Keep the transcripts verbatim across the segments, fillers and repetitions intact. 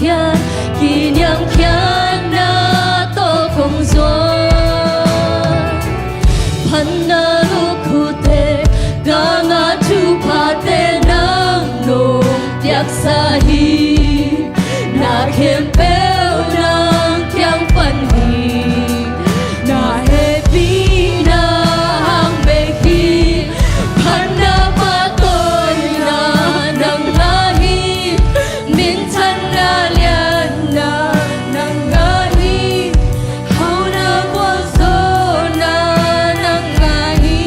Kiniamkhiatna tawh kong zuan. Phatna lukhutte gama thuphate nang nong piaksa hi. Na khempeuh nang kiang pan hi. Na hehpihna hang bek hi. Phatna pahtawina nang ngah hi. Minthanna lianna nang ngah hi. Hauna gualzawhna nang ngah hi.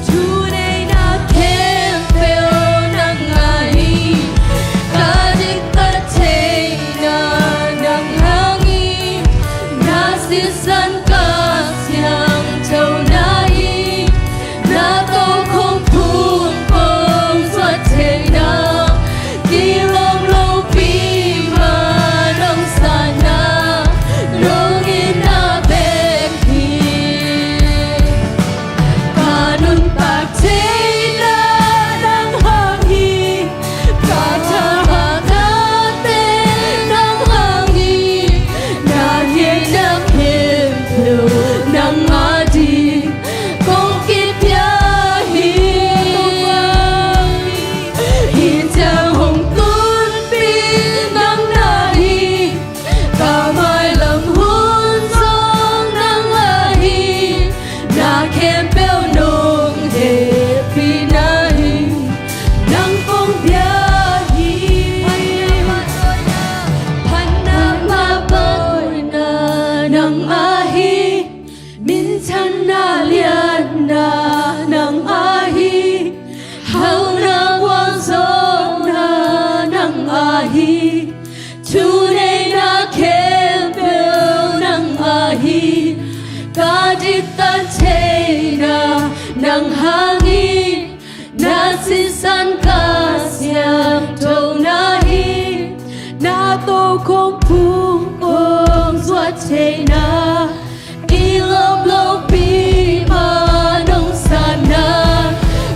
Thuneihna khempeuh nang ngah hi. Ka diktat theihna nang ngah hi. Na sisan ka siangthona hi. Na tokhom phung kong zuat theihna, kilawm lopi mah nong sanna, nong itna bek hi. Ka nuntak theihna nang hang hi. Ka thahatnate nang hang hi. Na ngetna khempeuh nang ading kong kipia hi. Hih ciang hong tunpih nang na hi. Ka mailam hun zong nang ngah hi. Na khempeuh nong hehpihna hi. Nang kong bia hi. Phatna pahtawina nang ngah hi. Minthanna lianna nang ngah hi. Hauna gualzawhna nang ngah hi. Thuneihna khempeuh nang ngah hi. Ka diktat theihna nang hang hi. Na sisan ka siangthona hi. Na tokhom phung kong zuat theihna, kilawm lopi mah nong sanna,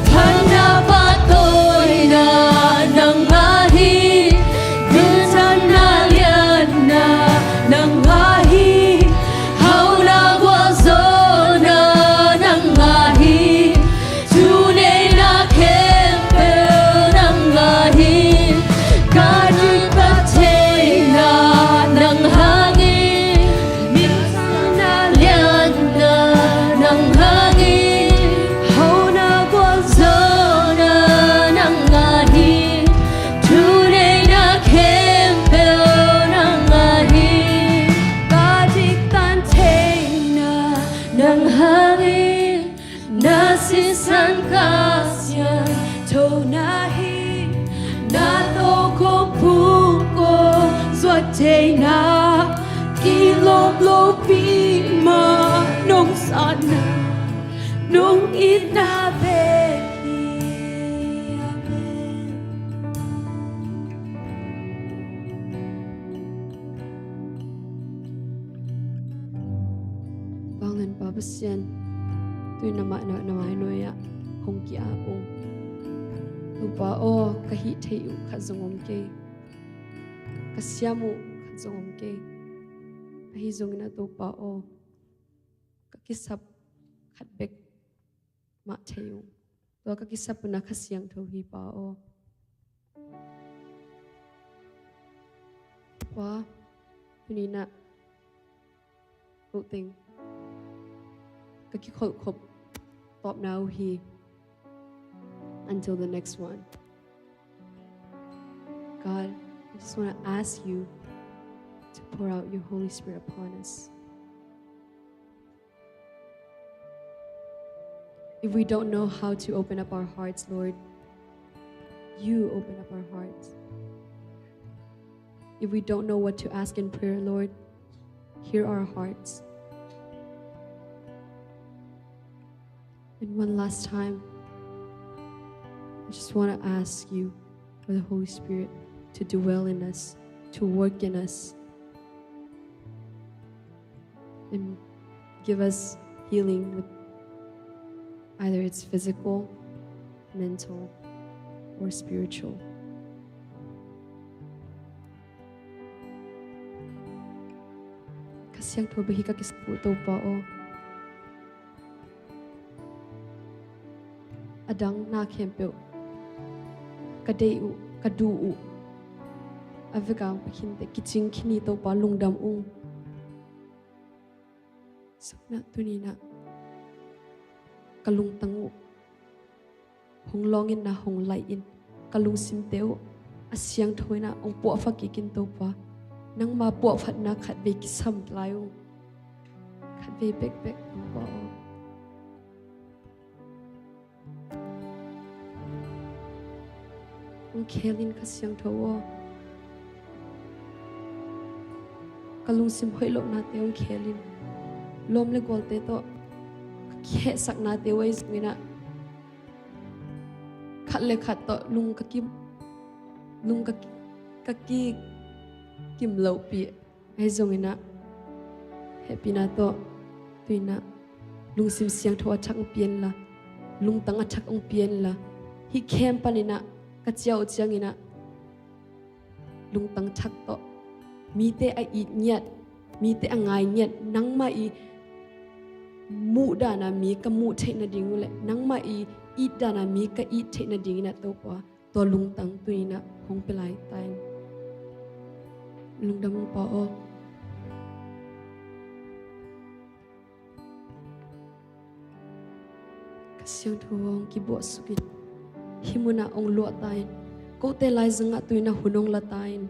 phatna pahtawina nang ngah hi. Minthanna lianna nang ngah hi. Hauna gualzawhna nang ngah hi. Thuneihna khempeuh nang ngah hi. Ka diktat theihna nang hang hi. Minthanna lianna nang hang hi. Hauna gualzawhna nang ngah hi. Thuneihna khempeuh nang ngah hi. Ka diktat theihna nang hang hi. Na sisan ka siangthona hi. Na tokhom phung kong zuat theihna, kilawm lopi mah nong sanna, nong itna bek hi. Amen. Vanglianpa Pasian, tuni-in amah na, na mai nuai-ah kong ki-ap ung. Topa aw, ka hih theih uh khat zong om kei. Ka siam uh khat zong om kei. Ahi zongin ah Topa aw, ka kisap khat bek mah thei ung. Tua ka kisap un ah Kha Siangtho hi Pa aw. Pa, tuni-in ah kote ka kikholhkhop tawpna uh hi. Until the next one. God, I just want to ask you to pour out your Holy Spirit upon us. If we don't know how to open up our hearts, Lord, you open up our hearts. If we don't know what to ask in prayer, Lord, hear our hearts. And one last time, I just want to ask you for the Holy Spirit to dwell in us, to work in us, and give us healing with either it's physical, mental, or spiritual. Siangtho bek hi ka kisap uh Topa aw. A dang na khempeuh ka deih uh, ka duh uh, a vekang pakhinte kicing khin hi Topa, lungdam ung. Sukna tuninah ka lungtang uh hong lawng inna hong laih in, ka lungsimte uh a siangtho inah hong puahpha kik in Topa. Nangma puahphatna khatvei kisam lai ung. Khatvei bekbek Topa aw. Hong khel in Kha Siangtho aw. Ka lungsim hoih lohnate hong khel in. Lawm le gualte tawh ka kihehsaknate uh ahi zonginah khat le khat tawh lung ka kim, lung ka, ka ki kim lohpih ahi zonginah hehpihna tawh tuinah lungsim siangtho a thak hong pia inla, lungtang a thak hong pia inla, hih khempeuh paninah ka ciah uh cianginah lungtang thak tawh mite a it ngiat, mite a ngai ngiat, nangmah i muh dana mi ka muh theih nading uh le nangmah i it dana mi ka it theih nadinginah Topa, tua lungtang tuninah hong pia lai ta in. Lungdam ung Pa aw. Kha Siangtho hong kibuahsuk in, hih munah hong luah ta in. Kote laizangah tuinah hun hong la ta in.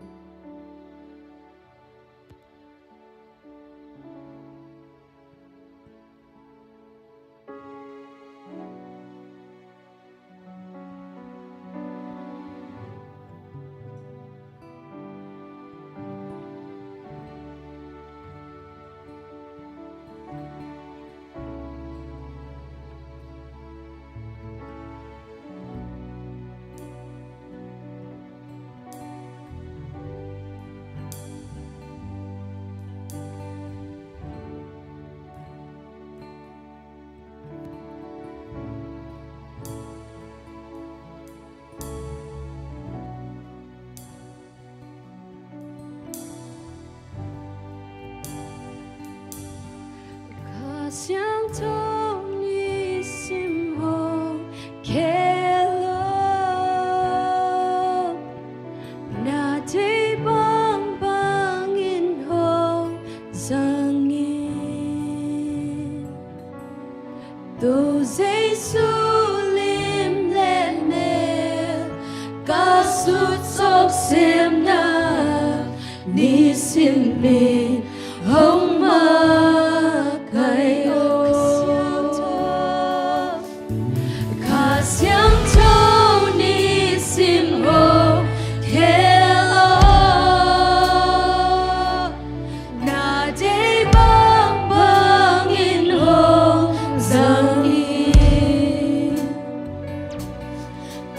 Kha Siangtho nisim hong khel o, na deih bangbangin hong zang in. Topa Jesu lim le mel ka sutsawk semna, nisimin hong makaih o. Kha Siangtho nisim hong khel o, na deih bangbangin hong zang in.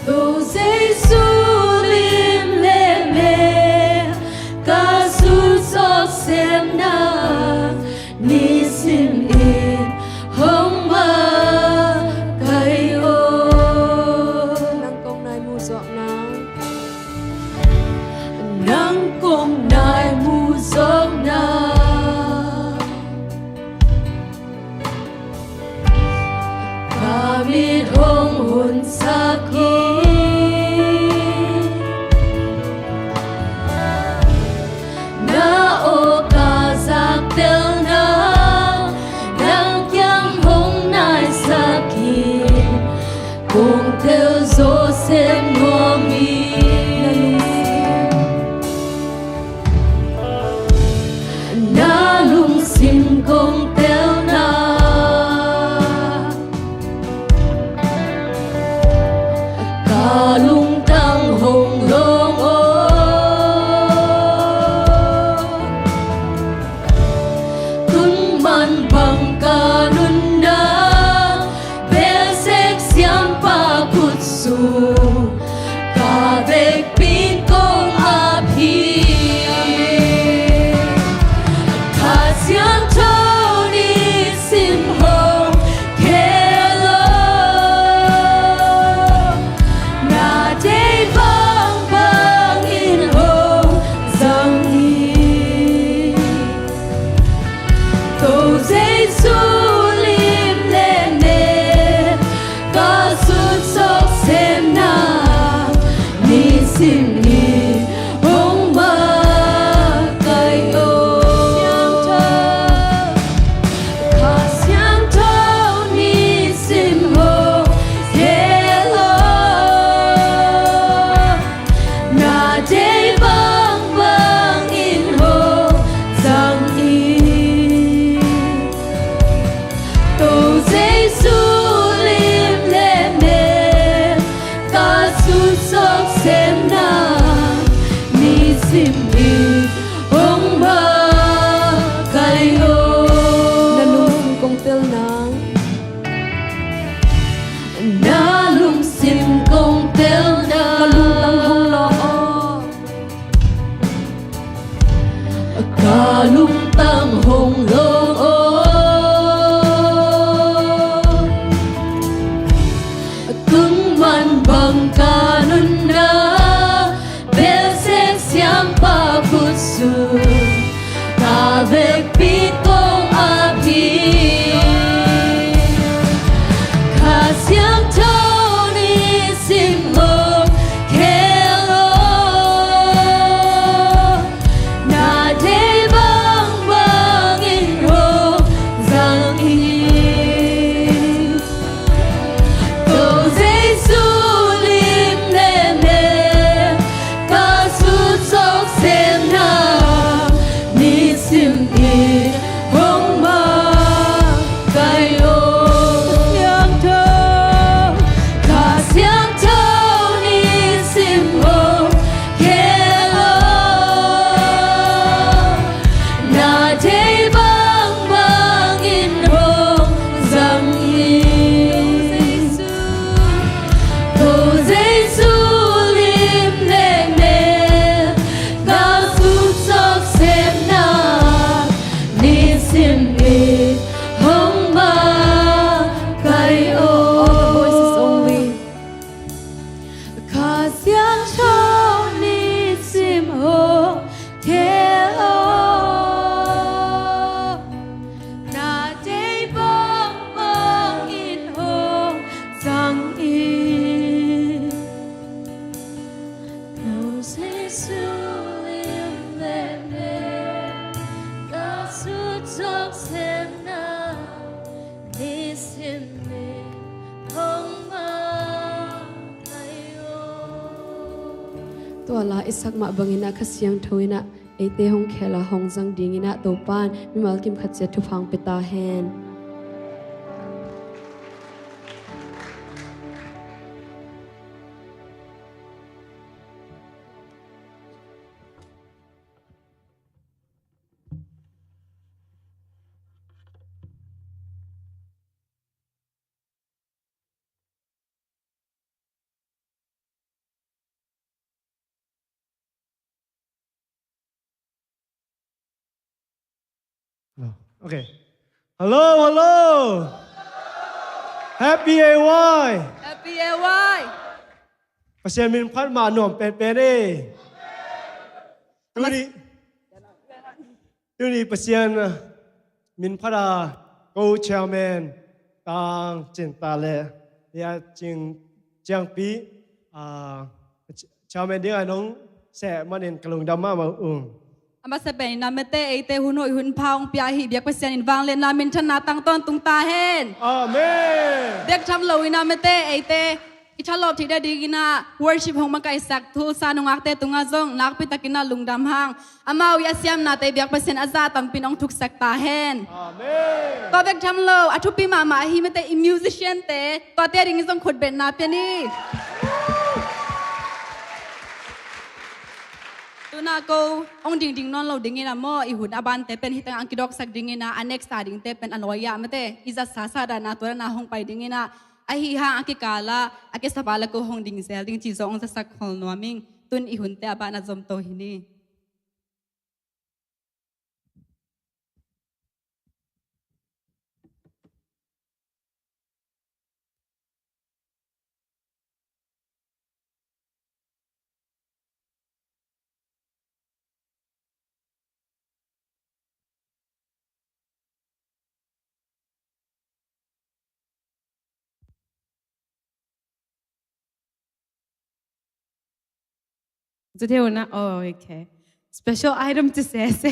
Topa Jesu lim le mel ka sutsawk semna, nisimin hong makaih o. Nang kong nai mu zawkna. Nang kong nai mu zawkna. Ka mit hong hunsak hi. Na aw ka zaktelna, nang kiang hong naisak hi. Kong tel zawh sem nuam hi. Na lungsim kong telna, ka lungtang hong lawng aw. Tun man bang ka nunna, Belsek siampa khut sung Ko Jesu lim le mel ka sut suak semna, nisim in hong makaih o. Na lungsim kong tel nang. Na lungsim kong tel nang. Ka lungtang hong lawng aw. Ka lungtang hong lawng aw. Tung man bang ka nunna, belseh siampa khut sung, ka vekpi kong ap hi. Kha Siangtho nisim hong khel aw. Na deih bangbang in hong zang hi. Ko Jesu lim le mel ka sut suak semna, nisim in hong makaih aw. Kha Siangtho, Kha Siangtho nisim hong khel aw. Na deih bangbang in hong zang hi. Ko Jesu lim le mel ka sut suak semna, nisim in hong makaih aw. All voices only. Kha Siangtho nisim hong khel aw. Na deih bangbang in hong zang hi. Ko Jesu lim le mel ka sut suak semna, nisim in hong makaih aw. Tua la i sak mah bangin ah Kha Siangtho in ah eite hong khel a hong zang dingin ah Topa'n mimal kimkhat ciat thupha hong pia ta hen. Hello. Okay. Hello, hello. Happy A Y. Happy A Y. Pasian min phat mah nuam penpen e. Tuni, tuni Pasian, ah, min phat a ko chairman Tang Cin Ta le, ya Cing Ciangpi, ah, chairman ding a nong seh manin ka lungdam mahmah ung. A masa pen in ah mate, eite hun hoih hun pha hong pia hi biak Pasian in vangliatna minthanna tang tawntung ta hen. Amen. Bek tham lo in ah mate, eite i thalawp theih dingin ah worship hong makaihsak Tulsa nungakte tungah zong nakpi takin ah lungdam hang. Amau i a siamnate biak Pasian a zah tampin hong thuksak ta hen. Amen. Tua bek tham lo, a thupi mahmah ahi mate, i musician te, tuate dingin zong khutbetna pia ni. Tuna ko hong dingding nawn lo dingin ah maw, i hun a bante pen hi tangah hong kidawksak dingin ah, a next a dingte pen a lawi ah mate i zatsa sa dan a tua dan a hong pai dingin ah, ahi hang a kikal ah a kisap a la ko hong ding zel ding cih zong hong zasak khol nuam ing. Tun i hunte a ban a zom to hi ni. Zu thei un ah, oh, okay. Special item ci sese.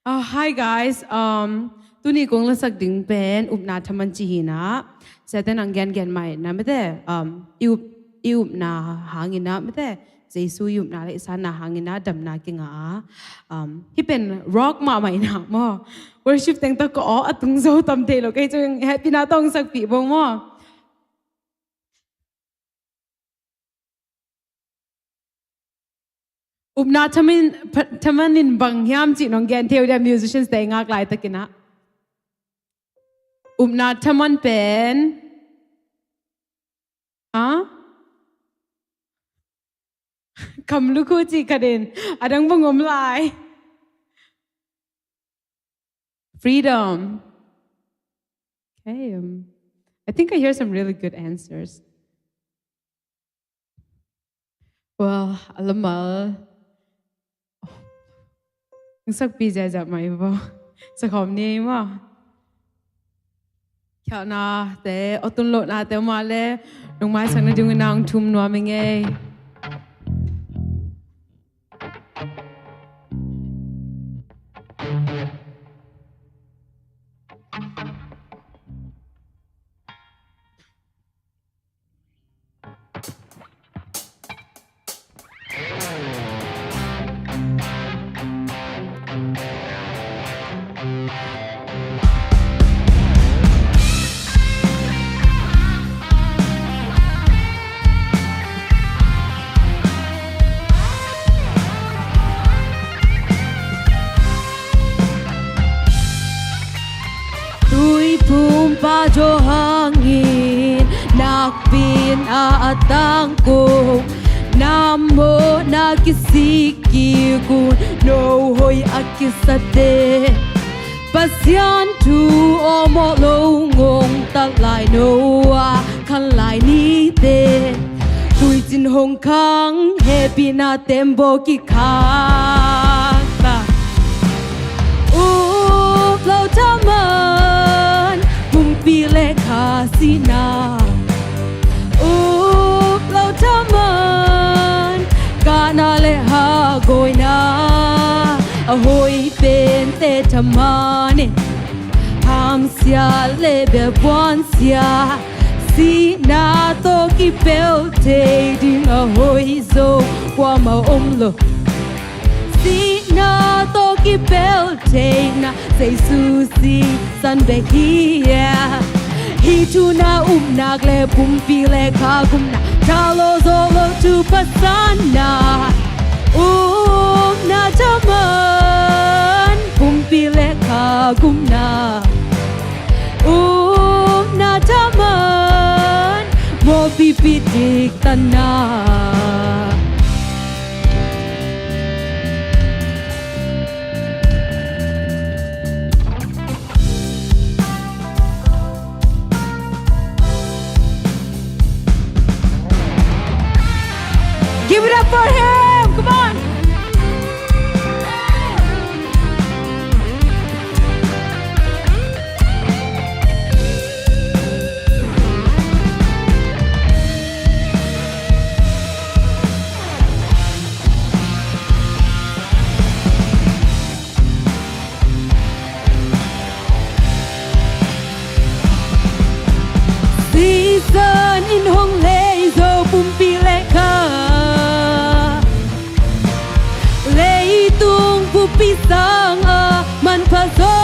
Oh, hi guys. Um, tuni kong lasak ding pen upna thaman ci hi in ah. Sete nang gengen mai na mate. Um, i up, i upna hangin ah mate. Jesu i upna le i sanna hangin a damna kingah a. Um, hih pen rock mahmah in ah maw. Worship teng tawh ka aw a tung zo tam thei lo, kei cun hehpihna tawh hong sakpih bo maw. Upna thaman, thaman in bang hiam cih nong gen thei uh dia, musicians te i ngak laitakin ah. Upna thaman pen. Ha? Kam lukhu cih khat in. A dang bang om lai. Freedom. Okay, um, I think I hear some really good answers. Well, a lamal. Hong sakpih ziahziah mah i bo. Sakhawm ni ei maw. Khialhnate, aw tun lohnate om a le, nong maisak nadingin ah hong thum nuam ing ei. Tuiphumpa Johan hangin nakpi-in a tangko, na mawhna kisik kik un, no hoih a kisate. Pasian thu awlmawh lo ngongtat lai, no a khan lai nite. Tuicin hong khang hehpihna tembaw kikhak ta. Up lo thaman pumpi le kha sihna. Up lo thaman kahna le hagawina. A hoih pente thaman in hamsia le belpuansia. Sihna tawh kipelh thei ding a hoih zo kuamah om lo. Sihna tawh kipelh theihna Jesu sisan bek hi a. Hih thu na up nak le pumpi le kha gumna, thalawh zawh lo thupha sanna. Upna thaman pumpi le kha gumna. Upna thaman mawhpihpih diktatna. Give it up for him. Come on. Sisan in hong lei zo pumpi le kha, leitung bupi sangah manpha zaw.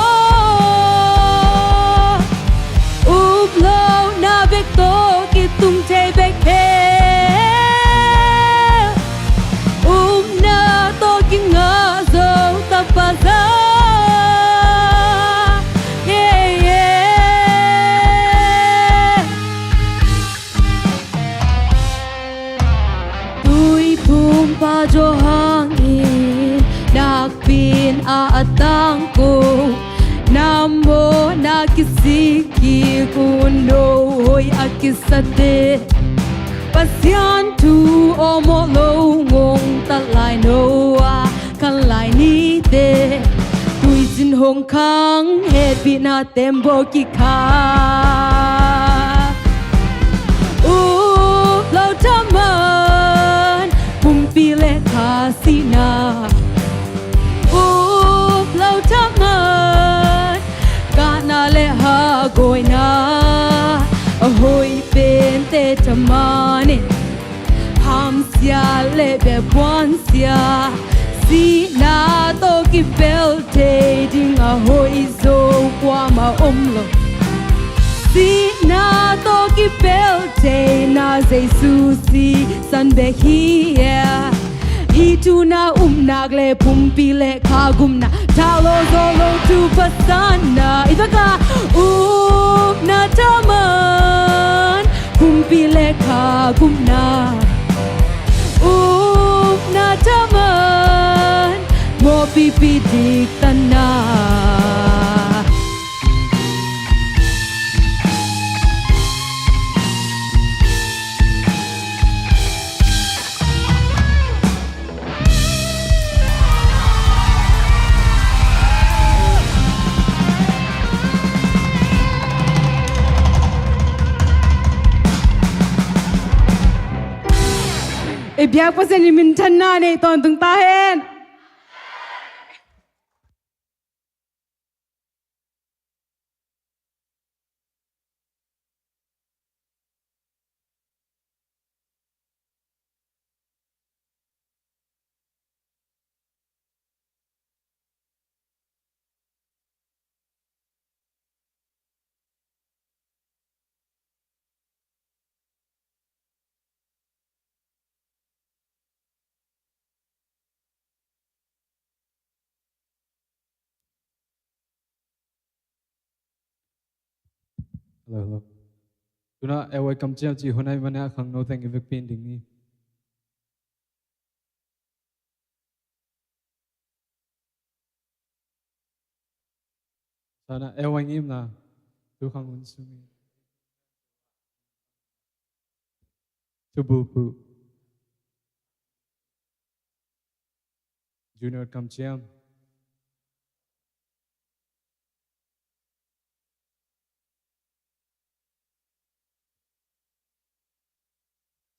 Up lohna bek tawh kitung thei bek hi. Upna tawh kingah zo tapa za. Yeah, yeah. Tuiphumpa Johan in nakpi-in a tangko, na mawhna kisik kik un, no hoih a kisate. Pasian thu awlmawh lo ngongtat lai, no a khan lai nite. Tuicin hong khang hehpihna tembaw kikhak. Up lo thaman pumpi le kha sihna. Up lo thaman kahna le hagawina. A hoih pente thaman in Hamsia le bia puansia, sihna tawh kipel thei ding a hoih zo kuamah om lo. Sihna tawh kipel theina Jesu sisan bek hi e. Hih thu na um nak le pumpi le kha gupna, tha lo zaw lo thu pasana, i taka upna thaman, pumpi le kha gupna, upna thaman, mawhpipi diktatna. I biak Pasian in minthanna nei tawntung ta hen. Hello, hello. Tuna L Y kamciam cih hun ahih manin a khangno teng i vekpi in ding ni. Sana L Y ngimna, tu khang hun sung in. Thubu pu. Junior kamciam.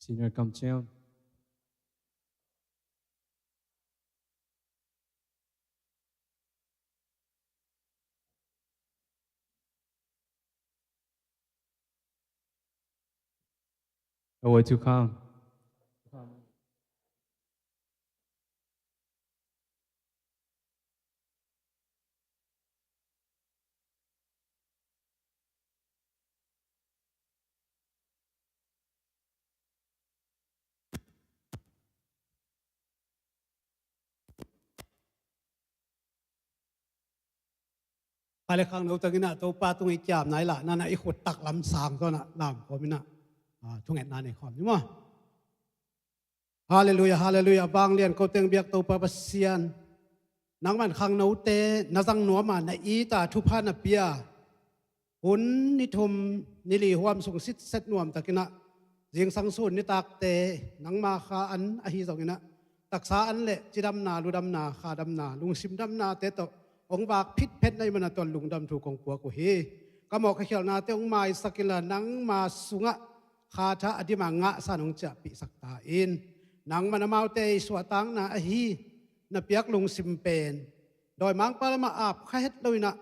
Senior kamciam. Away to come. Kha le khangno teng in ah Topa tung i kiamna i lahna in ah i khut taklam sang zaw in ah lamkhawm in ah, ah, thungetna nei khawm ni maw. Halleluia, halleluia. Vanglian ko teng biak Topa Pasian, nangman khangnote na zang nuam a, na it a, thupha na pia. Hun ni thum ni li huam sung sitset nuamtakin ah, zingsang sun nitakte nangma kha an ahi zongin ah, taksa an le cidamna, ludamna, khadamna, lungsim damnate tawh hong vak phitphet na hih man a tuan lungdam thu kong puak uh hi. Ka mawh ka khialhnate hong maisak inla, nangma sungah khatha a dim a ngahsa in hong ciahpihsak ta in. Nangman amaute i suahtakna ahi na piak lungsim pen dawimangpa lamah ap kha het lo in ah,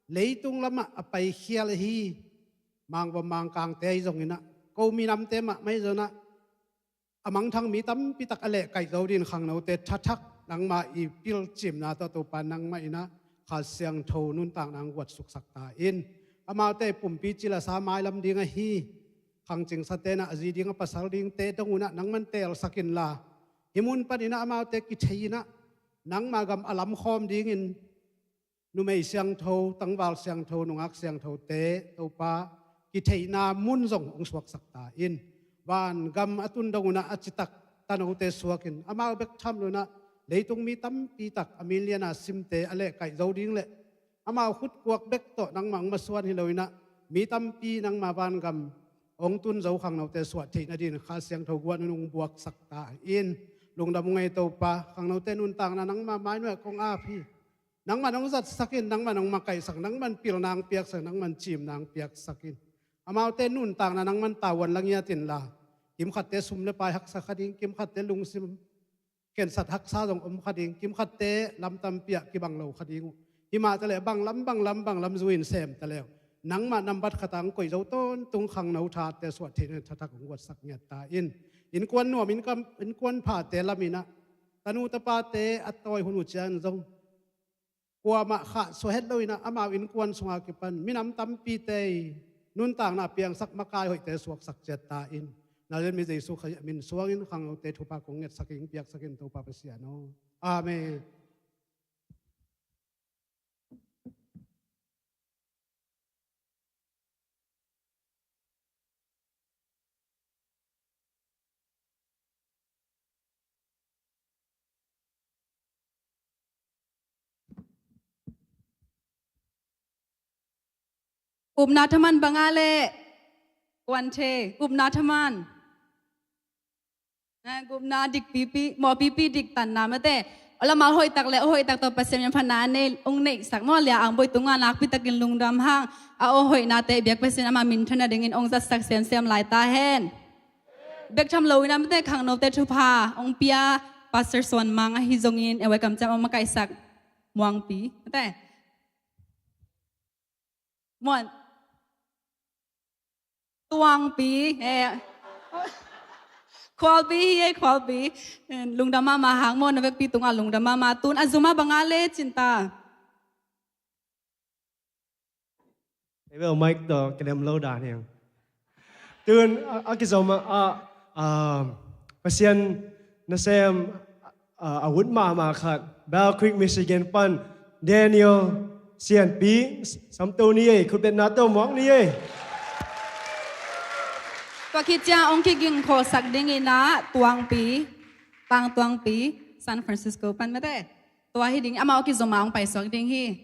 leitung lamah a paikhial ahi mangvom mangkangte ahi zongin ah, ko minamte mahmah ahi zongin ah, a mangthang mi tampi tak a lehkaih zo dingin khangnote thathak nangma i pilcimna tawh Topa nangmah in ah Kha Siangtho nuntakna hong guatsuksak ta in. Amaute pumpi cil a sa mailam ding ahi khangcingsate in ah a zi ding a pasal dingte dong un ah nangman teelsak inla, hih mun panin ah amaute kithei in ah nangma gam a lamkhawm dingin numei siangtho, tangval siangtho, nungak siangthote Topa kitheihna mun zong hong suaksak ta in. Vangam a tun dong un ah a citak tanote suakin amau bek tham lo in ah leitung mi tampi tak a milian a simte a lehkaih zo ding le amau khutkuak bek tawh nangmah hong masuan hi lo in ah mi tampi nangma vangam hong tun zo khangnote suah theih nadingin Kha Siangtho guah in hong buaksak ta in. Lungdam ung ei Topa, khangnote nuntakna nangma mai nuai ah kong ap hi. Nangman hong zatsak in, nangman hong makaihsak, nangman pilna hong piaksak, nangman cimna hong piaksak in. Amaute nuntakna nangman tavuan la ngiat inla, kimkhatte sum le pai haksa kha ding, kimkhatte lungsim khensat haksa zong om kha ding, kimkhatte lam tampi ah kibang lo kha ding uh. Himah taleh bang lam, bang lam, bang lam zui in sem taleh uh, nangmah nambat khat ah hong koih zo tawntung khangno thate suah theih nadingin thathak hong guatsak ngiat ta in. Innkuan nuam, innkuan phate lamin ah tanu tapate a tawi hun uh ciang zong kuamah khahsuah het loin ah amau innkuan sungah kipan minam tampite i nuntakna piangsak, makai hoihte suaksak ciat ta in. Na lianmi Jesu Khrih min suangin khangnote thupha kong ngetsak in, piaksak in, Topa Pasian aw. Amen. Upna thaman banga le kuan the, upna thaman. Eh, gupna dik pipi, mawh pipi dik tanna mate. Aw lama hoihtak le aw hoihtak tawh Pasian min phatna a nei, hong neihsak maw, Lia Ang Boi tungah nakpitakin lungdam hang. A aw hoihnate biak Pasian ama minthanna dingin hong zatsak semsem lai ta hen. Bek tham loin a mate, khangnote thupha hong pia Pastor Suan Mang ahi zongin, eh, welcome ciam hong makaihsak Muangpi mate. Muan. Tuangpi, eh. Khualpi hi, eh, Khualpi. Eh, lungdam mahmah hang maw, na vekpi tungah lungdam mahmah. Tun a zuma banga le cinta. Ei bel mic tawh ka dem lo dan hiang. Tun a, a kizom a, a, a, Pasian nasem, a, a ut mahmah khat, Battle Creek, Michigan pan Daniel Sianpi, samto ni ei, khutbetna tawh muak ni ei. Tua khit ciang hong kiging khawlsak dingin ah Tuangpi, Tang Tuangpi, San Francisco pan mate. Tua hi ding, amau a kizom a hong paisuak ding hi.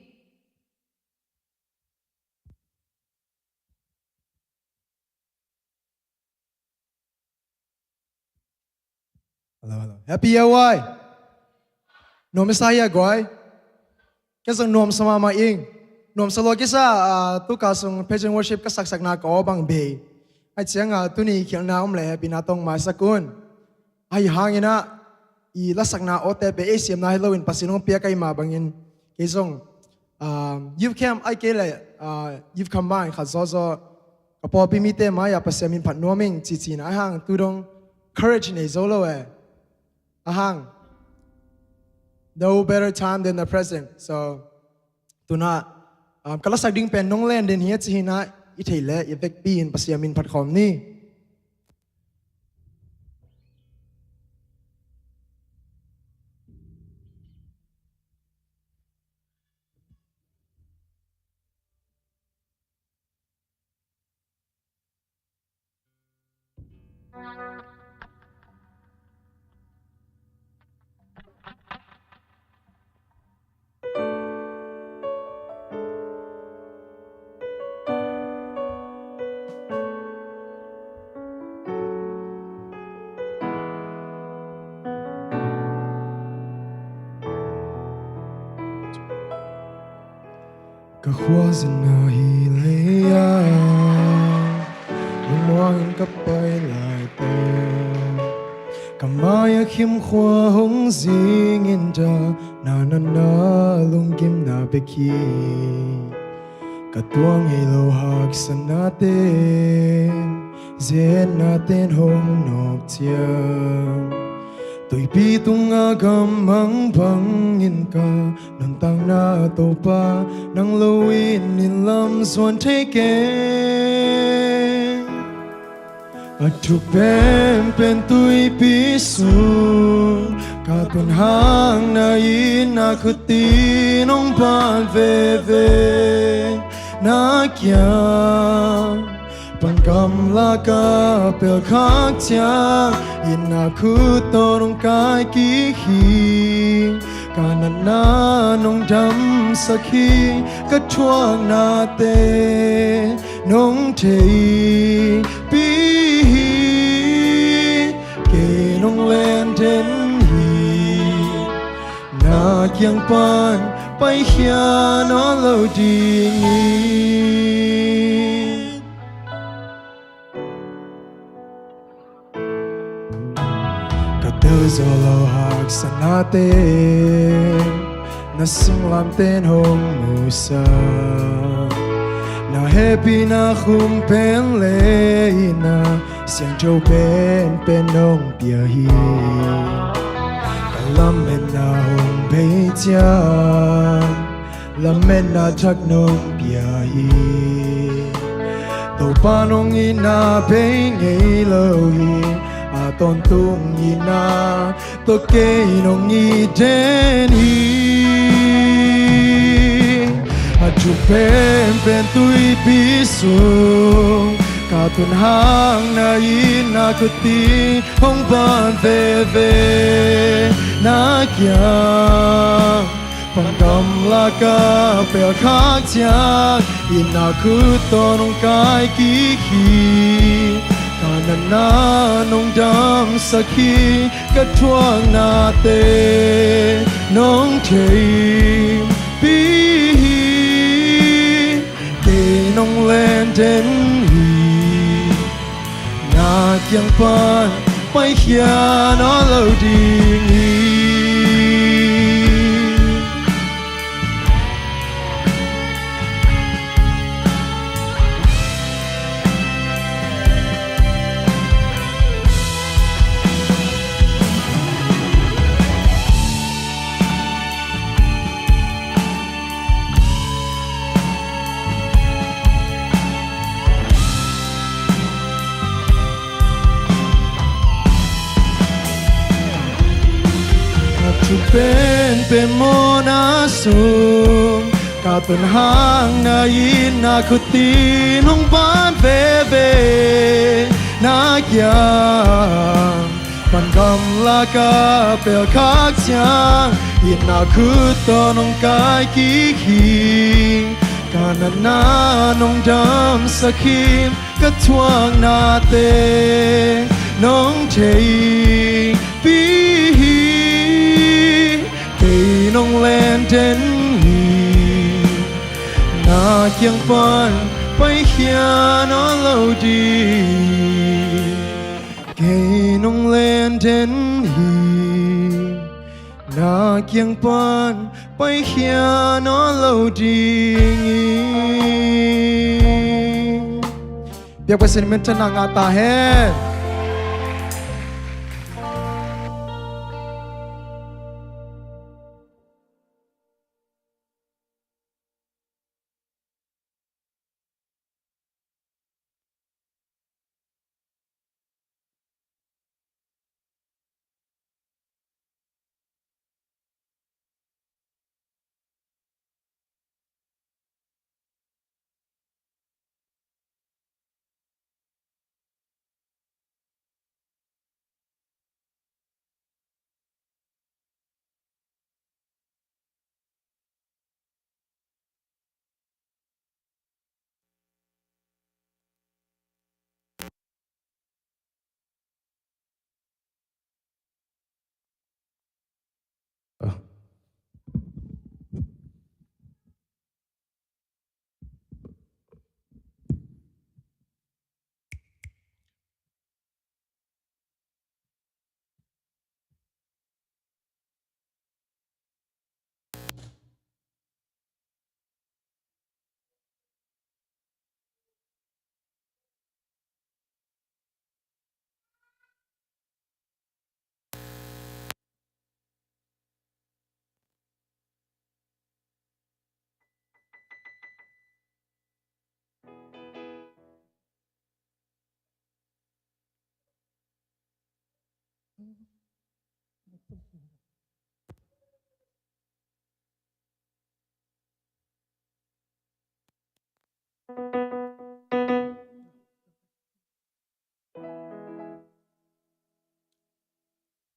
Hello, hello. Happy Year, Wai. Nuam i sa hia, guai? Kei zong nuamsa mahmah ing. Nuamsa lua kisa, ah, tu ka sung praise and worship ka saksakna ka aw bang bei. Ai ciang, ah, tuni khialhna om le hehpihna tawh maisak un. Ahi hangin ah, i lasakna awte pen ei siamna hi loin Pasian hong piak ahih mah bangin, kei zong, um, youth camp ahih kei leh, uh, youth combine khat zawzaw ka pawlpi mite mai-ah Pasian min phat nuam ing cici na ahi hang tu dong courage nei zo lo e. Ahi hang, no better time than the present. So, tu-in ah, um, ka lasak ding pen nong len den hi a ci hi-in ah, i theih leh i vekpi-in Pasian min phat khawm ni. Ka khuazin na hi lei-a lungmuangin ka pai laite, ka mai-ah khimkhua hong zingin ta, na natna lunggimna bek hi. Ka tuang ngei lo haksatnate'n, zetnate'n hong nawk ciang, tuipi tungah gam mang bangin ka nuntakna Topa, nang lo-in in lam zuan thei keng. A thuk penpen tuipi sung ka tun hang, na itna khutin hong pan veve. Na kiang pan gamla ka pelh khak ciang, itna khut tawh hong kai kik hi. Ka natna nong damsak hi, ka thuaknate nong theipih hi. Kei nong len den hi, na kiang pan paikhia nawn lo ding hi. Ka tel zo lo haksatnate na singlamte'n hong musak, Na hehpihna khum pen le itna siangtho penpen nong pia hi. Ka lametna hong bei ciang lametna thak nong pia hi. Topa nong itna bei ngei lo hi. A tawntung itna tawh kei nong it den hi. A thu penpen tuipi sung ka tun hang na itna khuti hong pan veve na kiang. Pan gamla ka pelh khak ciang itna khut tawh nong kai kik hi. Ka natna nong damsak hi. Ka thuaknate nong theihpih hi. Kei nong len den hi. Na kiang pan paikhia nawn lo ding hi. A thu penpen mawhna sung ka tun hang na itna khuti nong pan veve na kiang. Pan gamla ka pelh khak ciang itna khut tawh nong kai kik hi. Ka natna nong damsak hi. Ka thuaknate nong theihpih hi. Kei nong len den hi. Na kiang pan paikhia nawn lo ding. Kei nong len den hi. Na kiang pan paikhia nawn lo ding hi. Biakpa sin minthanna ngah ta hen.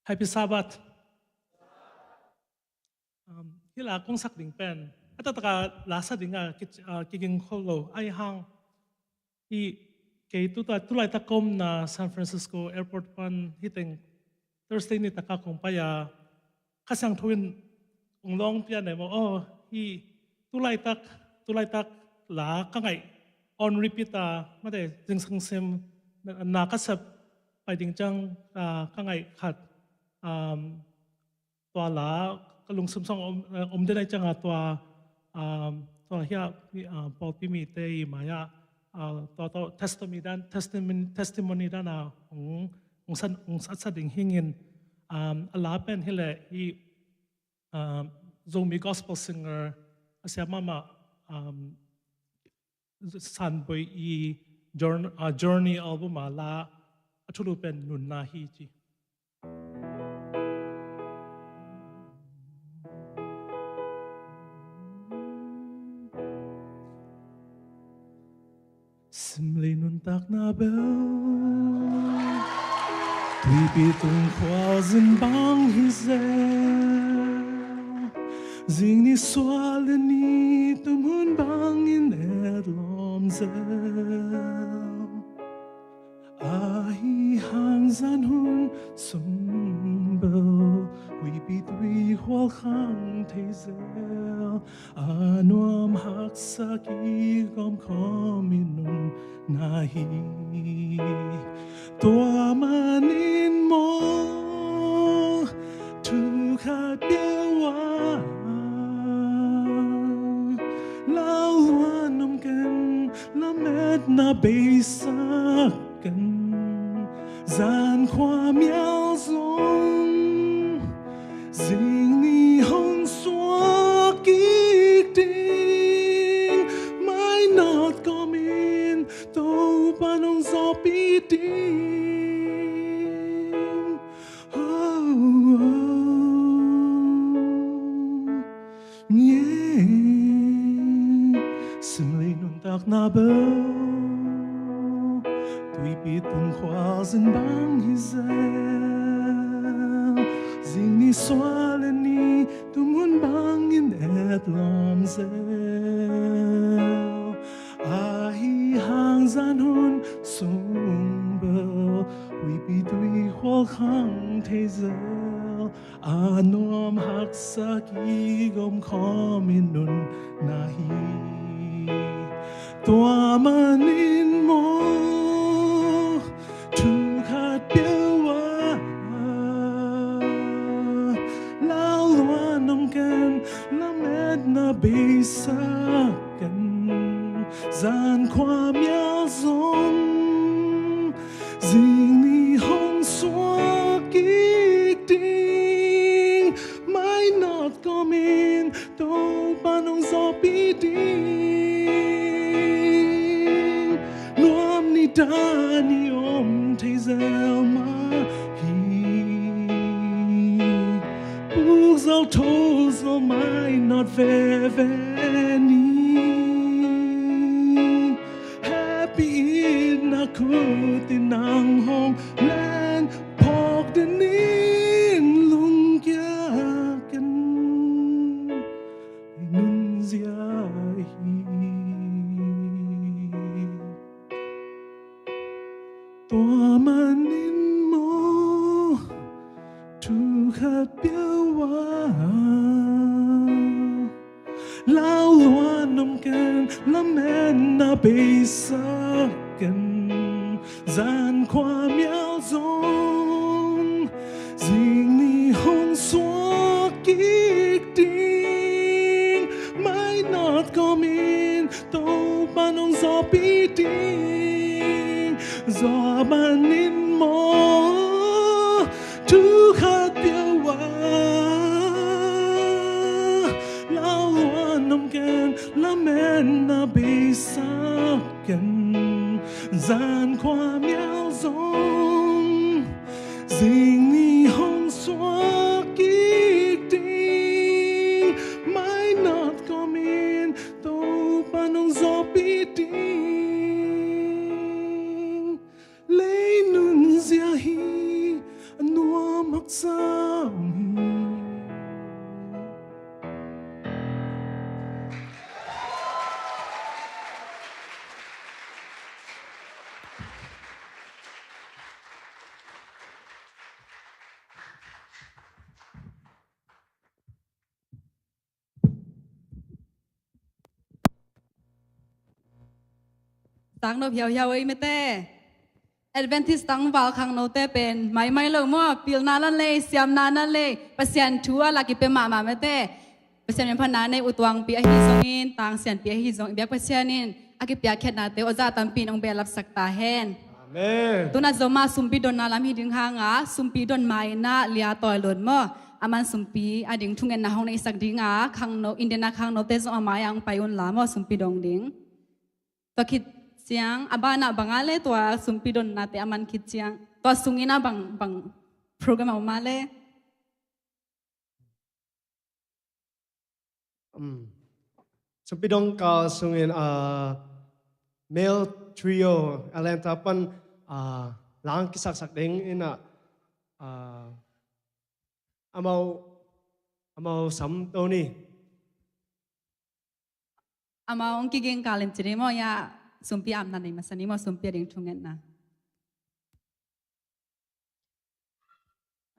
Happy Sabbath. Um, hih la kong sak ding pen a taktak a la sa ding a ki, uh, kiging khol lo. Ahih hang hih kei tu ta, tu laitak ka omna San Francisco Airport pan hih teng Thursday ni tak a kong pai a, Kha Siangtho in ong lawng pia nei maw. Oh, hih tu laitak, tu laitak la ka ngaih on repeat a, mate, zingsang sim na, na ka sep pai ding ciang, ah, ka ngaih khat, um, tua la ka lungsim sung om, eh, om den ahih ciang a tua, um, tua hi a, ah, pawlpi mite i mai-ah, ah, tua tawh testimony dan, testimony, testimony dan a hong, hong san, hong satsa ding hingin, um, a la pen hi leh i, um, Zomi gospel singer a sia mahmah, um, Sanboi i Jour-, ah, Journey album a la a thulu pen Nunna hi ci. Simlei nuntakna bel tuipi tung khualzin bang hi zel. Zing ni sual le ni tum hun bangin etlawm zel. Ahi hang zan hun sung bel huipi tui khual khang thei zel. A nuam haksa kigawm khawm i nunna hi. Tua manin maw thu khat pia uh a, lau luan om ken, lametna beisak ken. Zan khua mial zong zing ni hong suak kik ding. Mainawt kawmin Topa nong zawhpih ding. Oh, oh. Nge simlei nuntakna bel tuipi tung khualzin bang hi zel. Zing ni sual le ni tum hun bangin etlawm zel. Ahi hang zan hun sung bel huipi tui khual khang thei zel. A nuam haksa kigawm khawm i nunna hi. Tua manin maw thu khat pia uh a, lau luan om ken, lametna beisak ken. Zan khua mial zong zing ni hong suak kik ding. Mainawt kawmin Topa nong zawhpih ding. Nuam ni dan i om thei zel mah hi. Puk zo tho zo mainawt veve ni. Happy in a kut in ang hong len phawk den in lungkia ken nunzia hi. Tua manin maw thu khat pia uh a, lau luan om ken, lametna beisak ken. Zan khua mial zong zing ni hong suak kik ding. Mainawt kawmin Topa nong zawhpih ding. Tua manin maw thu khat pia uh a, lau luan om ken, lametna beisak ken. Zan khua mial zong zing ni hong suak kik ding. Mainawt kawmin Topa nong zawhpih ding. Lei nunzia hi, a nuam haksa hi. Tangno hiauhiau ei mete. Adventist tangval khangnote pen maimai lo maw, pilna nan lei, siamna nan lei, Pasian thu a lak i pe mahmah mete. Pasian min phatna nei U Tuangpi ahi zongin, Tang Sianpi ahi zong, i biak Pasian in a kipiakkhiatnate uh a zah tampi in hong behlapsak ta hen. Amen. Tu-in ah zomah sumpi donna lam hi ding hang a, sumpi don ma-in ah Lia Tawi Lun maw, aman sumpi a ding thungetna hong neihsak ding a, khangno, Indian a khangnote zong a mai-ah hong pai un la maw, sumpi dong ding. Tua khit ciang, a banah bang a le tua sumpi donnate a man khit ciang, tua sungin ah bang, bang program a om a le? Um, sumpi dong kal sungin, ah, male trio Atlanta pan, ah, lang kisaksak ding in ah, ah, amau, amau sam to ni. Amau hong kiging kal in ci ni maw, ya, sumpi apna nei masa ni maw, sumpi a ding thungetna.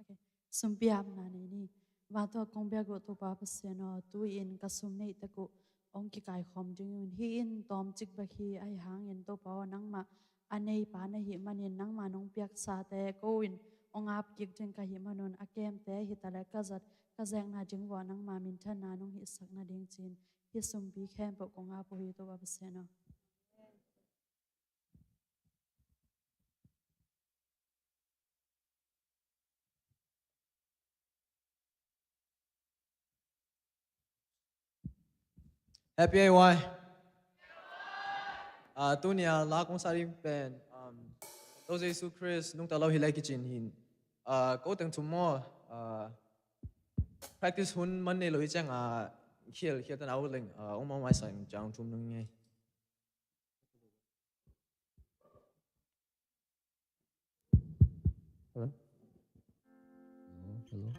Ok. Sumpi apna nei ni. Vantungah kong biak uh Topa Pasian aw, tu-in ka sum neih tek uh hong kikaikhawm ding un. Hih in tawmcik bek hi, ahih hangin Topa aw, nangmah a neipa na hih manin nangmah nong piaksate ko in hong ap kik ding ka hih manun, a kemte hi ta leh ka zat ka zekna ding vuah nangmah minthanna nong hihsak nading ci-in hih sumpi khempeuh kong ap uh hi, Topa Pasian aw. Happy A Y. Ah, tuni a la kong sa ding pen, um, To Jesu Khrist nungta lo hi leh kici-in hi. Ah, ko teng thum maw, ah, practice hun man nei lo hi ciang a, khial, khial tan a uh leng, ah, ong mawh mai sa ing ciang thum nung ngei. Hello? Hello, hello.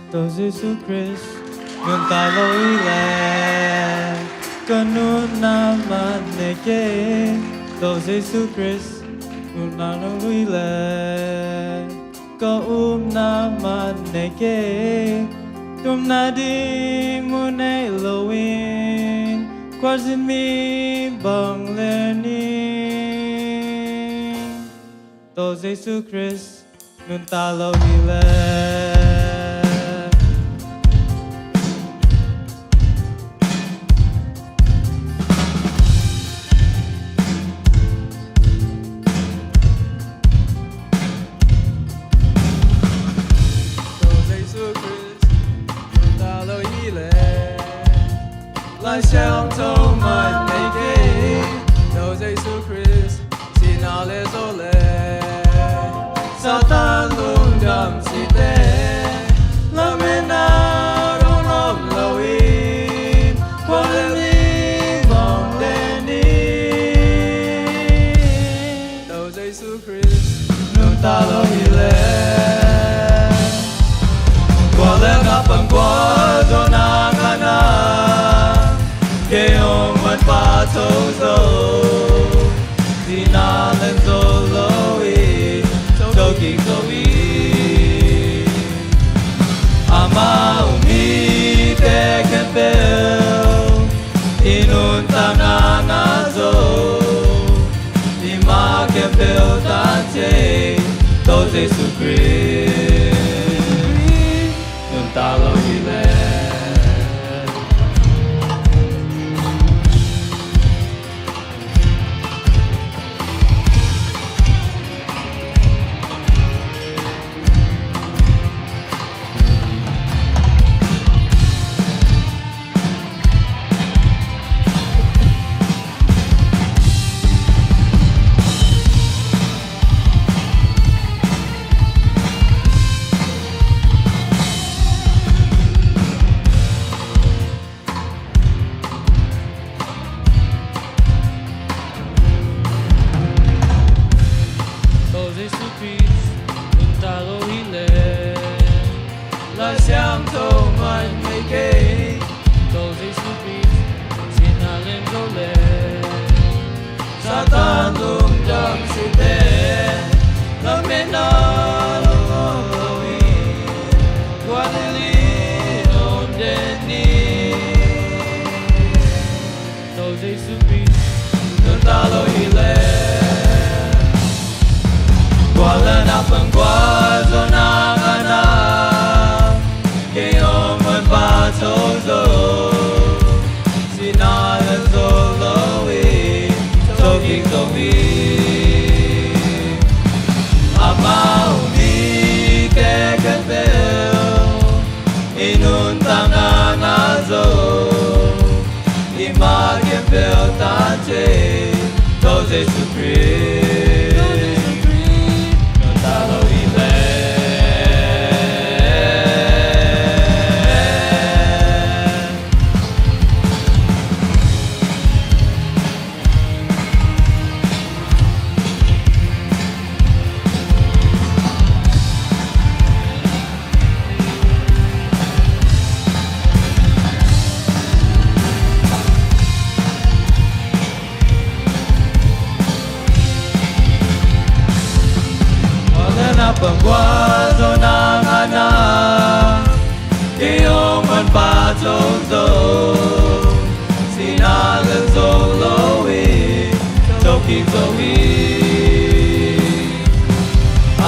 To Jesu Khrist nuntak lo hi leh ka nunna man nei kei. To Jesu Khrist nuntak lo hi leh ka upna man nei kei. Tupna ding mun nei loin khualzin mi bang le ni. To Jesu Khrist nuntak lo hi leh. To Jesu Khrist nuntak lo hi leh. Lai Siangtho man nei kei. To Jesu Khrist sihna le zawh le Satan lungdam cihte lametna dong om loin khualzin mi bang le ni. To Jesu Khrist nuntak lo hi leh. Kua le ngap pan kua zo na ngana. Kei hong man pa tho zo. Sihna len zo lo hi. Tho kik zo hi. Amau mite khempeuh Jesu Khrist nuntak lo hi leh. Ko Jesu Khrist nuntak lo hi leh, Lai Siangtho man mei kei. Ko Jesu Khrist sihna lem zo leh, Satan lungdam site, lametna lo om lo hi, tua lili om den ni. Ko Jesu Khrist nuntak lo hi leh, kua le na pang kua zo na ngana, kei hong honpa tho zo, sihna le zo lo hi, tho kik zo hi. Amau mi khempeuh i nuntakna ngah zo, i ma khempeuh tace, ko Jesu Khrist nuntak lo hi leh. Kua le na pang kua zo na ngana, kei hong honpa tho zo, sihna le zo lo hi, tho kik zo hi.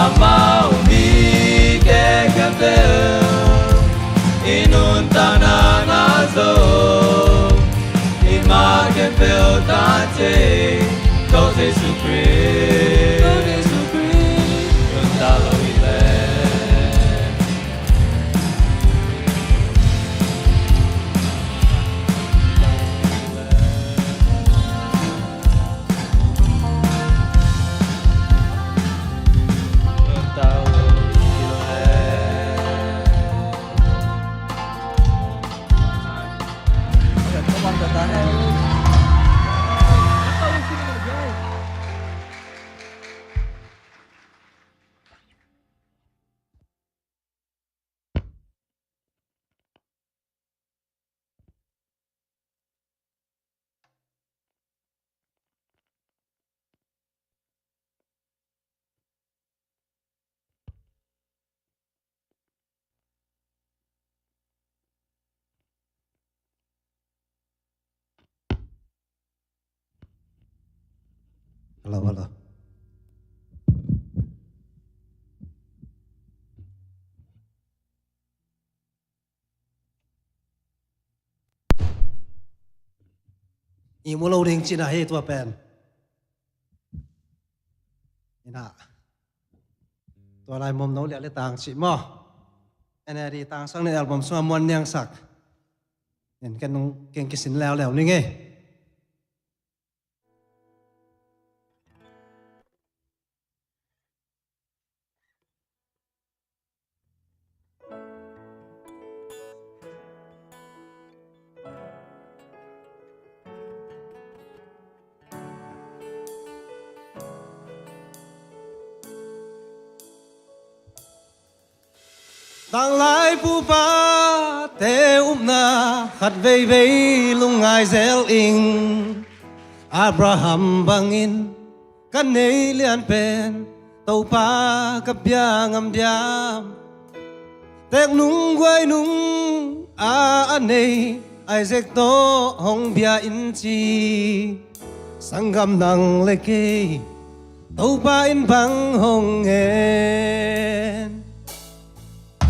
Amau mi khempeuh i nuntakna ngah zo, i ma khempeuh tace, ko Jesu Khrist nuntak lo hi leh. Hello, hello. I mu lo ding cina hi tua pen. Ina. Tua lai mom no liak le tang cih maw. N A D tang sang nih album sungah muan niangsak. Ken, ken kisin leuleu ning ei. Tanglai pupate upna khat veivei lungngai zel ing. Abraham bangin ka nei lian pen Topa ka bia ngam diam? Teek nung guai nung a a nei Isaac tawh hong bia in ci. Sanggam nang le kei Topa in bang hong ngen?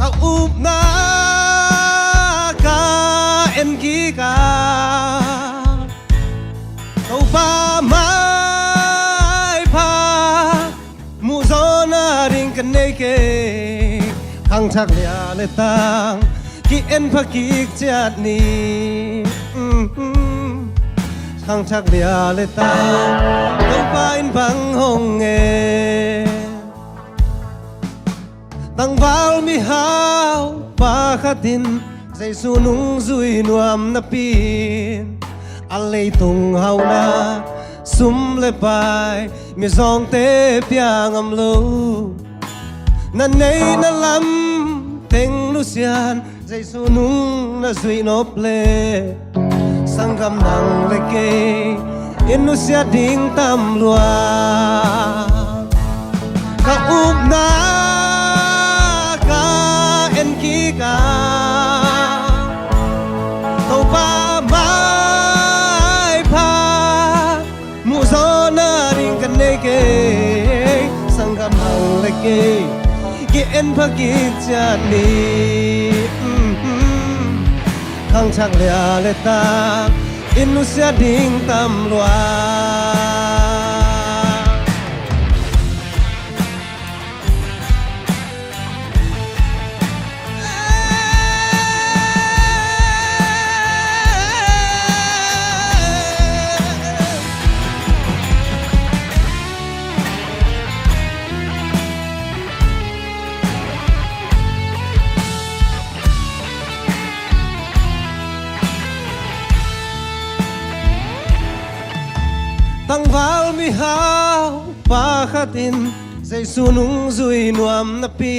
Ka upna ka en kik a, Topa maipha muhzawhna ding ka nei kei. Khangthak lia le tang ki-en pha kik ciat ni. Khangthak lia le tang Topa in bang hong ngen? Tangval mihau pakhat in Jesu nungzui nuam napi in, a leitung hauhna sum le pai mizawngte pia ngam lo. Na neih na lam teng nusian Jesu nung na zuih nop le, sanggam nang le kei in nusiat ding tam lua. Ka upna ka en kik a, Topa maipha muhzawhna ding ka nei kei. Sanggam nang le kei ki-en pha kik ciat ni. Khangthak lia le tang in nusiat ding tam lua. Tangval mihau pakhat in Jesu nungzui nuam napi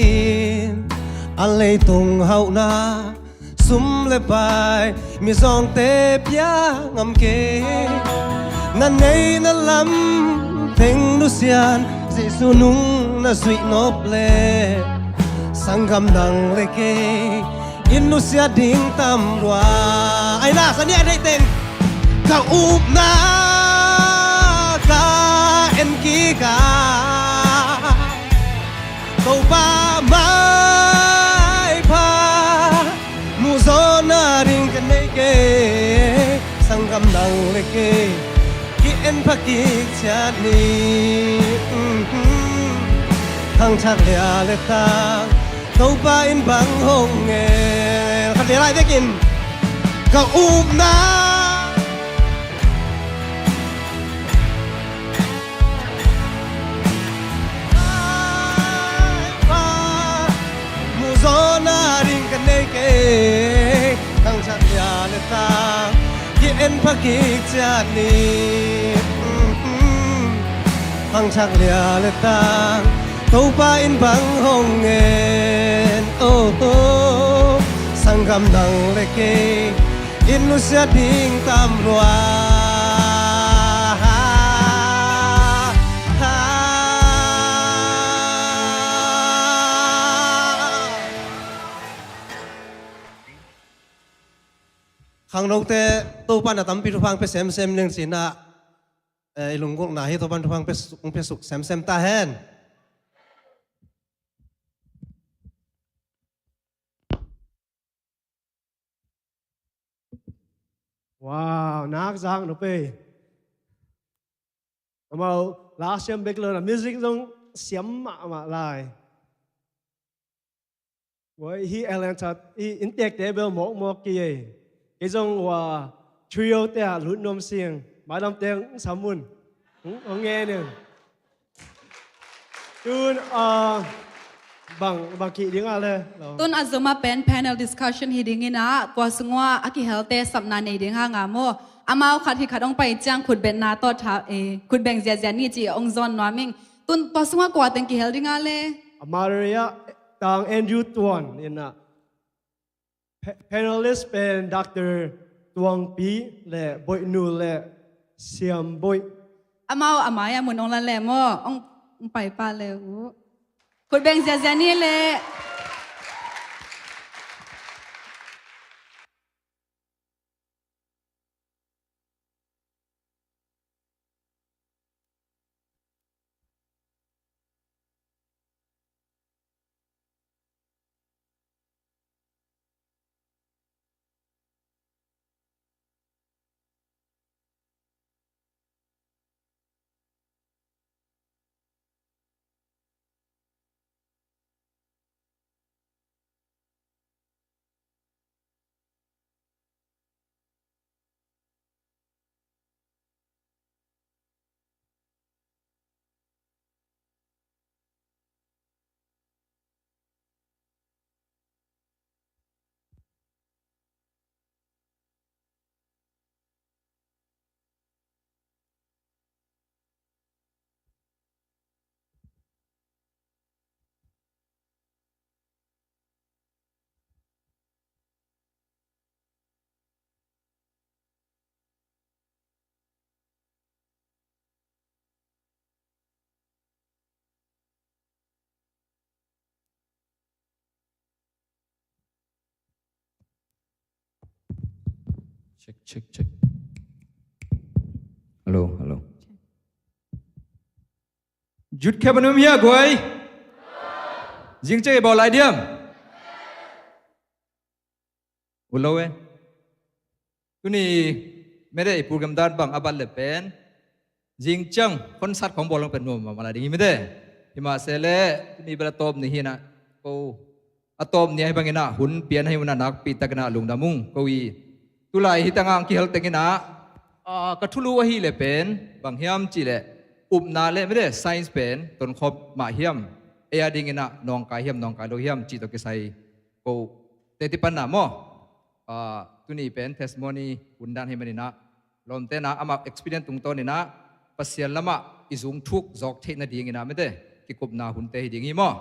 in, a leitung hauhna sum le pai mizawngte pia ngam kei. Na neih na lam teng nusian Jesu nung na zuih nop le, sanggam nang le kei in nusiat ding tam lua. Ai na, sa nih a deih teng. Ka upna ka en kik a, Topa maipha muhzawhna ding ka nei kei. Sanggam nang le kei ki-en pha kik ciat ni. Khangthak lia le tang Topa in bang hong ngen? Khat lia lai vekin. Ka upna muhzawhna ding ka nei kei. Khangthak lia le tang ki-en pha kik ciat ni. Khangthak lia le tang Topa in bang hong ngen? Oh, oh. Sanggam nang le kei in nusiat ding tam lua. Khangnote Topa na tampi thupha hong pia semsem ning ci-in ah, eh, i lunggulhna hi Topa thupha hong pia suk, hong pia suk semsem ta hen. Wow, nak zak nop ei. Amau last year bek lo na music zong siam mahmah lai. Ua, hih Alan Chat, hih inntekte bel mawkmawk kei ei. Kei zong ua trio te ah lut nuam sing. Maidamte hong sam un. Hong, hong ngen in. Tun, ah, bang, bang kih ding a le. Tun a zom a pen panel discussion hi ding in ah, tua sung ua a kihelte sapna nei ding hang a maw. Amau khat hi khat hong pai ciang khutbetna tawh tha, eh, khutbeng ziazia ni ci hong zawn nuam ing. Tun tua sung ua kua teng kihel ding a le. A Maria Tang Andrew Tuan in ah. Pa-, panelist pen Doctor Tuang Pi le Boih Nu le Siam Boih. Amau a mai-ah mun ong la le maw, ong, ong pai pah le uh. Khut beng ziazia ni le. Check, check, check. Hello, hello. Jut khep a num hia guai? Zing ciang i bawl lai diam? U lo e. Tuni mede i program dan bang a bat le pen zing ciang concert khong bawl long pen nuam mama lai ding hi mede. Hi mah se le tuni bel a tawp ni hi na ko a tawp ni ahi bangin ah hun pian ahi un ah nakpi takin ah lungdam ung ko i. Tulai hi tangah ang kihel tengin ah, ah, ka thulu ahi le pen bang hiam cih leh upna le mede science pen tonkhop mah hiam? Ei a dingin ah nawngkai hiam nawngkai lo hiam cih tawh kisai ko teti panna maw? Ah, tuni pen testimony hun dan hi manin ah lawmte na amah experience tungtawnin ah Pasian lamah i zung thuk zawk theih nadingin ah mede kikupna hunte hi ding hi maw?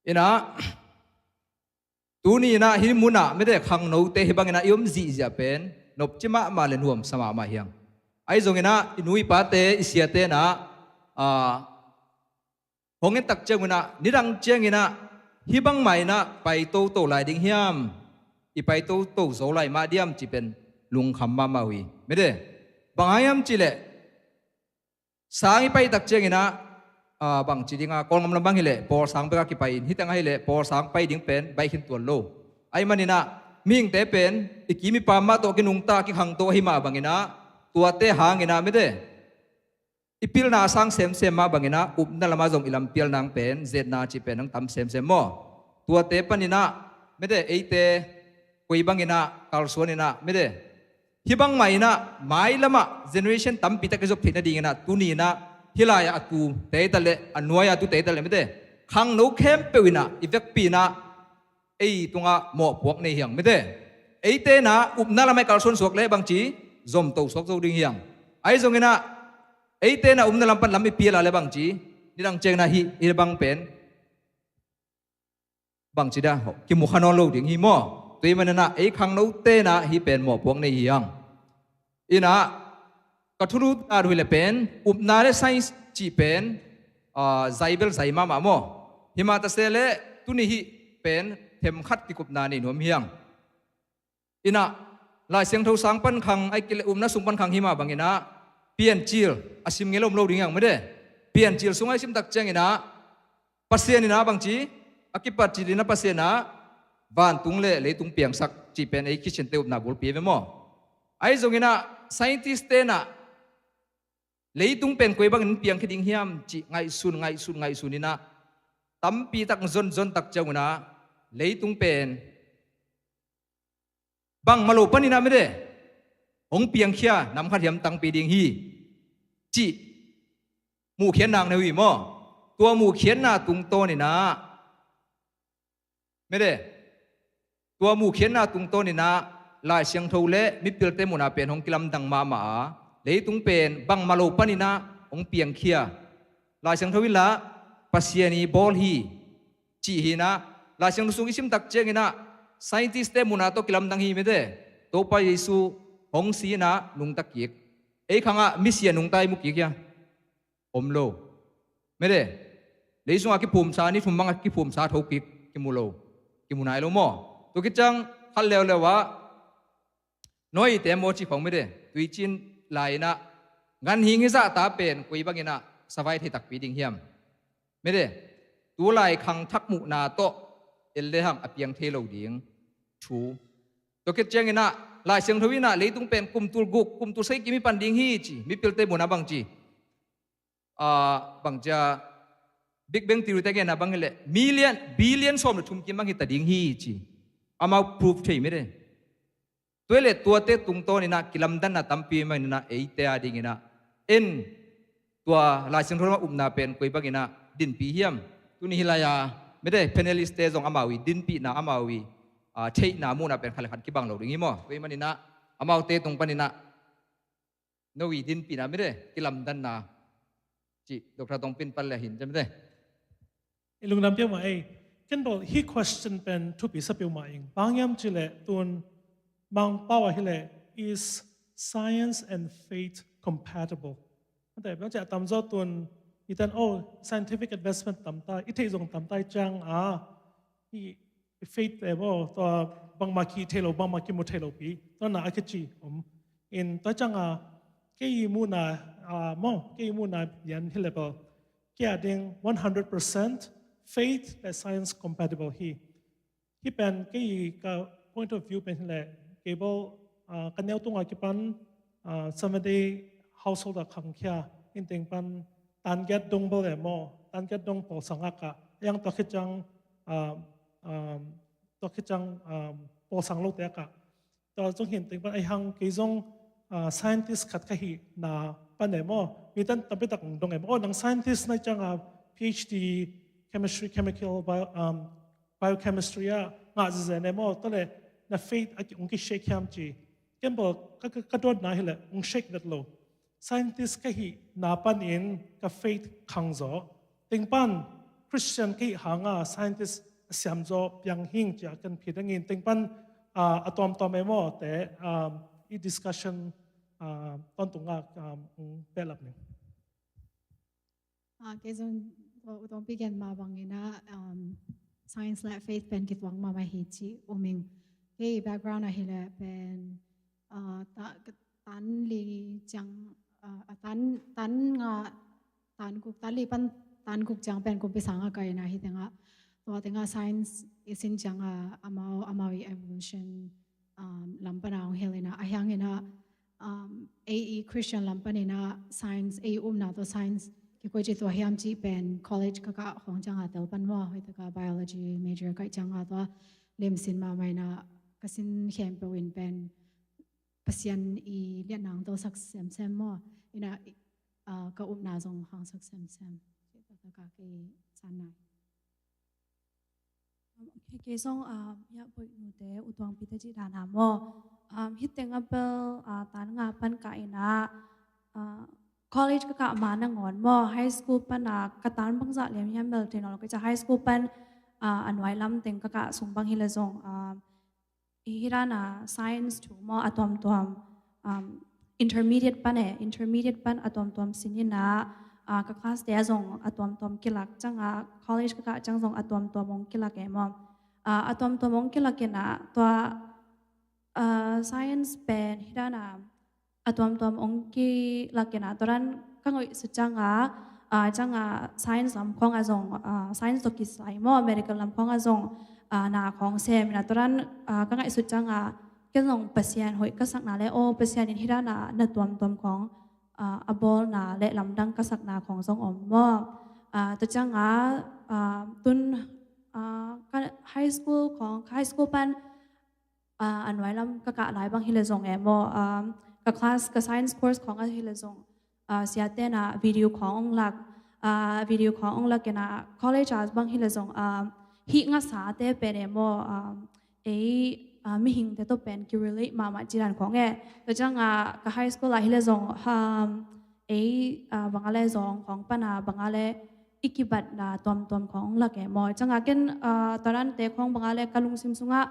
Inah tuni inah hih munah mede khangnote hih banginah i om zihziah pen nopci mahmah le nuamsa mahmah hiang. Ahi zonginah i nu i pate i siate inah, ah, hong en tak cianginah nidang cianginah hih bangmah inah pai toto lai ding hiam? I pai toto zo lai mah diam cih pen lungkham mahmah uh hi mede. Bang hang hiam cihleh sang i pai tak cianginah, ah, bangci dinga Kawlngam lam bang hileh pawlsang bekah kipai in, hih teng ahileh pawlsang pai ding pen baih khin tuan lo. Ahi maninah mihingte pen i kim i pam mah tawh kinungta kikhangto ahi mah banginah tuate hanginah mede i pilna a sang semsem mah banginah upna lamah zong i lampial nang pen zetna cih pen nang tam semsem maw? Tuate paninah mede eite koi banginah kalsuaninah mede hih bangmah inah mailamah generation tampi tak i zop theih nadinginah tuni inah hih lai-ah a tu teitaleh a nuai-ah a tu teitaleh mede khangno khempeuh inah i vekpi inah ei tungah mawhpuak nei hiang mede. Eite inah upna lamah i kalsuan suak leh bangci zomto suak zo ding hiang. Ahi zonginah eite inah upna lam pan lam i pial a le bangci nidang cianginah hih, hih bang pen bangci dah kimukha nawn lo ding hi maw? Tui maninah ei khangnote inah hih pen mawhpuak nei hiang. Inah ka thulu dan uh hile pen upna le science cih pen, ah, zai bel zai mahmah maw? Himah tase le tuni hih pen themkhat kikupna nei nuam hiang. Inah Lai Siangtho sang pan khang ahi kei le upna sung pan khang himah banginah Piancil a sim ngel om lo ding hiang mede. Piancil sungah i sim tak cianginah Pasian inah bangci a kipat cil inah Pasian inah vantung le leitung piangsak cih pen ei Khristiante upna bulpi ve maw? Ahi zonginah scientist te inah leitung pen koi bangin piangkhia ding hiam cih ngaihsun ngaihsun ngaihsun inah tampi tak zonzon tak cianginah leitung pen bangmah lo paninah mede hong piangkhia nam khat hiam tangpi ding hi cih muhkhiatna nei uh hi maw? Tua muhkhiatna tungtawninah mede tua muhkhiatna tungtawninah Lai Siangtho le mipilte munah pen hong kilamdang mahmah a leitung pen bangmah lo paninah hong piangkhia. Lai Siangtho inla Pasian i bawl hi cih hinah Lai Siangtho sung i sim tak cianginah scientist te munah tawh kilamdang hi mede. Topa Jesu hong si inah nungta kik. Ei khangah misia nungta i mu kik hia? Om lo. Mede lei sungah kiphumsa ni thum bangah kiphumsa tho kik kimu lo. Kimu nai lo maw? Tua kiciang khat leuleu ah Noah te maw cih khong mede tuicin lai inah ganhing hi zahta pen koi banginah savai thei takpi ding hiam? Mede tulai khangthak muhna tawh el le hang a piang thei lo ding thu. Tua khit cianginah Lai Siangtho inah leitung pen kum tul guk kum tul sagih kim hi pan ding hi ci mipilte munah bangci, ah, bangcia Big Bang Theory te genna bang hileh million billion sawm le thum kim bang hita ding hi ci amau proof thei mede. Tua hileh tuate tungtawninah kilamdanna tampi maninah eite a dinginah en tua Lai Siangtho lamah upna pen koi banginah dinpih hiam? Tuni hih lai-a mede panelist te zong amau i dinpihna amau i, ah, theihna muhna pen khat le khat kibang lo ding hi maw? Tua hi maninah amaute tung paninah no i dinpihna mede kilamdanna cih Doctor Tongpin pan le hin cem de. I lungdam piak mah ei. Ken bel hih question pen thupi sa piak mah ing. Bang hiam cih leh tun Mangpau ah hileh is science and faith compatible? Mate bang cih a tamzaw tun i tan oh scientific advancement tamta i theih zong tamta i ciang a i faith te maw, tua bangmah ki thei lo, bangmah ki mu thei lo pi, tua na a kici om. In tua ciang a, kei i muhna, ah, maw, kei i muhna lian hi leh bel, kei a ding one hundred percent faith le science compatible hi. Hi pen kei ka point of view pen hi leh, kei bel, ah, ka neu tungah kipan, ah, Seventh Day household a khangkhia, in teng pan tan giat dong bel e maw, tan giat dong pawlsang a kah, a yang tua khit ciang, ah, ah, tua khit ciang, ah, pawlsang lote a kah. Tua zong hi in teng pan a hang kei zong, ah, scientist khat ka hihna pan e maw, mi tan tampi tak dong e maw, oh, nang scientist na ciang a PhD chemistry, chemical, bio, um, biochemistry a ngah zezen e maw, tua leh na faith a ki ung ki shake hiam ci. Ken bel ka, ka, ka dotna hi leh ung shake vet lo. Scientist ka hihna panin ka faith khang zaw. Teng pan Christian ka hih hang a scientist a siam zaw piang hing ci a kan phit hang in teng pan, ah, a tuamtuam e maw te, um, i discussion, ah, tawntung a, um, ung pia lap ning. Ah, kei zong tua U Tuangpi gen mah bangin ah, um, science le faith pen kituak mahmah hi ci um ing. Kei background ah hi leh pen, ah, ta-, tan li ciang, ah, tan, tan nga, tan guk, tan li pan tan guk ciang pen kumpi sang a ka in ah, hi teng ah, tua teng ah science i sin ciang a, amau, amau i evolution, um, lam pan a hong hel in ah, a hang in ah, um, ei i Christian lam panin ah science, ei upna tawh science kikoih ci tua hiam cih pen college ka kah khawng ciang a tel pan maw, hoih tak a biology major ka hih ciang a tua lim sin mahmah in ah, ka sin khempeuh in pen Pasian i liatna hong telsak semsem maw, in ah, ah, ka upna zong hong hangsak semsem. Cih taktak a kei san nai. Ok, kei zong, ah, ya, boih nute, U Tuangpi te cih dan a maw. Um, hi teng a bel, ah, tan nga pan ka in ah, ah, college ka kah ma nangawn maw, high school pan a ka tan bangzah liam hiam bel thei nawn lo kei ci a, high school pan, ah, a nuai lam teng ka kah sung bang hi leh zong, ah, i hi dan a science thu maw, a tuamtuam, um, intermediate pan e, intermediate pan a tuamtuam sin in ah, ah, ka class te ah zong a tuamtuam kilak ciang a, college ka kah ciang zong a tuamtuam hong kilak e maw. Ah, a tuamtuam hong kilak in ah, tua, ah, science pen hi dan a, a tuamtuam hong kilak in ah, tua dan ka ngaihsut ciang a, ah, ciang a science lam khawng a zong, ah, science tawh kisai maw, medical lam khawng a zong, ah, na khawng sem in ah, tua dan, ah, ka ngaihsut ciang a, ken zong Pasian hoih ka sakna le, aw, Pasian in hi dan a na tuamtuam khawng, ah, a bawlna le lamdang ka sakna khawng zong om maw. Ah, tua ciang a, ah, tun, ah, ka high school khawng, high school pan, ah, a nuai lam ka kah lai bang hi leh zong e maw, um, ka class, ka science course khawng a hi leh zong, ah, siate in ah video khawng hong lak, ah, video khawng hong lak in ah, college a bang hi leh zong, um, hih ngasate pen e maw, um, ei, ah, mihingte tawh pen ki-relate mahmah cih dan khawng e. Tua ciang a ka high school ah hi leh zong, um, ei, ah, bang a le zong khawng pan a, bang a le i kibatna tuamtuam khawng hong lak e maw. Ciang a ken, ah, tua dante khawng bang a le ka lungsim sung ah,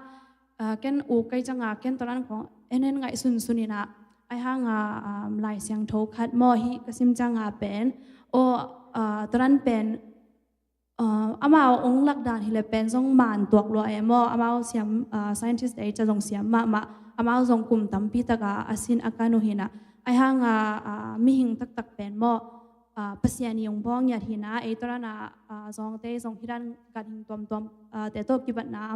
ah, ken uk ka hih ciang a ken tua dan khawng en en ngaihsunsun in ah, a hang a, um, Lai Siangtho khat maw, hih ka sim ciang a pen, aw, ah, tua dan pen, ah, amau hong lak dan hi leh pen zong man tuak lua e maw, amau siam, ah, scientist te ciang zong siam mahmah, amau zong kum tampi tak a a sin a kan uh hi in ah, a hang a, ah, mihing taktak pen maw, ah, Pasian i hong bawl ngiat hi in ah, ei tua dan a, ah, zawngte zong hi dan, ganhing tuamtuam, ah, te tawh kibatna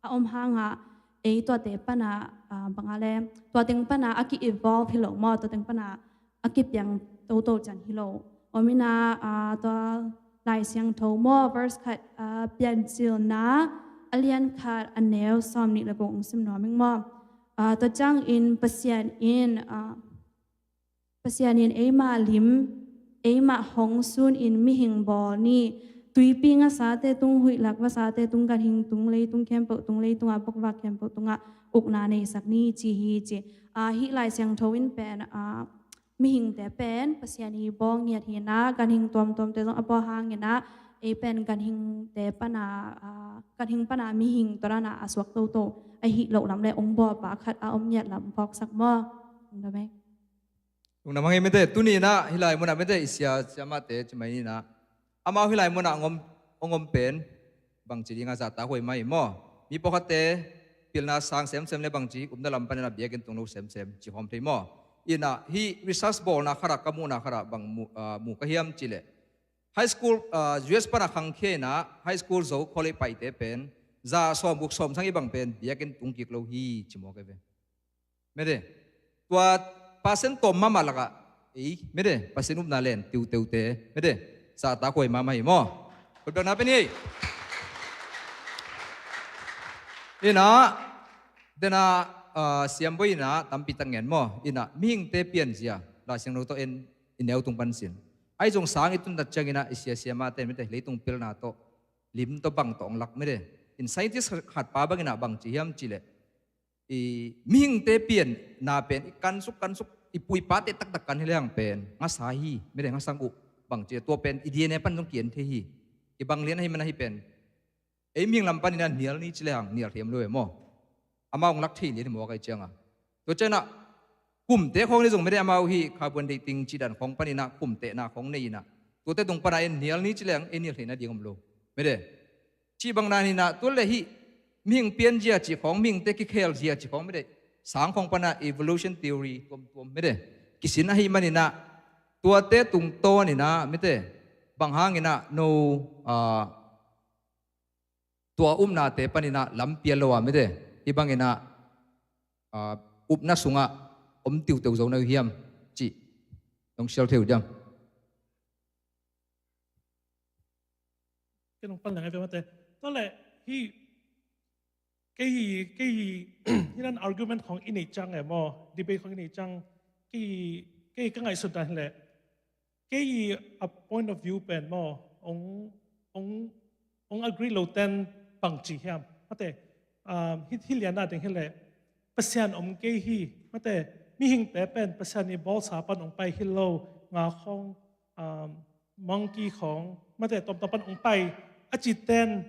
a om hang a, ei tuate pan a, ah, bang a le, tua teng pan a a ki-evolve hi lo maw, tua teng pan a a kipiang toto ciang hi lo. Om in ah, ah, tua Lai Siangtho maw, verse khat, ah, Piancilna a lian khat a neu sawmnih le guk hong sim nuam ing maw. Ah, tua ciangin Pasian in, ah, Pasian in eimah lim, eimah hong sun in mihing bawl ni, tuipi ngasate tung, huihlak vasate tung, ganhing tung, leitung khempeuh tung, leitung a bokvak khempeuh tungah ukna neisak ni, ci hi ci. Ah, hih Lai Siangtho in pen, ah, mihingte pen Pasian i bawl ngiat hi in ah, ganhing tuamtuamte zong a bawl hang in ah, ei pen ganhingte pan a, ah, ganhing pan a mihing tua dan a a suak toto ahih loh lam le hong bawlpa khat a om ngiat lam phawksak maw. Lungdam ei. Lungdam hang ei mite, tuni in ah hih lai mun ah mite i sia, siamahte ci mai ni in ah, amau hih lai mun ah hong om, hong om pen bangci ding a zahtak huai mai maw. Mi pawlkhatte pilna sang semsem le bangci upna lam panin a biakinn tung lo semsem ci hawm thei maw? Inah hih research bawlna khatah ka muhna khatah bang mu, ah, mu ka hiam cihleh, high school, ah, U S pana khangkhia inah high school zo college paite pen za sawm guk sawm sang i bang pen biakinn tung kik lo hi ci maw ka hi ve. Mede. Tua Pasian tawm mahmah lakah ei, mede, Pasian upna len tiuteute, mede, zahtak huai mahmah hi maw? Khutbekna pen hi. Inah dena, ah, siamboi inah tampi tak ngen maw? Inah mihingte pianzia Lai Siangtho tawh en i neu tung pansin. Ahi zong sang i tuntat cianginah i siasia mate, mede, leitung pilna tawh lim tawh bang tawh ong lak, mede. In scientist khat pa banginah bang ci hiam cihleh, i mihingte pianna pen i kansuk kansuk i pu i pate taktak kan hi lehang pen ngasa hi, mede, ngasa uh. Bang ci tua pen i D N A pan zong ki-en thei hi. I bang lian ahi man ahi pen ei mihing lam panin a nial ni ci lehang nial thei om lo e maw? Amau hong lak thei lian hi maw ka hi cianga. Tua cianah kumte khawng ni zong, mede, amau hih carbon dating ci dan khawng paninah kumtehna khawng nei inah tuate tung pana en nial ni ci lehang ei nial theihna ding om lo, mede. Cih bang dan inah tua le hih mihing pianzia cih khawng, mihingte kikhelzia cih khawng, mede, sang khawng pana evolution theory tuamtuam, mede, kisin ahi maninah tuate tungtawn inah, mede, bang hanginah no, ah, tua upnate paninah lam pial lo a, mede, hih banginah, ah, upna sungah om tiuteu zo na uh hiam cih nong sial thei uh diam? Kei nong pan leng a ve mate. Tua le hih kei hi, kei hi, hih nan argument khawng i neih ciang e maw, debate khawng i neih ciang, kei hi, kei hi ka ngaihsut dan hileh, kei hi a point of view pen maw, ong, ong, ong agree lo ten bang ci hiam? Mate, um, hih, hih lian a ding hileh, Pasian om kei hi, mate, mihingte pen Pasian i bawlsa pan ong pai hi lo, nga khawng, um, monkey khawng, mate, tuamtuam pan ong pai a ci ten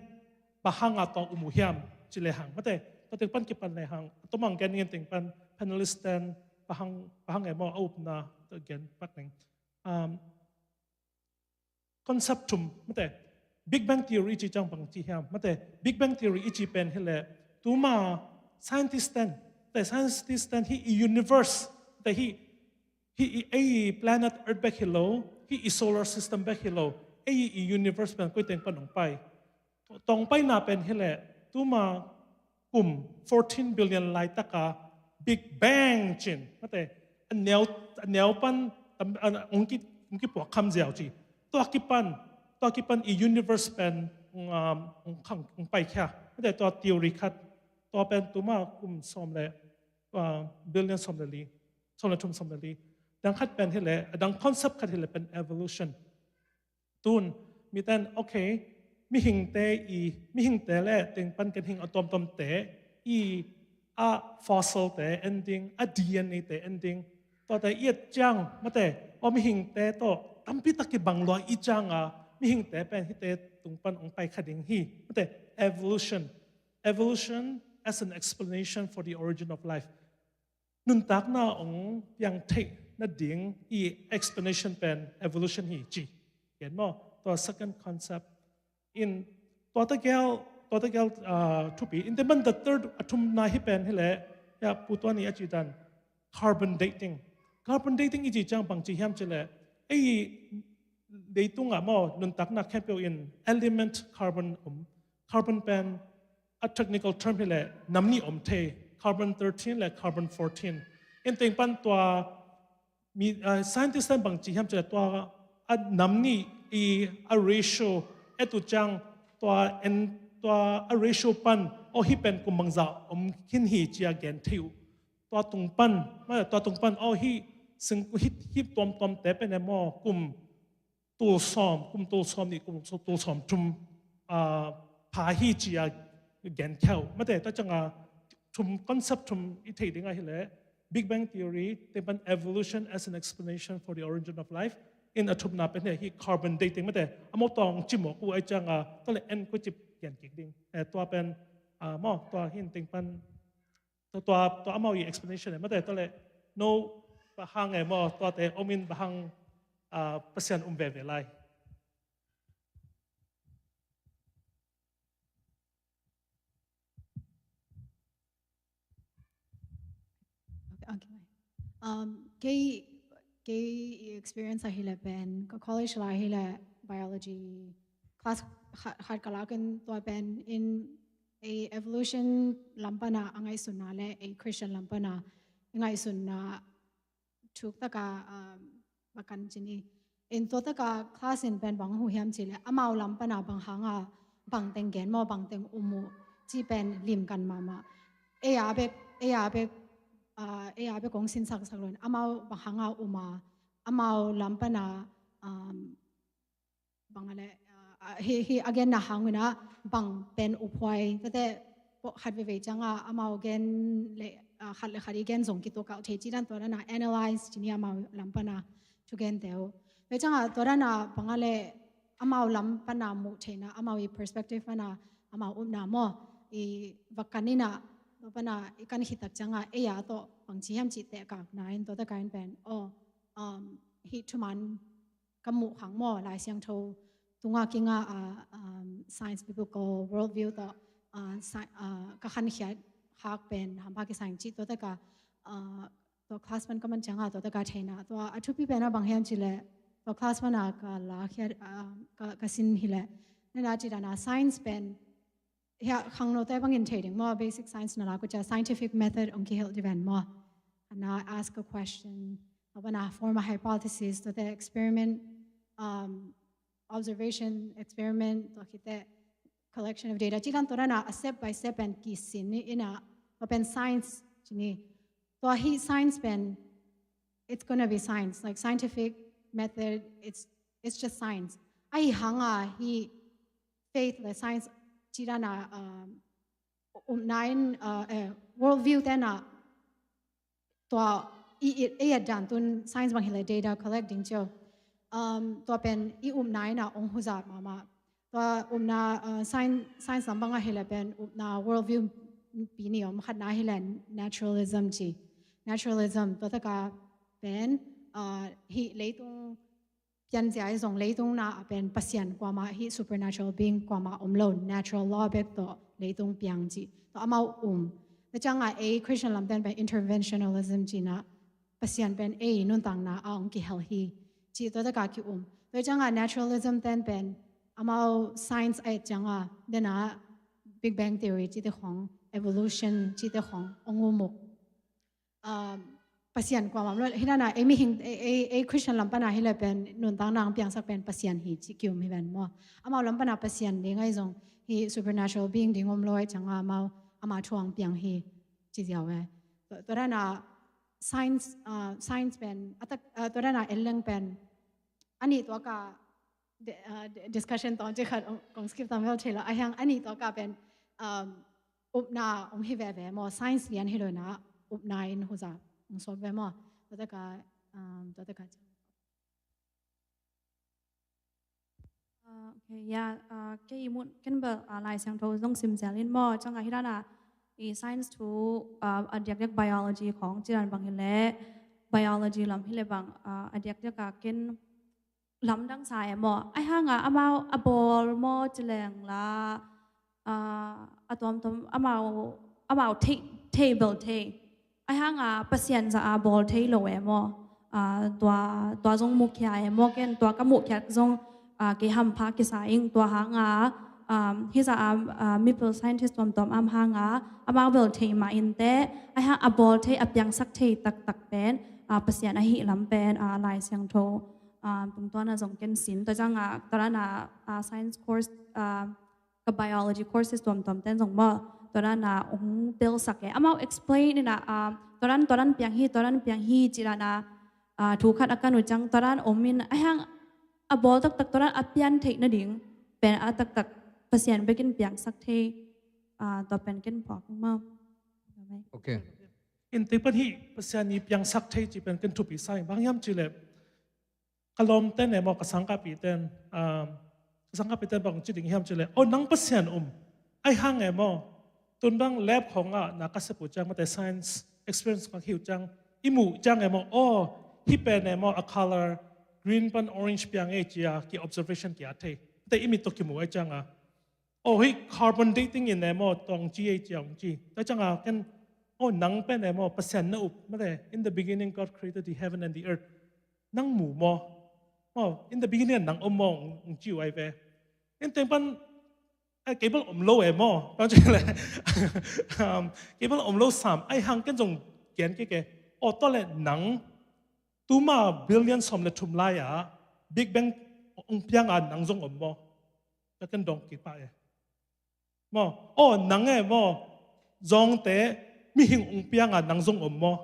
bang hanga tua um uh hiam ci lehang, mate, tua teng pan kipan lehang, tua mang gen ngen teng pan panelist ten bang hang, bang hang e maw a upna tua gen pak neng. Um, concept thum, mate, Big Bang Theory i ci ciang bang ci hiam? Mate, Big Bang Theory i ci pen hileh, tuma scientist ten, mate, scientist ten hih i universe, mate, hih, hih i, ei planet Earth bek hi lo, hih i solar system bek hi lo, ei i universe pen koi teng pan ong pai. Tawng paina pen hileh, tuma kum fourteen billion laitaka Big Bang cin, mate, a neu, a neu pan tam, a, ong ki, ong kipuak kham ziau ci. Tua kipan, tua kipan i universe pen, um, ong khang, ong paikhia. Mate, tua theory khat, tua pen tuma kum sawm le, uh, billion sawm le li, sawm le thum sawm le li. Dang khat pen hileh, a dang concept khat hileh pen evolution. Tun, miten, okay, mihingte i, mihingte le teng pan ken hing a tuamtuamte i a fossil te en ding, a D N A te en ding. Tuate i et ciang, mate, aw mihingte tawh tampi tak kibang lua i cianga, mihingte pen hihte tung pan ong pai kha ding hi. Mate, evolution. Evolution as an explanation for the origin of life. Nuntakna ong piang theih nading i explanation pen evolution hi ci. Gen maw? Tua second concept in tua tegel, tua tegel, ah, thupi. In the man the third, a thumna hi pen hileh, ya, Pu Tuan i a ci dan carbon dating. Carbon dating i ci ciang bang ci hiam cileh, ei leitungah maw, nuntakna khempeuh in element carbon om. Carbon pen a technical term hileh nam nih om thei, carbon thirteen le carbon fourteen. In teng pan tua mi, ah, scientist ten bang ci hiam cileh tua a nam nih i a ratio et uh ciang tua en, tua a ratio pan aw hih pen kum bangzah om khin hi ci a gen thei uh. Tua tung pan, mate, tua tung pan aw hih sing, hih, hih tuamtuamte pen e maw, kum tul sawm, kum tul sawm nih, kum tul sawm thum, ah, pha hi ci a gen khia uh. Mate, tua cianga thum, concept thum i theih ding ahileh, Big Bang Theory, teng pan evolution as an explanation for the origin of life, in a thumna pen hileh hih carbon dating, mate, a maw tawng cimawk uh ai cianga, tua le en koi cip gen kik ding. Eh, tua pen, ah, maw, tua hin teng pan, tua, tua, tua amau i explanation e, mate, tua le, no, bang hang e maw, tuate om in bang hang, ah, Pasian um veve lai. Okay. Um, kei, kei i experience ahih leh pen, ka college lai ahih leh biology class khat, khat ka lak in tua pen in ei evolution lam pan a ngaihsutna leh ei Christian lam pan a ngaihsutna thuk tak a, um, va kan ci ni. In tua tak a class in pen bang hong huh hiam cih leh amau lam pan a bang hang a bang teng gen maw, bang teng um uh cih pen lim kan mahmah. Ei a bek, ei a bek, ah, ei a bek kong sinsak sak lo in amau bang hang a um a, amau lam pan a, um, bang a leh, ah, ah, hih, hih a genna hang un a bang pen uphuai, tua teh pawh khat veivei ciang a amau gen leh, ah, khat leh khat i gen zong kituak kah thei cih dan tua dan a analyze ci ni amau lam pan a thugente uh. Tua ciang a tua dan a bang a leh amau lam pan a muh theihna, amau i perspective pan a amau upna maw, i va kan in a, tua pan a i kan khit tak ciang a ei a tawh bang ci hiam cih tehkakna in tua tak a in pen, oh, um, hih thuman ka muh khang maw, Lai Siangtho tung a kinga a, um, science biblical worldview tawh, uh, sci-, uh, ka khankhiat khak pen hampha kisai ing cih tua tak a, uh, tua class pan ka man ciang a tua tak a theihna. Tua a thupi pen a bang hiam cih leh tua class pan a ka lakhia, uh, ka, ka sin hi leh, na na cih dan a science pen hih a khangnote bangin thei ding maw, basic science na lak uh ciang scientific method hong kihelh ding ven maw. Khatna, ask a question, tua pan a form a hypothesis, tua teh experiment, um, observation, experiment, tua khit teh collection of data. Cih dan tua dan a step by step pen kisin ni in a, tua pen science ci ni. Tua hih science pen, it's gonna be science, like scientific method, it's, it's just science. Ahih hang a hih faith leh science cih dan a, um, upna in, uh, eh, worldview te na tua i, i, i et dan tun science bang hi leh data collect ding ci uh. Um, tua pen i upna in a hong huzat mahmah. Tua upna, uh, science, science lam bang ahih leh pen upna worldview pi ni om, khatna hi leh naturalism ci. Naturalism, tua tak a pen, uh, hih leitung pianzia i zong leitung na a pen Pasian kuamah, hih supernatural being kuamah om lo, natural law bek tawh leitung piang cih tua amau um. Tua ciang a ei Christian lamte in pen interventionalism cih na, Pasian pen ei nuntakna a hong kihel hi cih tua tak a ki um. Tua ciang a naturalism te in pen amau science a et ciang a, den a Big Bang Theory cihte khong, evolution cihte khong hong um uh. Um, Pasian kuamah om lo, hih dan a ei mihing, ei, ei, ei Christian lam pan a hi leh pen nuntakna hong piangsak pen Pasian hi cih ki um hi ven maw. Amau lam pan a Pasian ding a i zong hih supernatural being ding om lo a i ciang a amau, ama thu hong piang hi ci ziau e. Tua, tua dan a science, uh, science pen, a tak, uh, tua dan a en leng pen, a nih tuak a di-, uh, di-, discussion tawng ci khat kong, kong skip tam vel thei lo, ahih hang a nih tuak a pen, um, upna hong hi veve maw, science lian hi lo in a, upna in huzat hong suak ve maw. Tua tak a, um, tua tak a. Ah, okay, ya, ah, kei i muh ken bel, ah, Lai Siangtho zong sim zel in maw, ciang a hih dan a i science thu, ah, a diakdiak biology khong cih dan bang hi leh, biology lam hi leh bang, ah, a diakdiak a ken lamdang sa e maw. Ahih hang a amau a bawl maw ci leng la, ah, a tuamtuam amau, amau thei, thei bel thei. Ahih hang a Pasian zah a bawl thei lo e maw. Ah, tua, tua zong mukhia e maw, ken tua ka mukhia zong, ah, kei hampha kisa ing. Tua hang a, um, hih zah a, ah, mipil scientist tuamtuam a om hang a, amau bel thei mah inteh, ahih hang a bawl thei, a piangsak thei taktak pen, ah, Pasian ahih lam pen, ah, Lai Siangtho, ah, tungtawn a zong ken sin. Tua ciang a, tua dan a, ah, science course, ah, ka biology courses tuamtuam ten zong maw, tua dan a hong telsak e. Amau explain in a, ah, tua dan, tua dan piang hi, tua dan piang hi, cih dan a, ah, thu khat a kan uh ciang, tua dan om in, ahih hang a bawl taktak, tua dan a pian theih nading pen a taktak Pasian bek in piangsak thei, ah, tua pen ken phuak maw. Okay. In tei pan hih Pasian i piangsak thei cih pen ken thupi sa ing, bang hiam cih leh, ka lawmte in e maw, ka sangkahpihte in, um, ka sangkahpihte in bang ci ding hiam cih leh, oh, nang Pasian um. Ahih hang e maw, tun bang lab khong ah na ka sep uh ciang, mate science experiment khong hi uh ciang, i muh ciang e maw, oh, hih pen e maw, a color green pan orange piang e ci a, ki observation ki at thei. Mate i mit tawh ki muh e ciang a, oh, hih carbon dating in e maw, tua hong ci e ci a hong ci. Tua ciang a ken Oh, nang pen e maw, Pasian na up, mate, "In the beginning God created the heaven and the earth." Nang mu maw? Oh, "In the beginning" nang om maw, ng, ng ci uh ai ve. In teng pan, ai, cable om lo e maw? Bang ci le, um, cable om lo sam, ai hang ken zong gen kei ke. Oh, tua le nang, tuma billion sawm le thum lai-a, Big Bang ong piang a nang zong om maw? Tua ken dong kik pah e. Maw, oh, nang e maw, zawngte, mihing ong piang a nang zong om maw?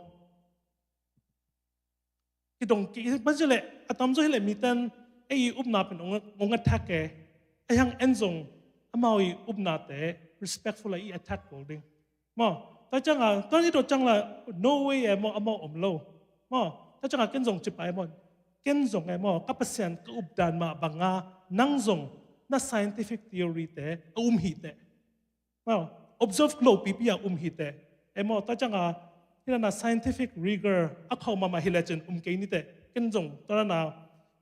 Kidong kik, bang ci le, a tamzaw hi le miten, ei i upna pen ong, ong attack e. Ai hang en zong, amau i upnate, respectful a i attack kul ding. Maw, tua ciang a, tua ni tua ciang la, "No way e maw, amau om lo." Maw, tua ciang a ken zong ci pah e maw, ken zong e maw, ka Pasian ka updan mah bang a, nang zong na scientific theory te a um hi teh. Maw, observe lo pipi a um hi teh. E maw, tua ciang a, hi na na scientific rigor a khauh mahmah hi le cin um kei ni teh. Ken zong, tua na na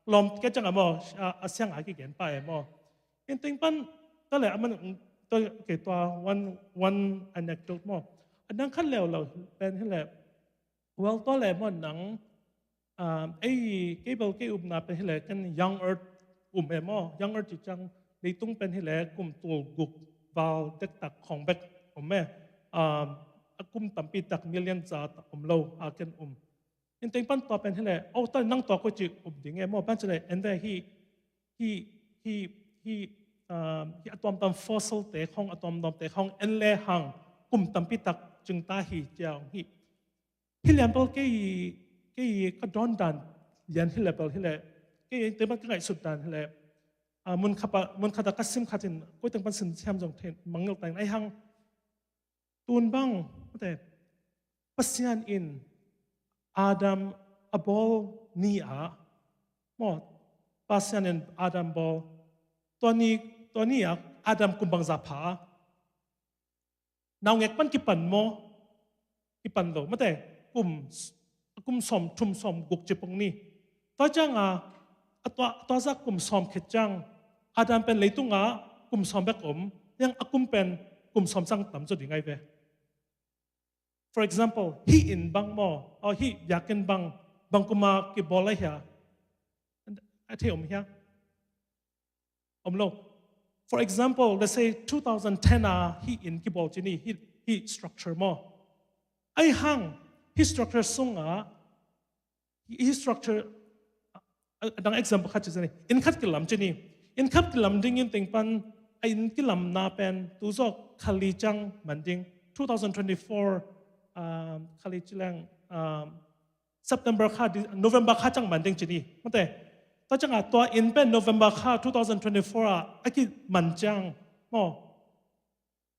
lawm kei ciang a maw, a, a siang a kigen pah e maw. In teng pan, tua le, a man, tua, okay, tua one, one anecdote maw. A dang khat leuleu pen hi le, well, tua le maw nang, um, ei cable kei upna pen hi le, ken young earth um e maw. Young earth ci ciang, leitung pen hi le, kum tul guk val dektak khawng bek om e. Um, a kum tampi tak million za om lo, a ken um. In teng pan tua pen hi le, oh, tua nang tua koi ci um ding e maw, bang ci le, en ve hi, hi, hi, hi, um, hi a tuamtuam fossil te khawng, a tuamtuam te khawng en le hang, kum tampi tak cing ta hi ciang hi. Hi lian bel kei, kei ka dawn dan lian hi le bel hi le, kei teng pan ka ngaihsut dan hi le, ah, mun khat a, mun khat a ka sim khat in, koi teng pan sim siam zong thei, mangngilh ta in ai hang, tun bang, mate, Pasian in Adam a bawl ni ah, maw, Pasian in Adam bawl, tua ni, tua ni ah Adam kum bangza pha a? Naungek pan kipan maw? Kipan lo, mate, kum, kum sawm thum sawm guk ci pong ni. Tua ciang a, a tua, a tua zah kum sawm khit ciang, Adam pen leitung ah kum sawm bek om, yang a kum pen kum sawm ciang tam zaw ding ai ve. For example, hih inn bang maw, oh, hih biakinn bang, bang kum a kibawl lai hia? A thei om hia? Om lo. For example, let's say two thousand ten a hih inn kibawl ci ni, hih, hih structure maw. Ai hang, hih structure sung a, hih, hih structure, a, a dang example khat ci ni, inn khat kilam ci ni. Inn khat kilam ding in teng pan, a inn kilamna pen, tu zaw kha li ciang man ding, two thousand twenty-four, um, kha li ci leng, um, September kha, di-, November kha ciang man ding ci ni. Mate, tua ciang a tua inn pen November kha two thousand twenty-four a, a kiman ciang, maw,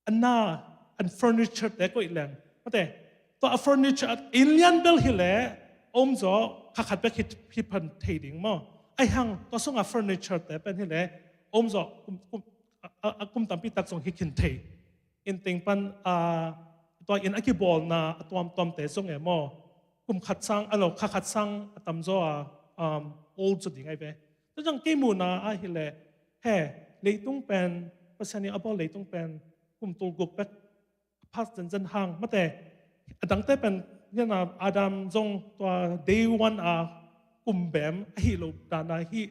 a na, a furniture te koih leng, mate, tua a furniture, a inn lian bel hi le, om zaw, kha khat bek hi, hi pan thei ding maw. Ai hang, tua sung a furniture te pen hi le, om zaw, kum, kum, a, a, a kum tampi tak zong hi khin thei. In teng pan, a, tua inn a kibawlna a tuamtuamte zong e maw, kum khat sang, a lo, kha khat sang a tamzaw a, um, old zaw ding ai ve. Tua ciang kei muhna ah hi le, he, leitung pen, Pasian in a bawl leitung pen, kum tul guk bek a pha zenzen hang, mate, a dangte pen, hi na, Adam zong tua day one a kum beem a hih loh dan a hih,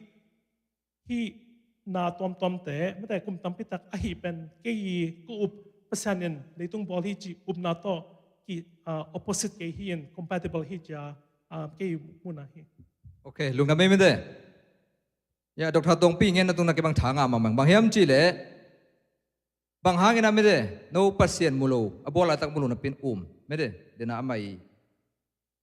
hih na tuamtuamte, mate, kum tampi tak a hih pen, kei i ka up, Pasian in leitung bawl hi ci upna tawh ki, ah, opposite kei hi in, compatible hi ci a, ah, kei i muhna hi. Ok, lungdam ei mate. Ya, Doctor Tongpi ngen na tung na kei bang tha ngah mahmah, bang hiam ci le, bang hangin a mate, no Pasian mu lo, a bawl laitak mu lo na pi in um, mate, dena amah i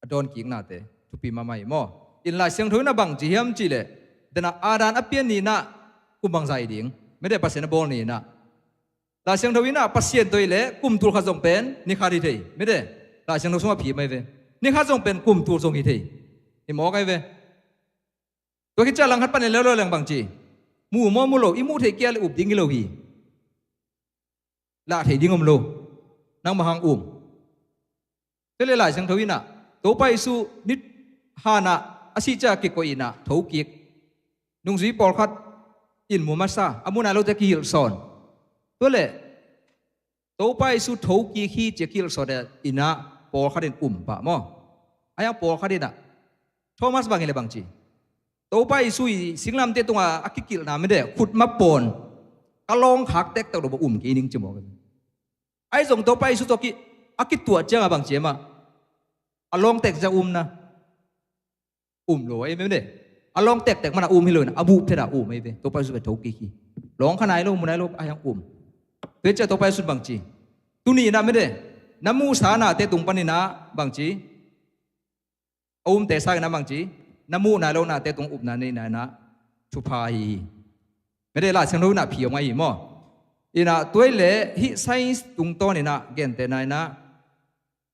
a dawnkiknate thupi mahmah hi maw. In Lai Siangtho in a bang ci hiam ci le, dena Adam a pian ni in a kum bangza hi ding, mate, Pasian a bawl ni in a. Lai Siangtho in a Pasian tawh hi le kum tul khat zong pen ni khat hi thei, mate, Lai Siangtho sungah phim ai ve. Ni khat zong pen kum tul zong hi thei. Hi mawk ai ve. Tua khit ciang langkhat pan en leuleu leng bang ci, mu maw mu lo, i muh theih kia le up ding hi lo hi. Lah theih ding om lo. Nang bang hang um. Tua le Lai Siangtho in a, Topa Jesu ni hanah a sih ciang kikoih in a, thokik. Nungzui pawlkhat in mu masa, a mu nai lote kihilh sawn. Tua le Topa Jesu thokik hi ci a kihilh sawn in a, pawlkhat in um pah maw. Ahi hang pawlkhat in ah, Thomas bang hi leh bang ci, Topa Jesu i singlamteh tungah a kikilhna mede khutma pawn ka lawngkhak tektek lo bang um kei ning ci maw. Ahi zong Topa Jesu tawh a kituat ciangah bang ci e mah, a lawng tektek ciang umna um lo ahi mede. A lawng tektek mana um hi lo in a buh phet a um ahi ve. Topa Jesu pen tho kik hi. Lawng kha nai lo, mu nai lo, ahi hang um. Tua ciang Topa Jesu bang ci, tuni in ah mede, na muhsa nate tung panin ah bang ci, a umte sangin ah bang ci, na muh nai lo nate tung upna neihna in ah thupha hi hi. Mede, Lai Siangtho in ah phi om ahi maw. In ah tua hi leh hih science tungtawn in ah gentehna in ah,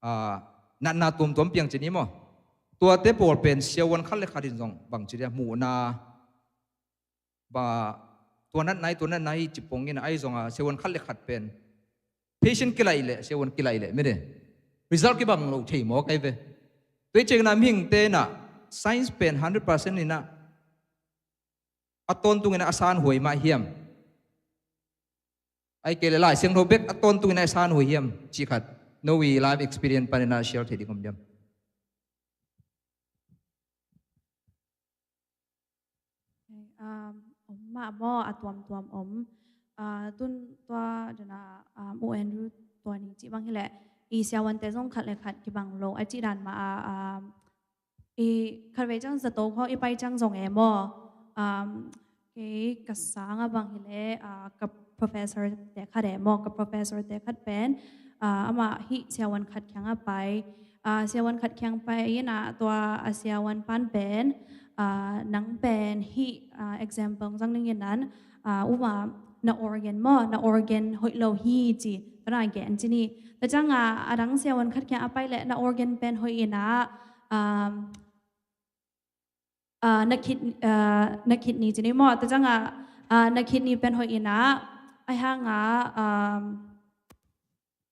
ah, natna tuamtuam piang ci ni maw. Tuate pawl pen siavuan khat le khat in zong bang ci dia muhna, ba, tua natna hi, tua natna hi ci pongin ah, ahi zong a siavuan khat le khat pen patient kilaih leh, siavuan kilaih leh mede result kibang lo thei mawk ahi ve. Tua hi ciangin ah mihingte in ah science pen hundred percent in ah a tawntungin ah a sanhuai mah hiam, ahih kei leh Lai Siangtho bek a tawntungin ah a sanhuai hiam cih khat, no i life experience panin ah share thei ding om diam? Um, om mah maw, a tuamtuam om. Ah, tun tua dana, um, U Andrew tua ning cih bang hi leh i siavuante zong khat le khat kibang lo a cih dan mah a, um, i khatvei ciang zato khawng i pai ciang zong e maw. Um, kei ka sangah bang hi leh, ah, ka professor te khat e maw, ka professor te khat pen, ah, amah hih siavuan khat kiangah pai, ah, siavuan khat kiang pai in ah tua a siavuan pan pen, ah, nang pen hih, ah, example zang ning in ah, ah, U Mah, na organ maw, na organ hoih lo hi ci, tua na gen ci ni. Tua ciang a, a dang siavuan khat kiang a pai leh na organ pen hoih in ah, um, ah, na kid-, ah, na kidney ci ni maw, tua ciang a, ah, na kidney pen hoih in ah, ahi hang a, um,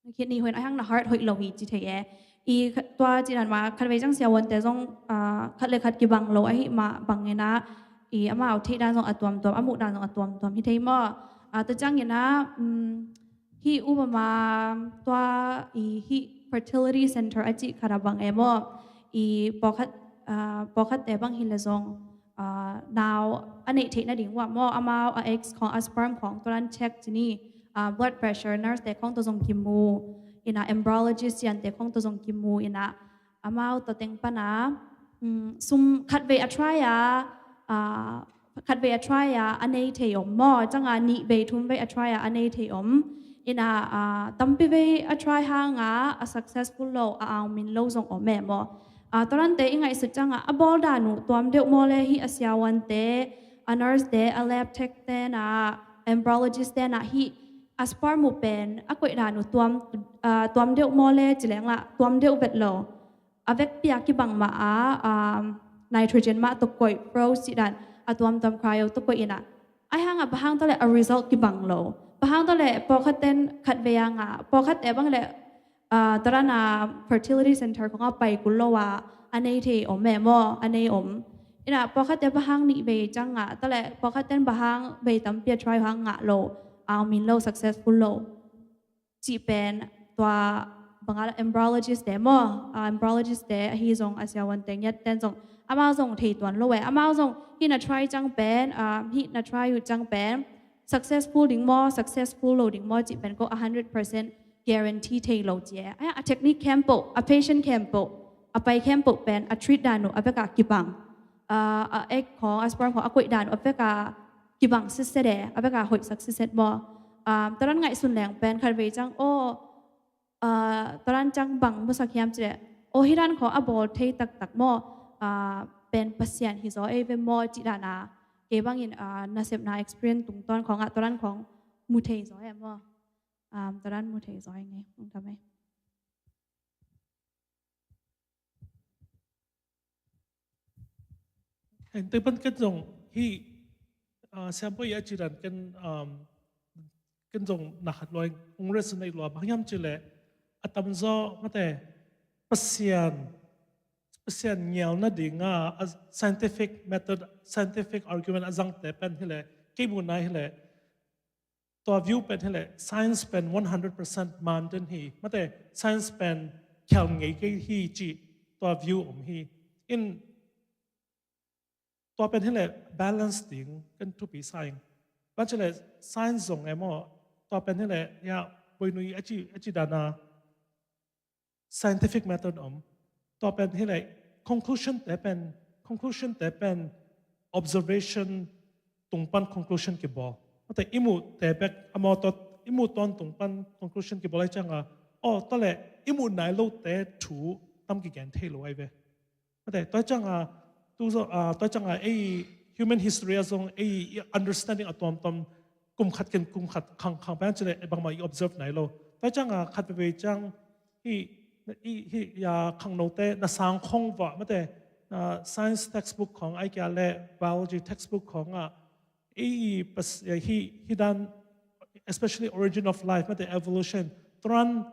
na kidney hoih in ah, ahi hang na heart hoih lo hi ci thei e. I kha-, tua cih dan mah khatvei ciang siavuante zong, ah, khat le khat kibang lo ahih mah bangin ah, i amau theih dan zong a tuamtuam, a muh dan zong a tuamtuam hi thei maw. Ah, tua ciangin ah, um, hih upama tua i hih fertility center a cih khat a bang e maw, i pawlkhat, ah, pawlkhatte bang hi leh zong, ah, nau a neih theih nading uh ah maw, amau a eggs khawng, a sperm khawng tua dan check ci ni, ah, blood pressure nurse te khawng tawh zong kimu in ah, embryologist siante khawng tawh zong kimu in ah, amau tawh teng pan a, um, sum khatvei a try a, ah, khatvei a try a, a nei thei om maw, ciang a nihvei thumvei a try a, a nei thei om. In ah, ah, tampi vei a try hang a, a successful lo, a aung min lo zong om e maw. Ah, tua dante i ngaihsut ciang a, a bawl dan uh tuam deuh maw le, hih a siavuante, a nurse te, a lab tech te in ah, embryologist te in ah, hih a sperm uh pen a koih dan uh tuam, ah, tuam deuh maw le ci leng lah tuam deuh vet lo. A vekpi a kibang mah a, um, nitrogen mah tawh koih, froze cih dan, a tuamtuam cryo tawh koih in ah, ahi hang a bang hang tua leh a result kibang lo. Bang hang tua leh pawlkhat ten khatvei a ngah, pawlkhatte bang leh, ah, tua dan a fertility center khawng a pai kul lo a, a nei thei om e maw, a nei om. In ah pawlkhatte bang hang nihvei ciang ngah, tua leh pawlkhat ten bang hang vei tampi a try hang ngah lo, aung min lo, successful lo. Cih pen tua bang a, embryologist te maw, ah, embryologist te ahi zong a siavuante ngiat ten zong amau zong thei tuan lo e, amau zong hih na try ciang pen, ah, hih na try uh ciang pen successful ding maw, successful lo ding maw cih pen ko a hundred percent guarantee thei lo ci e. A, a technique khempeuh, a patient khempeuh, a pai khempeuh pen a treat dan uh a vek a kibang, ah, a egg khawng, a sperm khawng a koih dan uh a vek a kibang sitset e, a vek a hoihsak sitset maw. Um, tua dan ngaihsun leng pen khatvei ciang, aw, ah, tua dan ciang bang musak hiam ci leh, aw, hih dan khawng a bawl thei taktak maw, ah, pen Pasian hi zaw ei ve maw cih dan a, kei bangin, ah, nasepna experience tungtawn khawng ah tua dan khawng mu thei zaw e maw. Um, tua dan mu thei zaw e ngei, ung tam e. Hei, tua pan ken zong hih, ah, siampu i a ci dan ken, um, ken zong na khat lua, ung resonate lua, bang hiam ci leh, a tamzaw, mate, Pasian, Pasian ngial nading a, a scientific method, scientific argument a zangte pen hi leh, kei muhna hi leh, tua view pen hi leh, science pen one hundred percent maan den hi. Mate, science pen khial ngei kei hi cih tua view om hi. In tua pen hileh balance ding kan thupi sa ing. Ban cileh science zong e maw, tua pen hileh ya boinui a ci a ci dana scientific method om. Tua pen hileh conclusion te pen conclusion te pen observation tung pan conclusion kibawl. Mate i muh te bek a maw tot i muh tawn tung pan conclusion kibawl ai cianga aw tua leh i muh nai lo te thu tam kigen thei lo ai ve. Mate tua cianga tu zo tua cianga ei human history a zong ei understanding a tuamtuam kum khat ken kum khat khang khang pen cileh bangmah i observe nai lo. Tua cianga khat veve ciang hi hi ya khangnote na sang khong va mate na science textbook khong ai kia le biology textbook khong ah ei hi hi dan especially origin of life mate evolution turan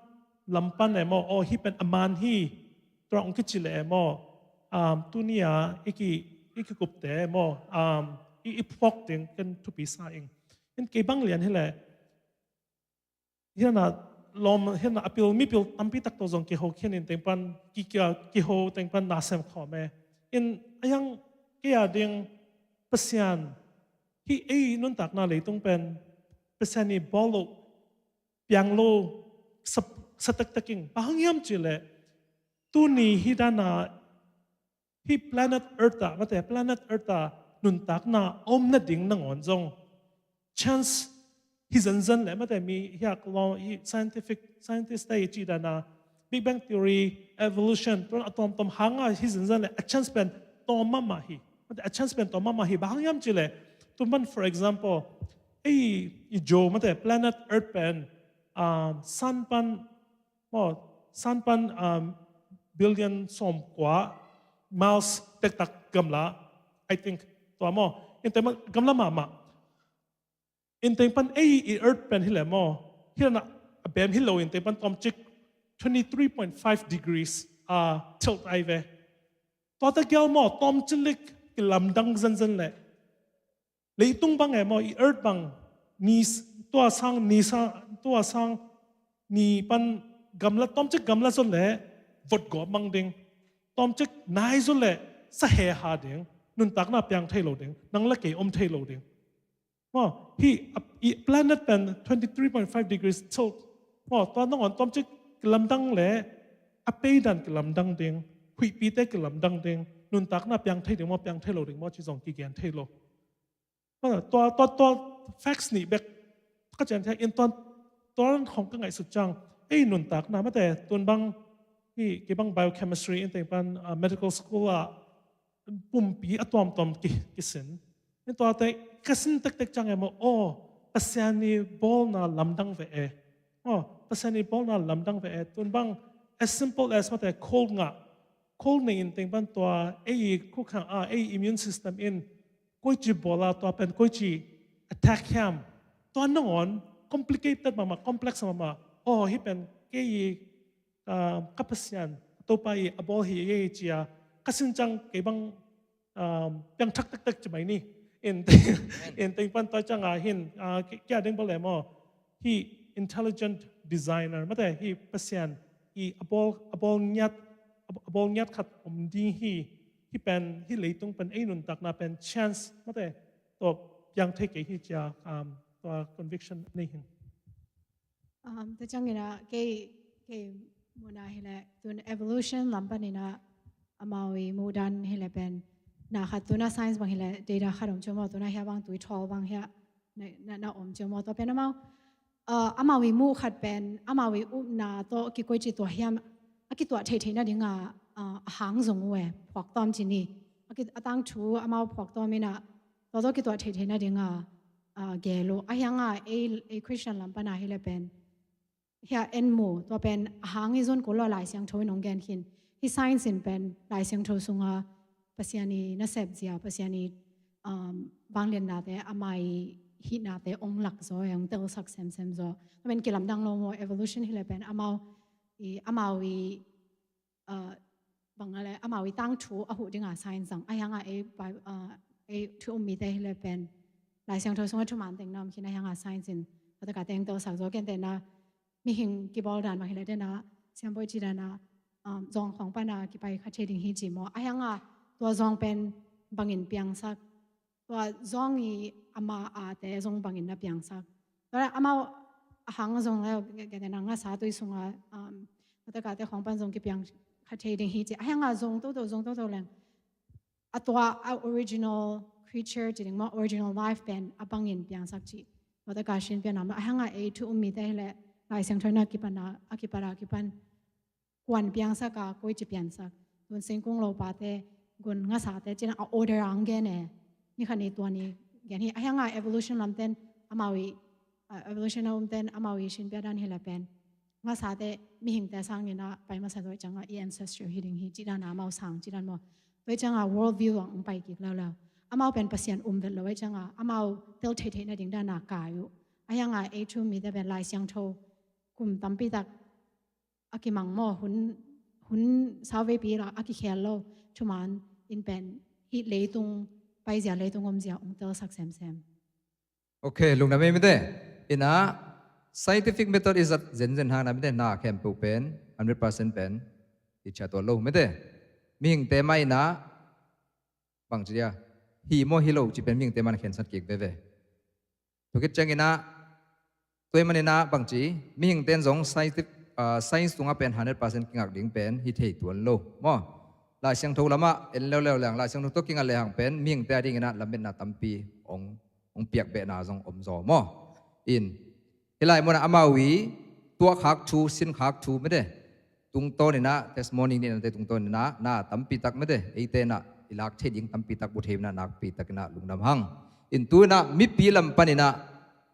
lampan e maw aw hi pen a man hi turan ong kici le e maw. Tunia i ki i kikupte e maw i i phuak ding kan thupi sa ing. In kei bang lian hileh hiana lom hiana apil mipil tampi tak to zong kiho khian in tengpan kikia kiho tengpan na sem khawm e. In ayang kei a ding Pasian hi ei nuntakna leitung pen Pasian i bawl lo piang lo sa tektek ing. Bang hang hiam cileh tuni hi dana hi planet Earth ah mate planet Earth ah nuntakna om nading nangawn zong chance hi zenzen le mate mi hiak law hi scientific scientist te hi ci dana Big Bang Theory, evolution tuan a tuamtuam hanga hi zenzen le a chance pen tawm mahmah hi. Mate a chance pen tawm mahmah hi bang hang hiam cileh tuman for example ei i jo mate planet Earth pen sun pan maw sun pan billion sawm kua miles tektak gamla I think tua maw in tengpan gamla mahmah. In tengpan ei i Earth pen hileh maw hilana a bem hi lo in tengpan tomcik twenty three point five degrees a tilt ai ve. Tua ta gial maw tomcilik kilamdang zenzen leh leitung bang e maw i Earth bang ni tua sang ni sang tua sang ni pan gamla tomcik gamla zo le vot gawp mang ding tomcik nai zo le sa he ha ding nuntakna piang thei lo ding nang la kei om thei lo ding. Maw hi i planet pen twenty three point five degrees tilt maw tua nangawn tomcik kilamdang le a peidan kilamdang ding huihpite kilamdang ding nuntakna piang thei ding maw piang thei lo ding maw ci zong kigen thei lo. Tua tua tua facts nih bek ka cian thei in tua tua khong ka ngaihsut ciang ei nuntakna mate tun bang hi kibang biochemistry in tengpan medical school ah pumpi a tuamtuam kisin in tuate ka sin tektek ciang e maw aw Pasian i bawlna lamdang ve e. Aw Pasian i bawlna lamdang ve e tun bang as simple as mate cold ngah cold nei in tengpan tua ei khukhang a ei immune system in koici bawla tua pen koici attack hiam tua nangawn complicated mahmah complex mahmah aw hi pen kei ka Pasian Topa i a bawl hi ei cia ka sin ciang kei bang piangthak tektek ci mai ni. In tengpan tua cianga hin kia ding bawle maw hi intelligent designer mate hi Pasian i a bawl a bawl ngiat a bawl ngiat khat om ding hi. Hi pen hi leitung pen ei nuntakna pen chance mate tua piang thei kei hi cia tua conviction nei hin. Tua ciangina kei kei muna hile tun evolution lam panina amau i mudan hile pen na khat tuna science bang hile data khat om cio maw tuna hia bang tui thawl bang hia na om cio maw tua pen amau amau i mu khat pen amau i upna tawh kikoici tua hiam a kituah theihtheih nadinga a hang zong uh e phuak tawm ci ni a tang thu amau phuak tawm ina tua tawh kituah theihtheih nadinga gel uh a hianga ei Christian lam pana hile pen hia en mu tua pen a hang i zon kul lo Lai Siangtho in ong gen khin hi science in pen Lai Siangtho sunga Pasian i nasep zia Pasian i vangliatnate amai hihnate ong lak zaw e ong telsak semsem zaw tua pen kilamdang lo maw evolution hile pen amau i amau i bang le amau i tang thu a huh dinga science zang a hianga ei ei thu um mite hile pen Lai Siangtho sunga thuman teng na om khin a hianga science in a taka teng telsak zaw kente na mihing kibawl dan bang hile dena siamboi ci dana um, zawng khawng pana kipai kha thei ding hi ci maw. Ahi hanga tua zawng pen bangin piangsak, tua zawng i ama ate zong bangin na piangsak. Tua leh amau a hang zong le gete na ngasa tui sunga, um, matakate khawng pan zong kipiang kha thei ding hi ci. Ahi hanga zong toto, zong toto leng a tua a original creature ci ding maw, original life pen a bangin piangsak ci. Tua taka Shin pian nam lo. Ahi hanga ei thu um mite hileh Lai Siangtho na kipana, a kipara kipan kuan piangsak a, koi ci piangsak. Tun singkung lopate, gun ngasate cina a order ang gen e. Ni khat ni tua ni gen hi. Ahi hanga evolution lamten amau i, uh, evolution a umten amau i Shin pia dan hileh pen ngasate mihingte sangin a pai masa tua cianga i ancestral hi ding hi, ci dan a amau sang, ci dan maw. Tua cianga world view ang pai kik leuleu. Amau pen Pasian um vet lo, tua cianga amau tel thei thei na ding dan a kai uh. Ahi hanga ei thu mite pen Lai Siangtho kum tampi tak a kimang maw, hun, hun sauveipi la a kikhel lo, thuman in pen hih leitung paizia, leitung omzia ung telsak semsem. Ok, lungdam ei mite. Ina, scientific method is a zenzen hang na mite, na khempeuh pen hundred percent pen i chia tuan lo mite. Mihingte mah ina bangci dia, hi maw hi lo ci pen mihingte mah na khensat kik veve. Tua khit ciangin ah, tua ahih manin ah bangci, mihingte in zong scientific, ah, science tungah pen hundred percent kingak ding pen hi thei tuan lo maw. Lai Siangtho lamah en leuleu leng, Lai Siangtho tawh kingat lehang pen mihingte a dingin ah lametna tampi hong, hong piakbehna zong om zaw maw. In, hih lai munah amau i tuahkhak thu, sinkhak thu mete tungtawn in ah, testimony nihna te tungtawn in ah, na tampi tak mete, eite in ah i lak thei ding tampi tak bu thei in ah, nakpi tak in ah lungdam hang. In tu in ah mipi lam pan in ah,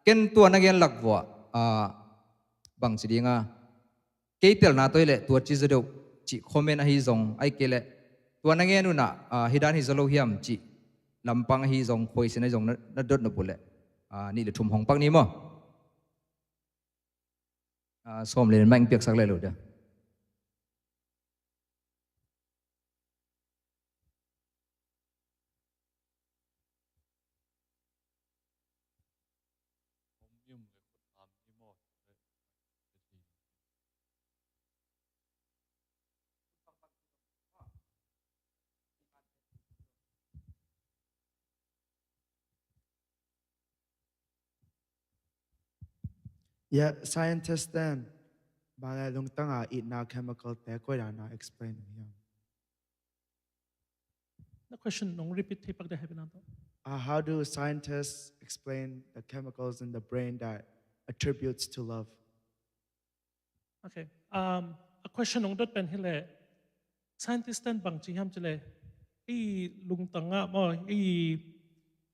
ken tua na gen lak vua, ah, bangci ding a, kei telna tawh i leh tua ci zaw deuh cih comment ahi zong, ahih kei leh tua na gen un ah, ah, hi dan hi zaw lo hiam cih lampang ahi zong, khuaisin ahi zong na, na dot nop uh leh, ah, nih le thum hong pak ni maw. Ah, sawm le nih mah ing piaksak le lo dia. Yeah, scientist ten, bang le lungtang a itna chemical te koi dan a explain uh hiam? The question nong repeat thei pak de hai pen ato. Uh, how do scientists explain the chemicals in the brain that attributes to love? Okay. Um, a question nong dot pen hileh, scientist ten bangci hiam cileh, i lungtang ah maw, i,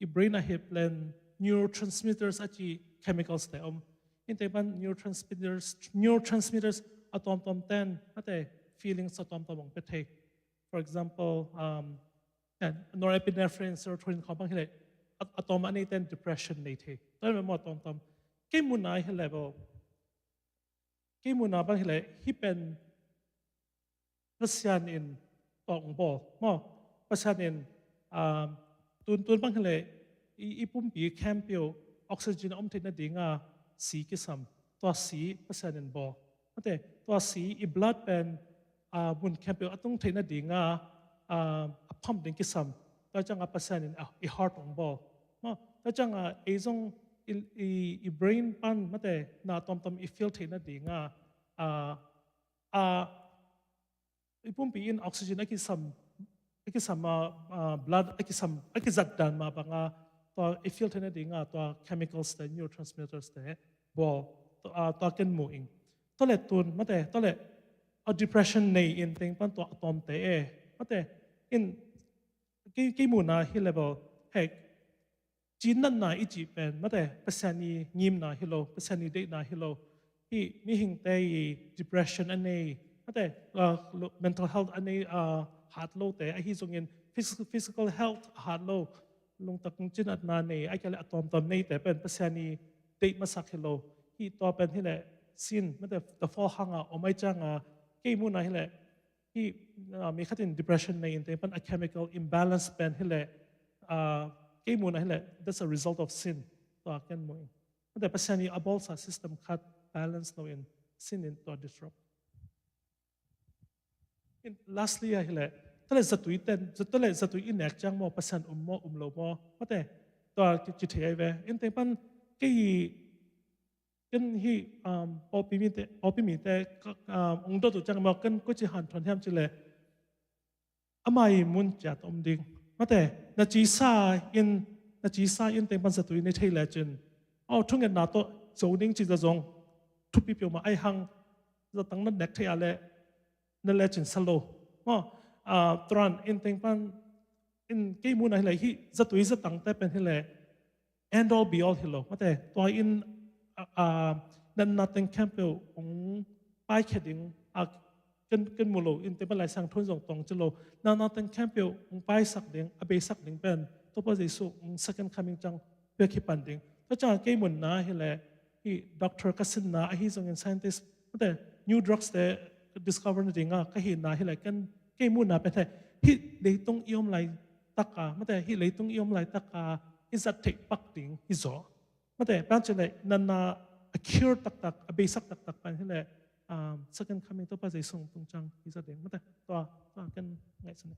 i brain a hip len neurotransmitters a ci chemicals te om. Innte pan neurotransmitters, neurotransmitters a tawmtawm ten, mate feelings a tawmtawm ong pe thei. For example, um, yeah, norepinephrine, serotonin khawng bang hileh, a, a tawm a nei ten depression nei thei. Tua hi mah a tawmtawm. Kei muna hileh bel, kei muna bang hileh, hih pen Pasian in tua ong bawl maw. Pasian in, um, tun, tun bang hileh, i, i pumpi khempeuh oxygen a om theih nadinga si kisam. Tua si Pasian in bawl. Mate, tua si i blood pen, ah, mun khempeuh a tung theih nadinga, ah, a pump ding kisam. Tua cianga Pasian in, ah, i heart ong bawl. Maw, tua cianga ei zong i, i, i brain pan, mate, na tawmtawm i feel theih nadinga, ah, ah, i pumpi in oxygen a kisam, a kisam, ah, ah, blood a kisam, a kizat dan mah banga, tua i feel theih nadinga, tua chemicals te, neurotransmitters te bawl, tua, ah, tua ken mu ing. Tua leh tun, mate, tua leh, a depression nei in teng pan tua a tawmte e, mate, in, kei, kei muna hileh bel, hek, cinnatna i cih pen, mate, Pasian i ngimna hi lo, Pasian i deihna hi lo. Hih mihingte i depression a nei, mate, ah, lo-, mental health a nei, ah, hat lote, ahi zongin phys-, physical health a hat lo, lungtang cinnatna nei, ahih kei leh a tawmtawm neite pen Pasian i deih masak hi lo. Hih tua pen hileh sin, mate, the fall hanga om ahih cianga, kei muna hileh, hih, ah, mi khat in depression nei in teng pan a chemical imbalance pen hileh, ah, kei muna hileh, that's a result of sin. Tua ken mu ing. Mate, Pasian i a bawlsa system khat balance lo in sin in tua disrupt. Lastly, ah, hileh, tua leh zatui ten, tua leh zatui i nek ciang maw, Pasian um maw, um lo maw, mate, tua ci, ci thei ahi ve. In teng pan, kei, ken hih, um, pawlpi mite, pawlpi mite, ka, um, ong dot uh ciang maw, ken koici hanthawn hiam cih leh, ama i mun ciat om ding. Mate, na cisa in, na cisa in teng pan zatui nei thei lecin, aw, thungetna tawh zo ding ci zah zong thupi peuhmah ahi hang, zatang na nek thei ah leh, na lecin sa lo. Maw, ah, tua dan in teng pan, in kei muhna hileh, hih zatui zatangte pen hileh, end all be all hi lo. Mate, tua in, ah, ah, natna teng khempeuh ong paikhia ding, ah, ken, ken mu lo, in teng pan Lai Siangtho in zong tawng ci lo. Natna teng khempeuh ong paisak ding, a beisak ding pen Topa Jesu ong second coming ciang bek hi pan ding. Tua ciang kei muhna hileh, hih doctor ka sinna, ahi zongin scientist, mate, new drugs te discover nading a ka hihna hileh, ken kei muhna pen hileh, hih leitung i om laitak a, mate, hih leitung i om laitak a i zat theih pak ding hi zaw. Mate, bang ci leh, natna a cure taktak, a beisak taktak pen hileh, um, second coming Topa Jesu tung ciang i zat ding. Mate, tua, tua ken ngaihsun.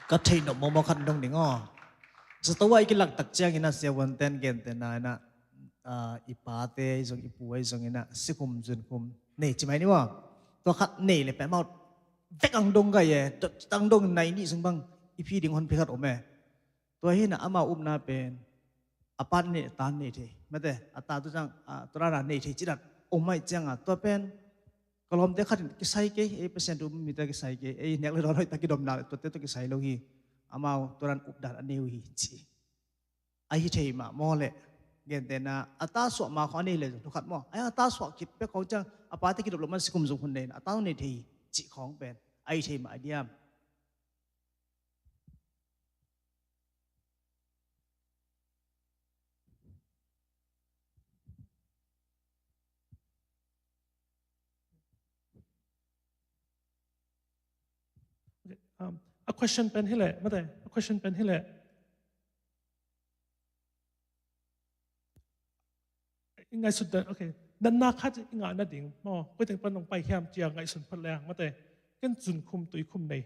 Ka theih nop mawkmawk khat dong ding aw. Zato ah i kilak tak ciangin ah, siavuante'n gentehna in ah, ah, i pate ahi zong, i pu ahi zongin ah, sikhum zunkhum nei ci mai ni aw. Tua khat nei leh pen amau vek ang dong gai e, tua ang dong nai nih sung bang i phi ding hon phi khat om e. Tua hi in ah amau upna pen, a pa nei, a ta nei thei. Mate, a ta tu ciang, a, tua dan a nei thei ci dan om ahih ciangin, tua pen, ka lawmte khat in kisai kei, ei Pasian thu um mite kisai kei, ei nek leh dawn hoih tak kidopna, tuate tawh kisai lo hi. Amau tua dan up dan a nei uh hi ci. Ahi thei mah maw leh, gentehna, a ta suah ma khawng a nei leh zong thu khat maw. Ahi hang a ta suah khit pek khawng ciang, a pate kidop loh man sikhum zunkhum nei in ah, a ta nei thei hi cih khawng pen ahi thei mah a diam. Okay, um, a question pen hileh, mate, a question pen hileh, i ngaihsut dan, okay, natna khat i ngah nading maw, koi teng pan nong pai hiam ci-a ngaihsun phot leng, mate, ken zunkhum tuikhum nei.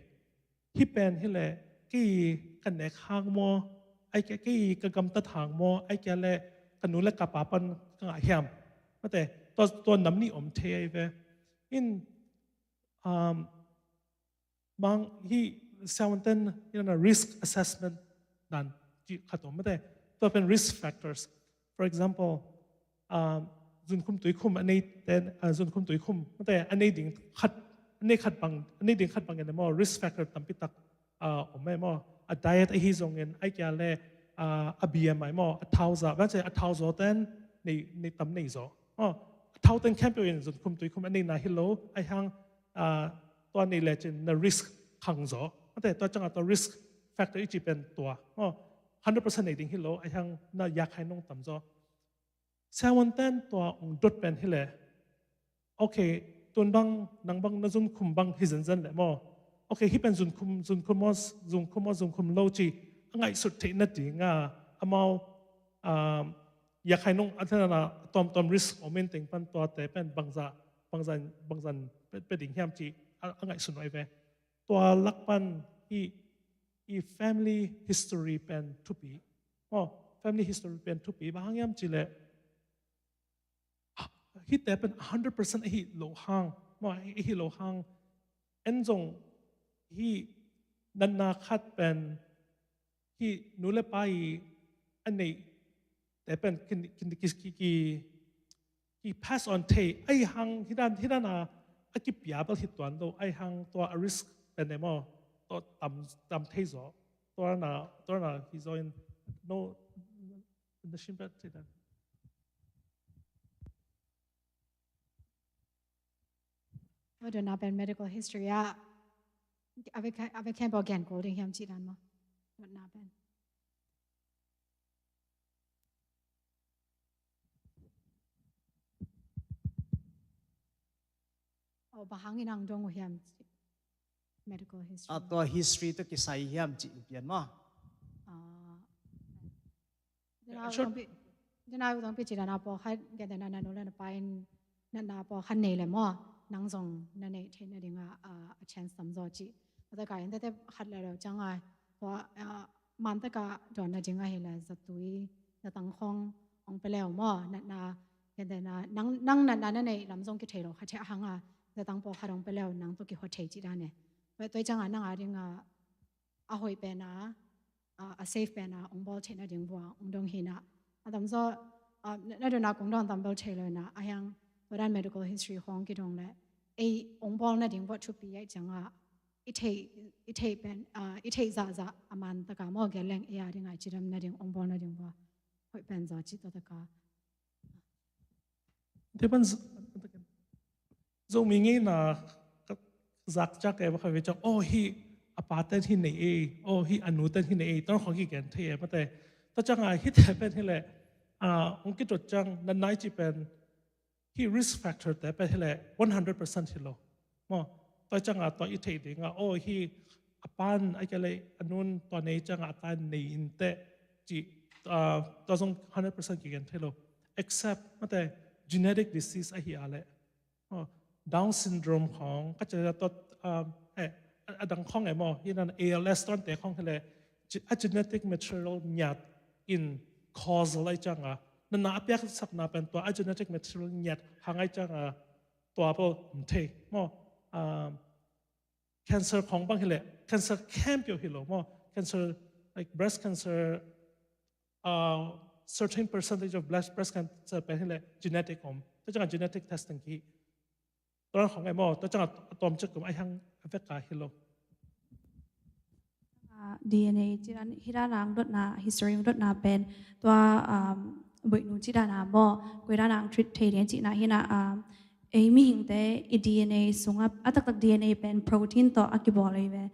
Hih pen hileh, kei ka nek hang maw, ahih kei, kei ka gamtat hang maw, ahih kei leh ka nu leh ka pa pan ka ngah hiam. Mate, tua, tua nam nih om thei ahi ve. In, um, mang hih siavuante'n, you know, risk assessment dan cih khat om, mate. Tua pen risk factors. For example, um, zunkhum tuikhum a nei ten, uh, zunkhum tuikhum, mate, a nei ding khat, a nei khat bang, a nei ding khat bangin maw, risk factor tampi tak, uh, om e maw. A diet ahi zongin, ahih kei leh, uh, a B M I maw, a thau za, bang ci a thau zaw ten nei, nei tam nei zaw. Maw, a thau teng khempeuh in zunkhum tuikhum a neihna hi lo, ahi hang, ah, tua nei lecin na risk khang zaw. Mate, tua ciangin tua risk factor i cih pen tua. Oh, hundred percent nei ding hi lo, ahi hang na yakhai nong tam zaw. Siavuante'n tua ong dot pen hileh, okay, tun bang, nang bang na zunkhum bang hi zenzen leh maw. Okay, hih pen zunkhum, zunkhum maw, zunkhum maw, zunkhum lo ci a ngaihsut theih nading a, amau, ah, yakhai nong a tena na tuamtuam risk om in teng pan tuate pen bangzah, bangzah, bangzah pia, pia ding hiam ci a, a ngaihsun uh ahi ve. Tua lak pan i, i family history pen thupi. Oh, family history pen thupi. Bang hang hiam cih leh, hihte pen a hundred percent ahi lo hang, maw, ahi lo hang, en zong hih natna khat pen hih nu leh pa i a neihte pen ki, ki, ki, ki, ki, ki pass on thei, ahi hang hih dan, hih dan a, a kipia bel hi tuan lo, ahi hang tua a risk pen e maw, tua tam, tam thei zaw, tua na, tua na hi zaw in, no, na sim bet thei dan. Tua dotna pen medical history ah, a ve kha, a ve khempeuh gen kul ding hiam cih dan maw? Dotna pen. Oh, bang hangin ang dong uh hiam cih. medical history. Ah, tua history tawh kisai hiam cih pian maw? Ah. Dena, sure. Tongpi, dena tongpi ci dana pawlkhat, gentehna na nu le na pa in natna pawlkhat nei le maw, nang zong na neih theih nadinga, ah, a chance tam zaw cih. Tua taka in tete khat le lo cianga, tua, ah, man taka dawn nading ahi le zatui, zatang khong ong pe leu maw, natna, gentehna, nang, nang natna na neih lam zong kithei lo kha thei a hanga, zatang pawlkhat ong pe leu nang tawh kihua thei cih dan e. Tua, tua cianga nang a dinga, a hoih pena, a, a safe pena ong bawl theih nading vua ong dong hina. A tamzaw, a, na, na dona kong dong tam bel thei lo na, a hiang tua dan medical history khong kidong le, ei ong bawl nading vua thupi ai cianga, i theih, i theih pen, a, i theih zahzah a man taka maw gel leng ei a dinga i cidam nading ong bawl nading vua hoih pen zaw cih tua taka. Te pan z-, Zomi ngeina ka zak ciak e, va kha ve ciang, oh, hih a pa ten hih nei e, oh, hih a nu ten hih nei e, tua khong kigen thei e, mate. Tua cianga hih te pen hi le, ah, ong kituat ciang, natna i cih pen, hih risk factor te pen hi le, one hundred percent hi lo. Maw, tua cianga tua i theih dinga, oh, hih a pan, a kele, a nun tua nei cianga a tan nei in te, cih, ah, tua zong hundred percent kigen thei lo. Except, mate, genetic disease ahi a le. Oh, Down syndrome khong, ka cih tua, um, eh, a, a dang khong e maw, hi nan A L S tuan te khong hi le, ge-, a genetic material ngiat in causal ai cianga. Natna a piaksakna pen tua a genetic material ngiat hang ai cianga, tua pawh om thei maw. Um, cancer khong bang hi le, cancer khempeuh hi lo maw. Cancer, like breast cancer, uh, certain percentage of breast, breast cancer pen hi le genetic om. Tua cianga genetic testing ki. Tua khong e maw, tua cianga a tawm cik om a hiang a veka hi lo. Ah, D N A ci dan, hi dan ang dotna, history ang dotna pen, tua, um, boihnu ci dan a maw, koi dan ang treat thei ding cihna hi na, um, ei mihingte i D N A sungah, a taktak D N A pen protein tawh a kibawl ei ve.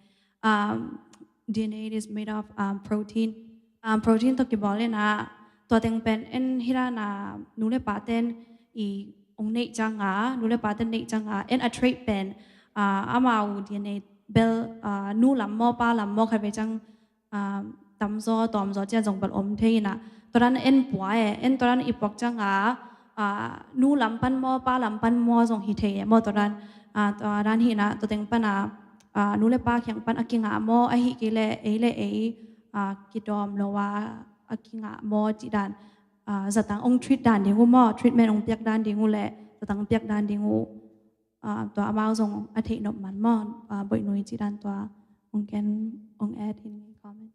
Um, D N A is made of, um, protein. Um, protein tawh kibawl ina, tua teng pen en hi dan a nu le pa ten i ong neih cianga, nu le pa ten neih cianga, en a trait pen, ah, amau D N A bel, ah, nu lam maw, pa lam maw khat ve ciang, ah, tamzaw, tawmzaw ciang zong bel om thei ina. Tua dan en pua e, en tua dan i puak cianga, ah, nu lam pan maw, pa lam pan maw zong hi thei e maw tua dan, ah, tua dan hi na, tua teng pan a, ah, nu le pa kiang pan a kingah maw, ahi kei le, ei le ei, ah, kidawm lo a, a kingah maw cih dan, ah, zatang ong treat dan ding uh maw, treatment ong piak dan ding uh le, zatang piak dan ding uh, ah, tua amau zong a theih nop man maw, ah, boihnu i cih dan tua, ong ken, ong add in comment.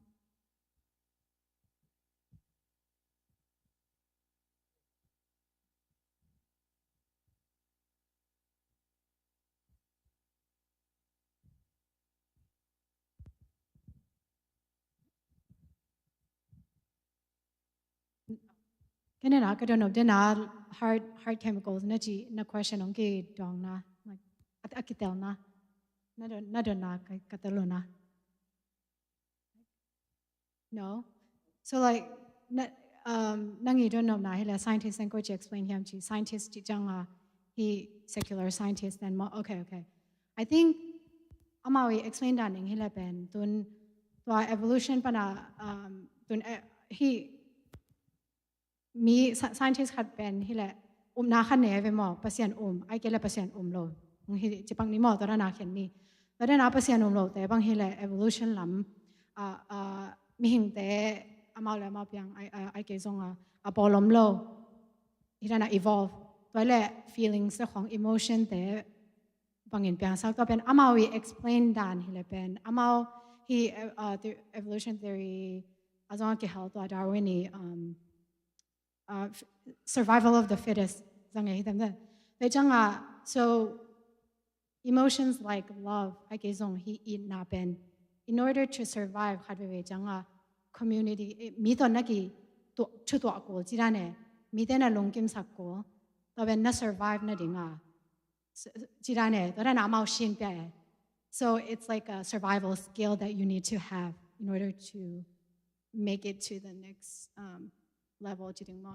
Kei na ka don of dena hard, hard chemicals na ci na question ong kidong na, like, a, a kitel na. Na don, na don na ka, ka tel lo na. No? So, like, na, um, nang i don nop na hi le scientist nang ko ci explain hiam ci. Scientist ci cianga hi secular scientist then mo. Okay, okay. I think amau i explain dan ning hi le pen tun tua evolution pana, um, tun, eh, hi mi sci-, scientist khat pen hi le upna khat nei ve maw, Pasian um, ai kei le Pasian um lo. Hi ci pak ni maw, tua dana khen ni. Tua dana Pasian um lo te bang hi le evolution lam, ah, ah, mihingte amau le amau piang ai, ai, ai kei zong a, a pawlom lo. Hi dana evolve. Tua le feelings te khong emotion te bangin piangsak tua pen amau i explain dan hi le pen. Amau hi, eh, uh, the-, evolution theory a zong a kihal tua Darwin i, um, uh, f-, survival of the fittest zang e hi tam dan. Tua cianga, so emotions like love, ai kei zong hi itna pen. In order to survive khat veve cianga community, eh, mi tawh na ki tu-, thutuah kul ci dan e, mi te na lungkimsak kul, tua pen na survive na dinga. S-, ci dan e, tua dan amau sin pia e. So it's like a survival skill that you need to have in order to make it to the next, um, level, ci ding maw.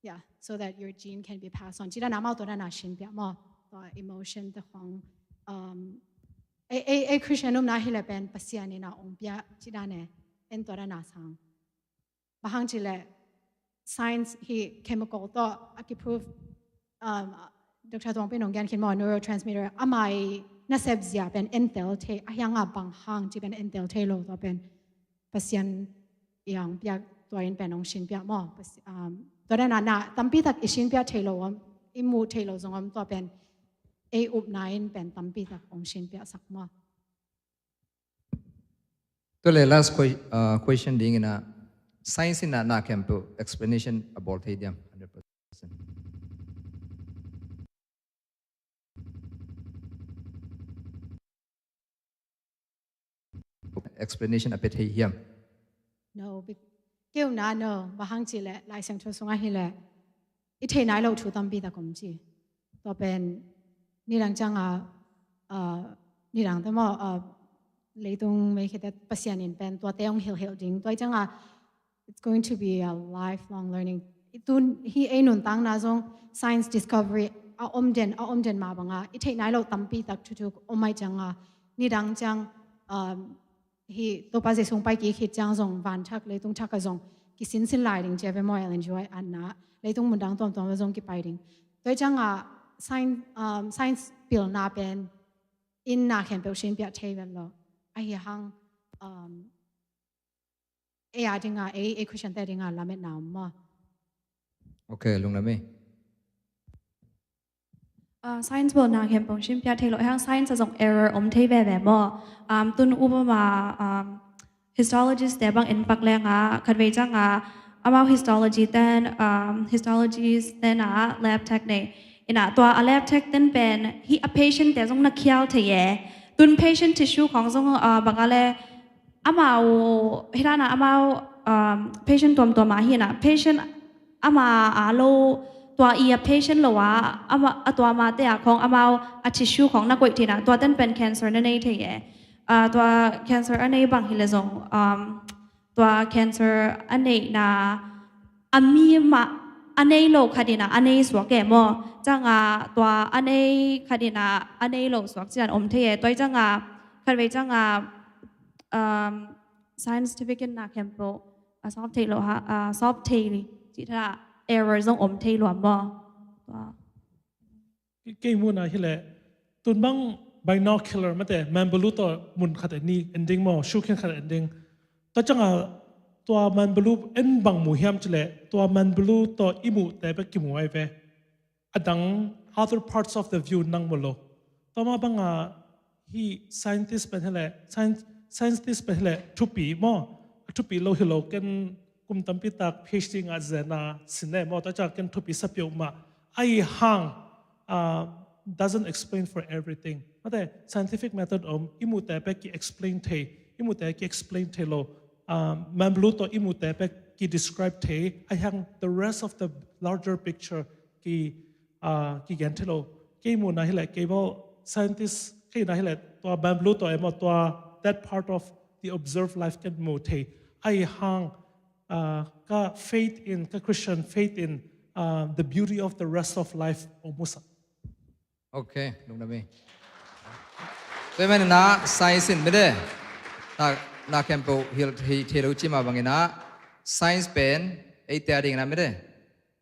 Yeah, so that your gene can be passed on. Ci dan amau tua dan a sin pia maw. Tua emotion te khong, um, ei, ei, ei Christian upna hi leh pen Pasian in a ong pia ci dan e, en tua dan a sang. Bang hang ci leh science hi chemical tawh a kiprove, um, Doctor Tuangpi in ong gen khin maw, neurotransmitter, ama i nasep zia pen entel thei, a hiang a bang hang ci pen entel thei lo, tua pen Pasian i ang piak, tua in pen ong sin piak maw. Pas-, um, tua dan a na tampi tak i sin piak thei lo om, i muh thei lo zong om, tua pen ei upna in pen tampi tak ong sin piak sak maw. Tua leh last que-, uh, question ding in a, science in a na khempeuh explanation a bawl thei diam? Hundred percent. Explanation a pia thei hiam? No, be-, kei upna no, bang hang ci leh, Lai Siangtho sungah hi leh, i thei nai lo thu tampi tak om ci. Tua pen, nidang ciang a, uh, nidang te maw, uh, leitung mei khit teh Pasian in pen tuate ong hilhhilh ding. Tua ciang a, it's going to be a lifelong learning. I tun hi ei nuntakna zong science discovery a om den, a om den mah bang a, i theih nai loh tampi tak thuthu om ahih ciang a, nidang ciang, um, hih Topa Jesu hong pai kik khit ciang zong van thak, leitung thak ah zong kisinsin lai ding ci a ve maw, Ellen G. White anna, leitung mundang tuamtuam ah zong kipai ding. Tua ahih ciang a science, um, science pilna pen in na khempeuh sinpiak thei vet lo. Ahi hang, um, ei a ding a, ei, ei Christian te ding a lametna om maw? Ok, lungdam ei. Ah, science bawlna khempeuh sinpiak thei lo, ahi hang science ah zong error om thei veve maw? Um, tun upama, um, histologist te bang en pak leng a, khatvei ciang a, amau histology ten, um, histologist ten a lab tech nei. In a tua a lab tech ten pen hih a patient te zong na khial thei e. Tun patient tissue khong zong, uh, bang a le amau, hi dan a amau, um, patient tuamtuam a hi in a, patient ama a lo, tua i a patient lo a, ama, a tua mate a khong amau a tissue khong na koih thei in a, tua ten pen cancer na nei thei e. Ah, tua cancer a nei bang hi le zong, um, tua cancer a neihna a mi mah a nei lo khat in a, a nei suak e maw? Ciang a tua a nei khat in a, a nei lo suak ciang om thei e. Tua ahih ciang a, khatvei ciang a, um, scientific in na khempeuh a solve thei lo ha, a solve thei li cih tha, error zong om thei lua maw? Tua. Kei, kei muhna hi leh, tun bang binocular mate, man balu tawh mun khat en ni, en ding maw, shukin khat en ding. Tua ciang a, tua man balu en bang mu hiam ci leh, tua man balu tawh i muhte bek kimu ai ve. A dang other parts of the view nang mu lo. Tua mah bang a, hih scientist pen hi leh, science, scientist pen hi leh, thupi maw? A thupi lo hi lo, ken kum tampi tak PhD ngah zen a sin e maw, tua ciang ken thupi sa peuhmah. Ahi hang, ah, doesn't explain for everything. Mate, scientific method om, i muhte bek ki-explain thei, i muhte ki-explain thei lo. Ah, man balu tawh i muhte bek ki-describe thei, ahi hang the rest of the larger picture ki, ah, kigen thei lo. Kei muhna hi leh, kei bawl scientist, kei na hi leh, tua man balu tawh e maw, tua that part of the observed life ken mu thei. Ahi hang, ah, ka faith in, ka Christian faith in, ah, the beauty of the rest of life ong musak. Ok, lungdam ei. Tua ahih manin ah science in mite, na, na khempeuh hilh thei, thei lo cih mah bangin ah, science pen eite a dingin ah mite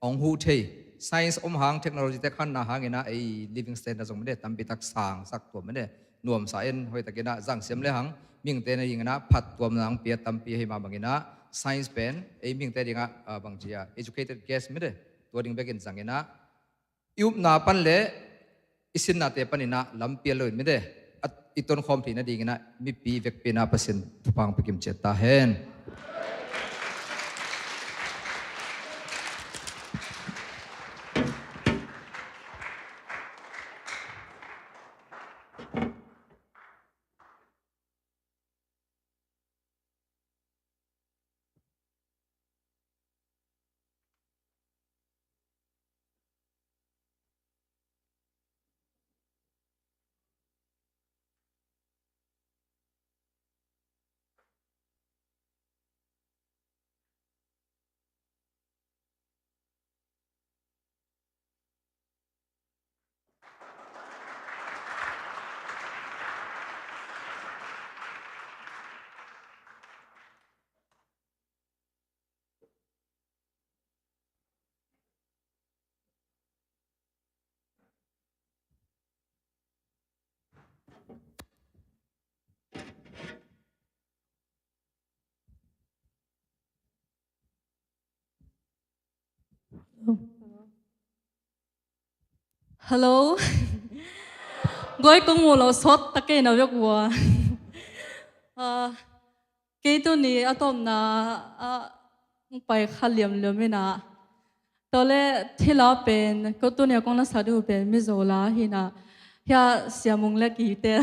hong huh thei. Science om hang, technology te khanna hangin ah ei living standard zong mite tampi tak sangsak tuam mite, nuamsa in hoihtakin ah zangsiam le hang, mihingte na dingin ah phattuamna hong pia tampi ahi mah bangin ah, science pen ei mihingte dingah, ah, bangci a educated guess mite, tua ding bekin zangin ah, i upna pan le i sinnate panin ah lampial loin mite, a, i tonkhawm theih nadingin ah mipi vekpi in ah Pasian thupha hong pia kim ciat ta hen. Hello. Guai kong mu lo sawt ta kei na vek vua. Ah, kei tuni a tawpna ah hong pai kha liamliam ina. Tua le thila pen ko tuni a kong na sa ding pen Mizo la hina. Hia Sia Mung le kite.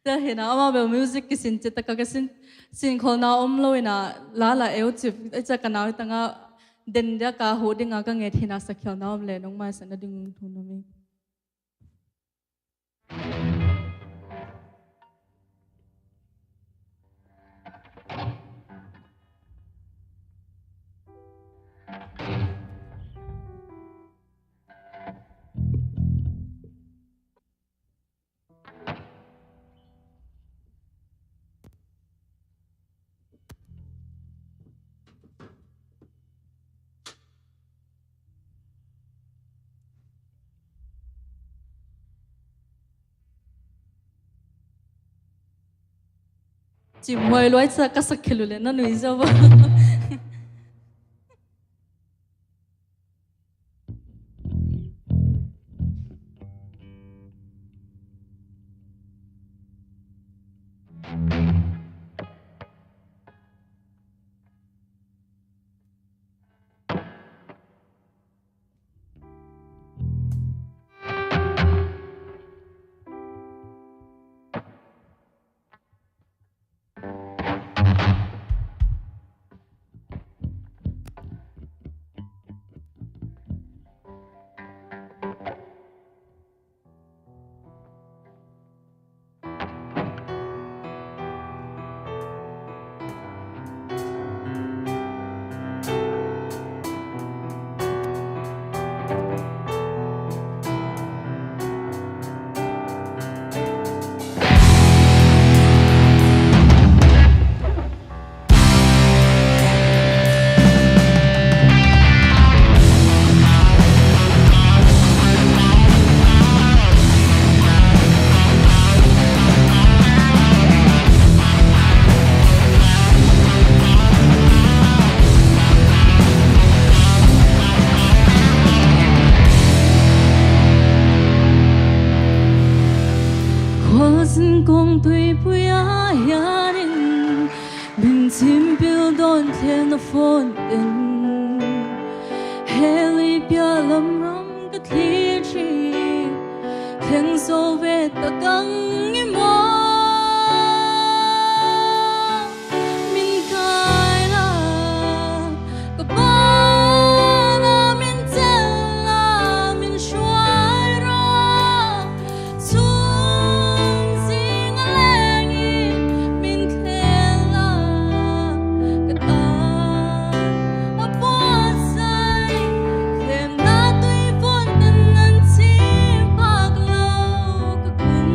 Tua hina ama bel music kisin cita ka kisin sin kholna om lo ina la la eu cip e ca ka nau tanga den dia ka hu dinga ka nget hina sakhialna om le nong mai sa na ding thum na mi. Cimhuai luai ca ka sak khel uh le na nui zo ba. Khualzin kong tuipui a hianin min cimpil dawn thlen a fawn ten. Heli pia lamram ka thli chin thleng zo ve ta kang i maw? Min kai la ka pa na min cel la min suai ra. Chung zing a leng in min thlen la ka ta a puat sai. Thlemna tui fon ten nan cim pak lo ka kum.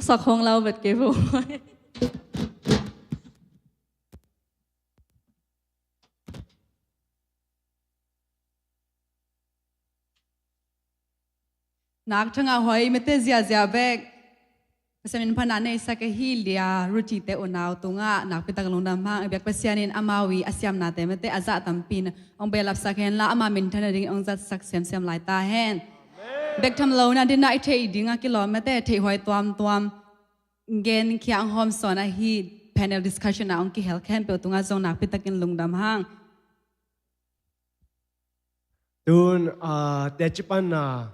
Sak hong lau vet kei vo. Nak thangah hoi mete ziazia bek Pasian min phatna neisak ahi Lia Ruti te unau tungah nakpitak lungdam hang. A biak Pasian in amau i a siamnate mete a zah tampi in hong belapsak henla ama minthan nading hong zatsak semsem lai ta hen. Bek tham lo nading ah i theih ding a kilawm mete theih huai tuamtuam gen khiang hawm sawn ahi panel discussion ah hong kihel khempeuh tungah zong nakpitakin lungdam hang. Tun a teci panna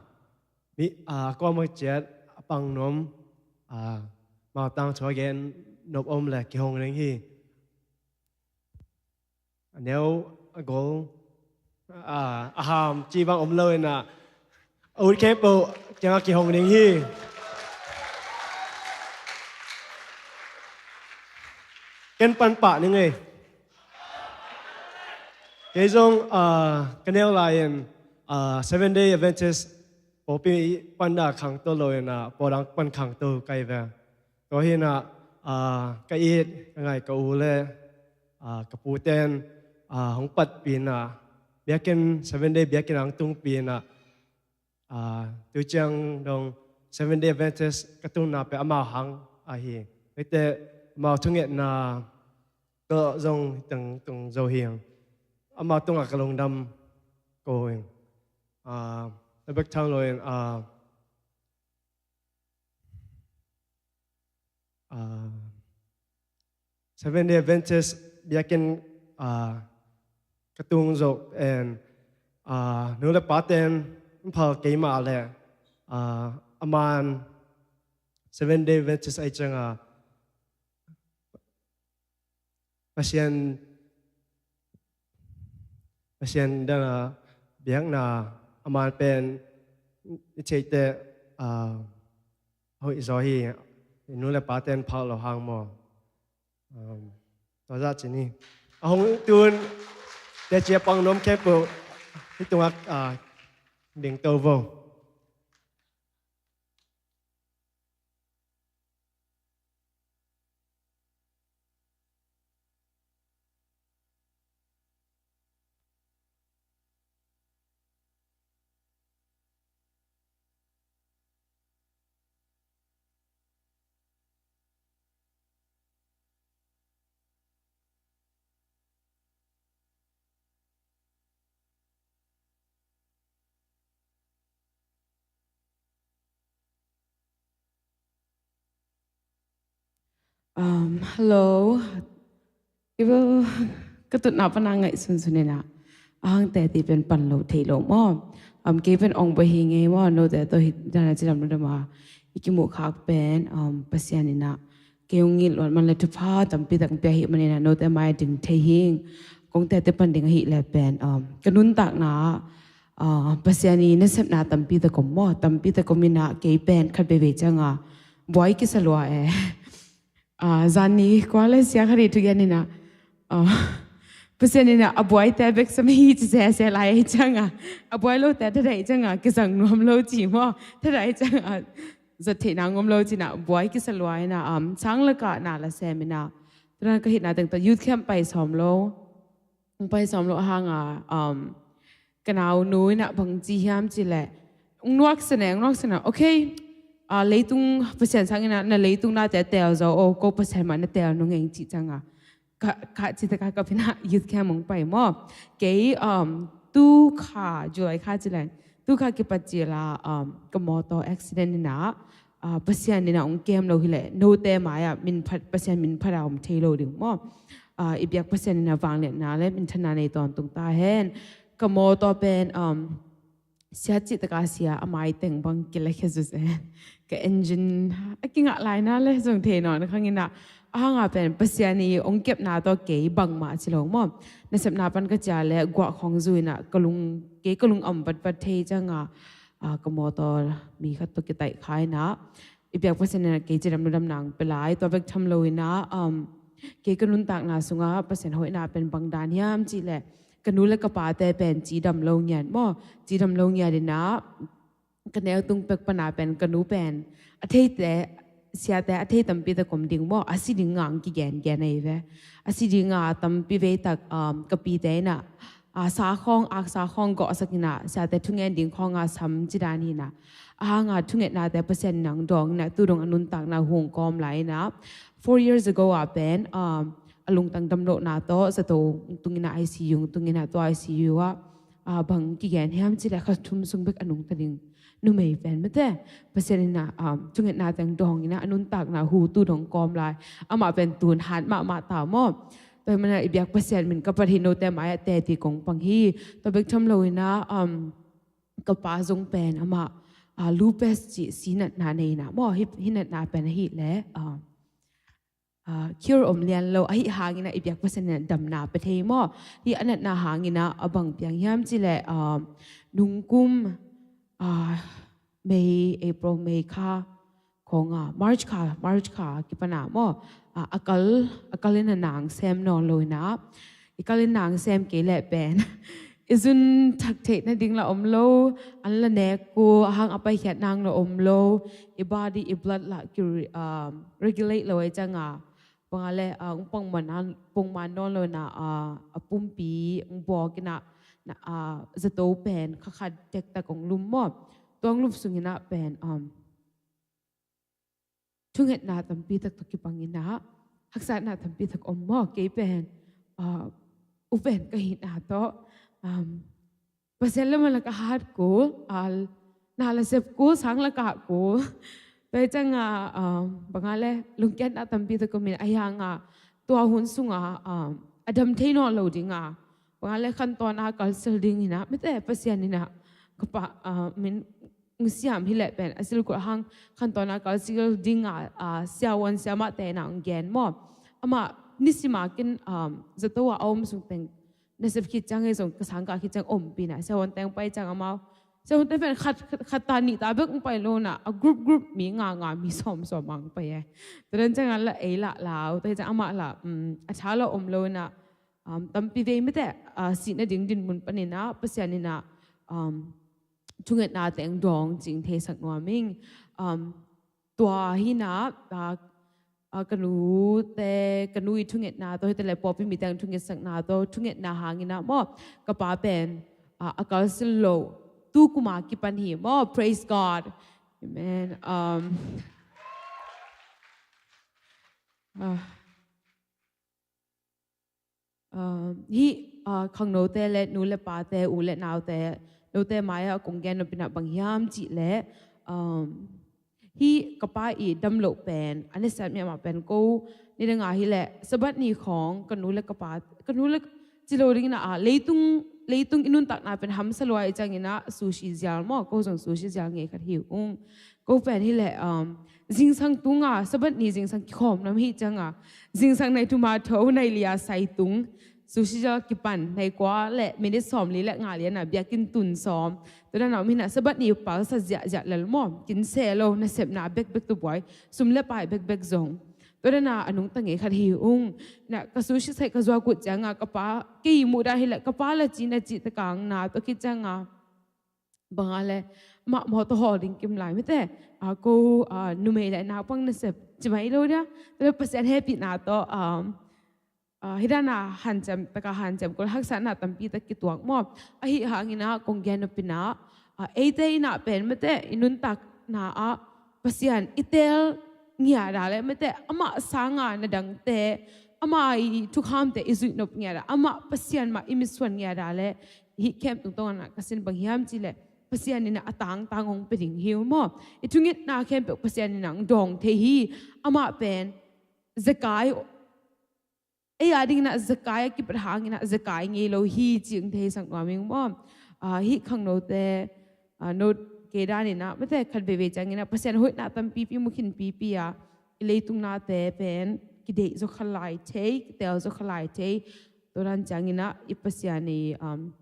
mi a kuamah ciat a pang nuam a mautang thu a gen nop om le kihong ding hi. A neu a gol a ham ci bang om lo in ah a ut khempeuh kiangah kihong ding hi. Ken pan pah ning ei. Kei zong a ka neu lai-in a Seven Day Adventist pawlpi pan dah khangto lo in ah pawldang pan khangto ka hi ve. Tua hi in ah a ka it ka ngai ka u le a ka pu ten a hong patpih in ah biakinn Seven Day biakinn ah hong tungpih in ah a tu ciang dong Seven Day Adventist ka tunna pen amau hang ahi. Mite amau thungetna tawh zong teng tung zo hi. Amau tungah ka lungdam ko hi. A bek tham lo in a a Seven Day Adventist biakinn a ka tung zawh in a nu le pa ten phal keimah le a a man Seven Day Adventist ai cianga Pasian Pasian dana biakna a man pen i theite a hoih zaw hi. I nu le pa ten phal lo hang maw? Tua zah ci ni. A hong tun teci a pang nuam khempeuh hih tungah dingto vo. Um, hello. Kei bel ka tutna pana ngaihsun sun ina a hangte ti pen pan lo thei lo maw? Um, kei pen ong ba hi ngei maw? Note tawh hi dana cidam lo dama i kimuh khak pen um, Pasian ina kei ong ngil luat man le thupha tampi tak pia hi man ina note mai ding thei hing. Kong tete pan ding ahi le pen um, ka nuntakna ah, Pasian i nasepna tampi tak om maw? Tampi tak om ina kei pen khat veve cianga buai kisa lua e. Ah, zan ni kua le sia khat i thugen ina ah, Pasian ina a buaite bek sami hi ci sese lai ai cianga a buai lote thadai cianga kisang nuam lo ci maw? Thadai cianga zat theihna ngom lo cina buai kisa lua ina um, sang laka na la sem ina. Tuna ka hitna teng tawh youth camp pai sawm lo. Ong pai sawm lo hanga um, ka nau nu ina bang ci hiam ci le ong nuak sene ong nuak sene okay. Uh, leitung Pasian sang ina na leitung nate tel zo o ko Pasian mah na tel nung eng ci canga ka, ka ci taka ka pina youth camp ong pai maw? Kei um, tu kha July kha ci le tu kha kipat ci la um, ka motor accident ina uh, Pasian ina ong kem lo hi le note mai ah min phat Pasian min phat a om thei lo ding maw? Uh, i biak Pasian ina vangliatna le minthanna nei tawntung ta hen. Ka motor pen um, sia cih taka sia a mai teng bang kila khia zu se ka engine a kingah laina le zong thei nawn khang ina a hanga pen Pasian i ong kepna tawh kei bangmah ci lo maw? Nasepna pan ka cia le guah khawng zu ina ka lung kei ka lung am vatvat thei cianga ka motor mi khat tawh kitaih kha ina i biak Pasian ina kei cidam ludam nang pelai tua bek tham lo ina um, kei ka nuntakna sunga Pasian hoihna pen bang dan hiam cih le ka nu le ka pate pen cidam lo ngiat maw? Cidam lo ngiat ina ka neu tung pek pana pen ka nu pen a theite siate a thei tampi tak om ding maw, a si ding ngang kigen gen ahi ve. A si ding a tampi vei tak, um, ka pite in ah, a, sa khawng, ak sa khawng gawhsak in ah, siate thungen ding khawng a sam ci dan hi in ah. A hang a thungetnate Pasian in ah dawng in ah, tu dong a nuntakna hong kawm lai in ah. Four years ago a pen, um, a lungtang damlohna tawh zato tung in ah I C U, tung in ah tua I C U ah, a, bang kigen hiam cih leh kha thum sung bek a nungta ding numei pen mate, Pasian in ah, um, thungetna teng dawng in ah a nuntakna hu tu dong kawm lai. Amah pen tun hat mahmah ta maw. Tua hi manin ah i biak Pasian min ka phat hi, note mai-ah teci kong pang hi. Tua bek tham lo in ah, um, ka pa zong pen amah, a, lupus cih si natna nei in ah maw, hih, hih natna pen ahih leh, um, a, cure om lian lo, ahih hangin ah i biak Pasian in ah damna pia thei maw. Hih a natna hangin ah a bang piang hiam cih leh, a, nungkum, a, May, April, May kha khawng a, March kha, March kha kipan a maw, a, a kal, a kal in ah nang sem nawn lo in ah, i kal in nang sem kei leh pen i zun thak theih nading lah om lo, an lah nek kul, a hang a paikhiat nang lah om lo, i body, i blood lah ki, um, regulate lo ahih ciang a, bang a leh, uh, ong pongman, pongman nawn lo in ah, uh, a pumpi ong bawk in ah, na, uh, zato pen kha khat dektak ong lum maw. Tua ong lum sung in ah pen, um, thungetna tampi tak tawh kipang in ah, haksatna tampi tak om maw. Kei pen, ah, u pen ka hihna tawh, um, Pasian lam ah lah ka hat kul, a, na lah sep kul, sang lah kah kul. Tua ahih ciang a, um, bang a leh lungkiatna tampi tak om in, ahih hang a tua hun sung a, um, a dam thei nawn lo ding a, bang a leh khantawn a kal sil ding in ah mate, Pasian in ah ka pa, uh, min ong siam hi leh pen a sil kul, a hang khantawn a kal sil ding a, a, siavuan siamahte in ah ong gen maw. Amah nisim a ken, um, zato a a om sung teng nasep khit ciang ei zong ka sang kah khit ciang ompih in ah, siavuante ong pai ciang amau, siavuante pen khat, khat, khat ta nih ta bek ong pai lo in ah, a group group mi nga nga, mi sawm sawm a ong pai e. Tua dan ciang a lah ei lah lau, tua hi ciang amah lah, um, a tha lah om lo in ah, um, tampi vei mate, uh, sih nading dinmun pan in ah Pasian in ah, um, thungetna teng dawng cih ong theisak nuam ing. Um, tua hi in ah, uh, uh, ka nute, ka nu i thungetna tawh, hi ta leh pawlpi mite ong thungetsakna tawh, thungetna hangin ah maw, ka pa pen, uh, a kal sil lo, tu kum a kipan hi maw. Praise God. Amen. Um, uh, Um, hih, uh, khangnote le nu le pate, u le naute, note mai-ah kong gen nop in ah bang hiam cih leh, um, hih ka pa i damloh pen a nasiat mahmah pen ko, nidang a hi leh Sabbath ni khawng ka nu le ka pa, ka nu le ci lo ding in ah, leitung, leitung i nuntakna pen hamsa lua ahih ciangin ah sushi zial maw, ko zong sushi zial ngei khat hi ung. Ko pen hi leh, um, zingsang tung a, Sabbath ni zingsang kikhawm lam hi ciang a, zingsang nai thum a tho, nai li a sai tung, sushi zial kipan, nai kua le minit sawmli le nga lian a biakinn tun sawm. Tua dan a om hi in ah, Sabbath ni palsa ziahziah lel maw, kin se lo, nasepna bekbek tawh buai, sum le pai bekbek zong. Tua dan a a nungta ngei khat hi ung. Na ka sushi sai ka zuak ut ciang a, ka pa, kei muh dan hi leh ka pa lah ci na cih tak a ong na, tua khit ciang a bang a leh, mah mawtaw hawl ding kim lai mate, a, ko, a, numei le naupang nasep ci mai lo dia. Tua leh Pasian hehpihna tawh, um, a, hi dan a hanciam tak a hanciam kul, haksatna tampi tak kituak maw. Ahih hangin ah kong gen nop in ah, a, eite in ah pen mate, i nuntakna ah Pasian i teel ngiat a leh mate, amah sang a na dangte, amah i thukhamte i zuih nop ngiat a, amah Pasian mah i mitsuan ngiat a leh, hih camp tungtawn ah ka sin bang hiam cih leh, Pasian in ah a tangtang ong pia ding hi uh maw. I thungetna khempeuh Pasian in ah ong dawng thei hi. Amah pen zekai, ei a ding in ah zekai a kipat hangin ah zekai ngei lo hi cih ong theisak nuam ing maw. A, hih khangnote, a, note kei dan in ah mate, khat veivei ciangin ah Pasian hoihna tampipi mu khinpipi a, i leitung nate pen kideih zaw kha lai thei, kiteel zaw kha lai thei. Tua dan ciangin ah i Pasian i, um,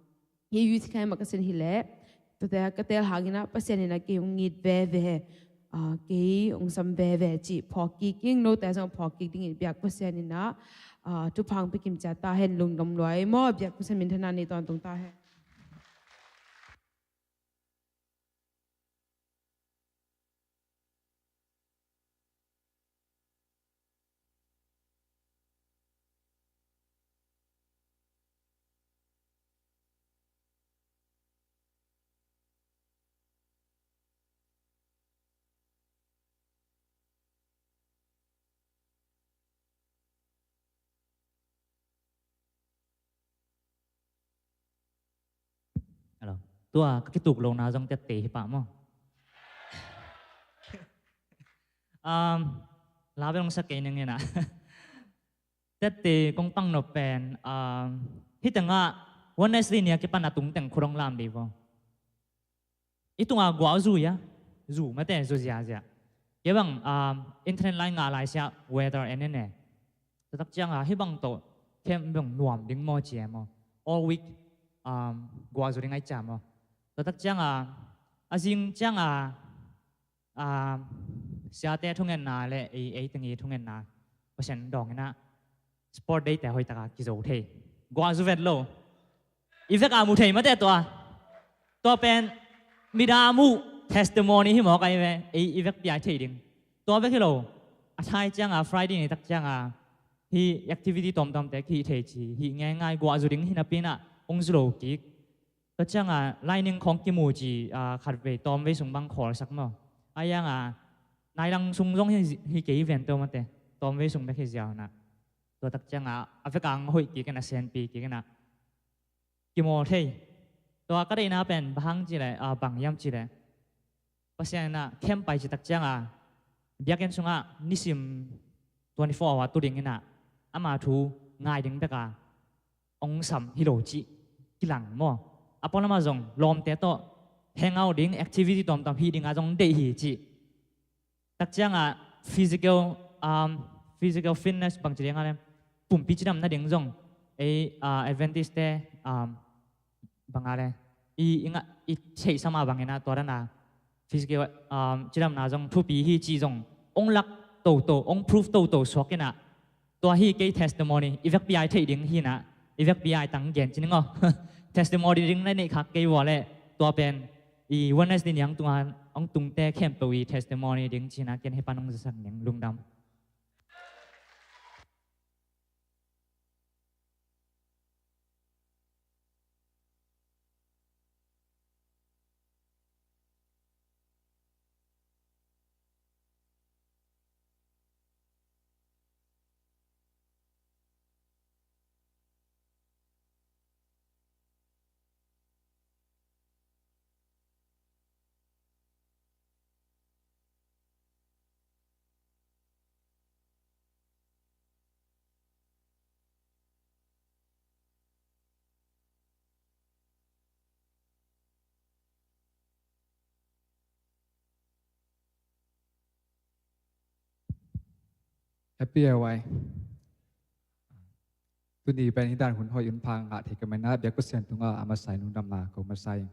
hih youth camp ah ka sin hi leh, tuate ka teel hangin ah Pasian in ah kei ong it veve, a, kei ong sam veve cih phawk kik ing. Note zong phawk kik dingin biak Pasian in ah, a, thupha ong pia kim ciat ta hen. Lungdam lua ei maw, biak Pasian minthanna nei tawntung ta hen. Tua ka kituklona zong tette hi pah maw? Um, la bel hong sa kei ning inah. Tette kong pang nop pen, um, hih tengah Wednesday ni a kipan a tungteng khut hong lam dih vaw. I tungah guah zu ia, zu mate, zu ziazia. Kei bang, um, internet lai ngah lai sia weather en en e. Tua tak cianga hih bang tawh camp bang nuam ding maw ci e maw. All week, um, guah zu ding ai cia maw. Tua tak cianga, a zing cianga, um, siate thungetna le ei, ei tengi thungetna Pasian dawng inah sport day te hoih taka kizo thei. Guah zu vet lo. I vek a mu thei mate tua. Tua pen midang a mu testimony hi mawk ai ve. Ei i vek piai thei ding. Tua vek hi lo. A thai cianga Friday ni tak cianga hi activity tawmtawmte ki hih thei ci. Hih ngeingai guah zu ding hi napi inah hong zu lo kik. Tua cianga lightning khawng kimu ci, ah, khatvei tawmvei sung bang khawlsak maw. A ianga nailang sung zong hi, hi kei ven tawh mate. Tawmvei sung bek hi ziau inah. Tua tak cianga a vek a hong hoih kik inah senpi kik inah kimawl thei. Tua ka deihna pen bang hang cileh, ah, bang hiam cileh. Pasian inah camp pai citak cianga biakinn sungah nisim twenty-four hour tu ding inah ama thu ngai ding beka hong sam hi lo cih kilang maw. A pualamah zong lawmte tawh hangout ding, activity tawmtawm hi dinga zong deih hi cih. Tak cianga physical, um, physical fitness bangci dinga le pumpi cidam nading zong ei, uh, Adventist te, um, banga le i, i, nga, i theihsama bangina tua dana physical, um, cidamna zong thupi hi ci zong hong lak toto, hong proof toto suak inah. Tua hi kei testimony, i vekpi ai theih ding hi inah, i vekpi ai tang gen ci ning aw. Testimony ding na neih khak kei vua le tua pen i Wednesday ni hong tunga hong tungte khempeuh i testimony ding ci inah ken hi pan hong zasak ning lungdam. Happy A Y. Tuni pen hih dan hun hoih hun pha ngah thei ka hih manin ah biak Pasian tungah a masa in lungdamna ko masa ing.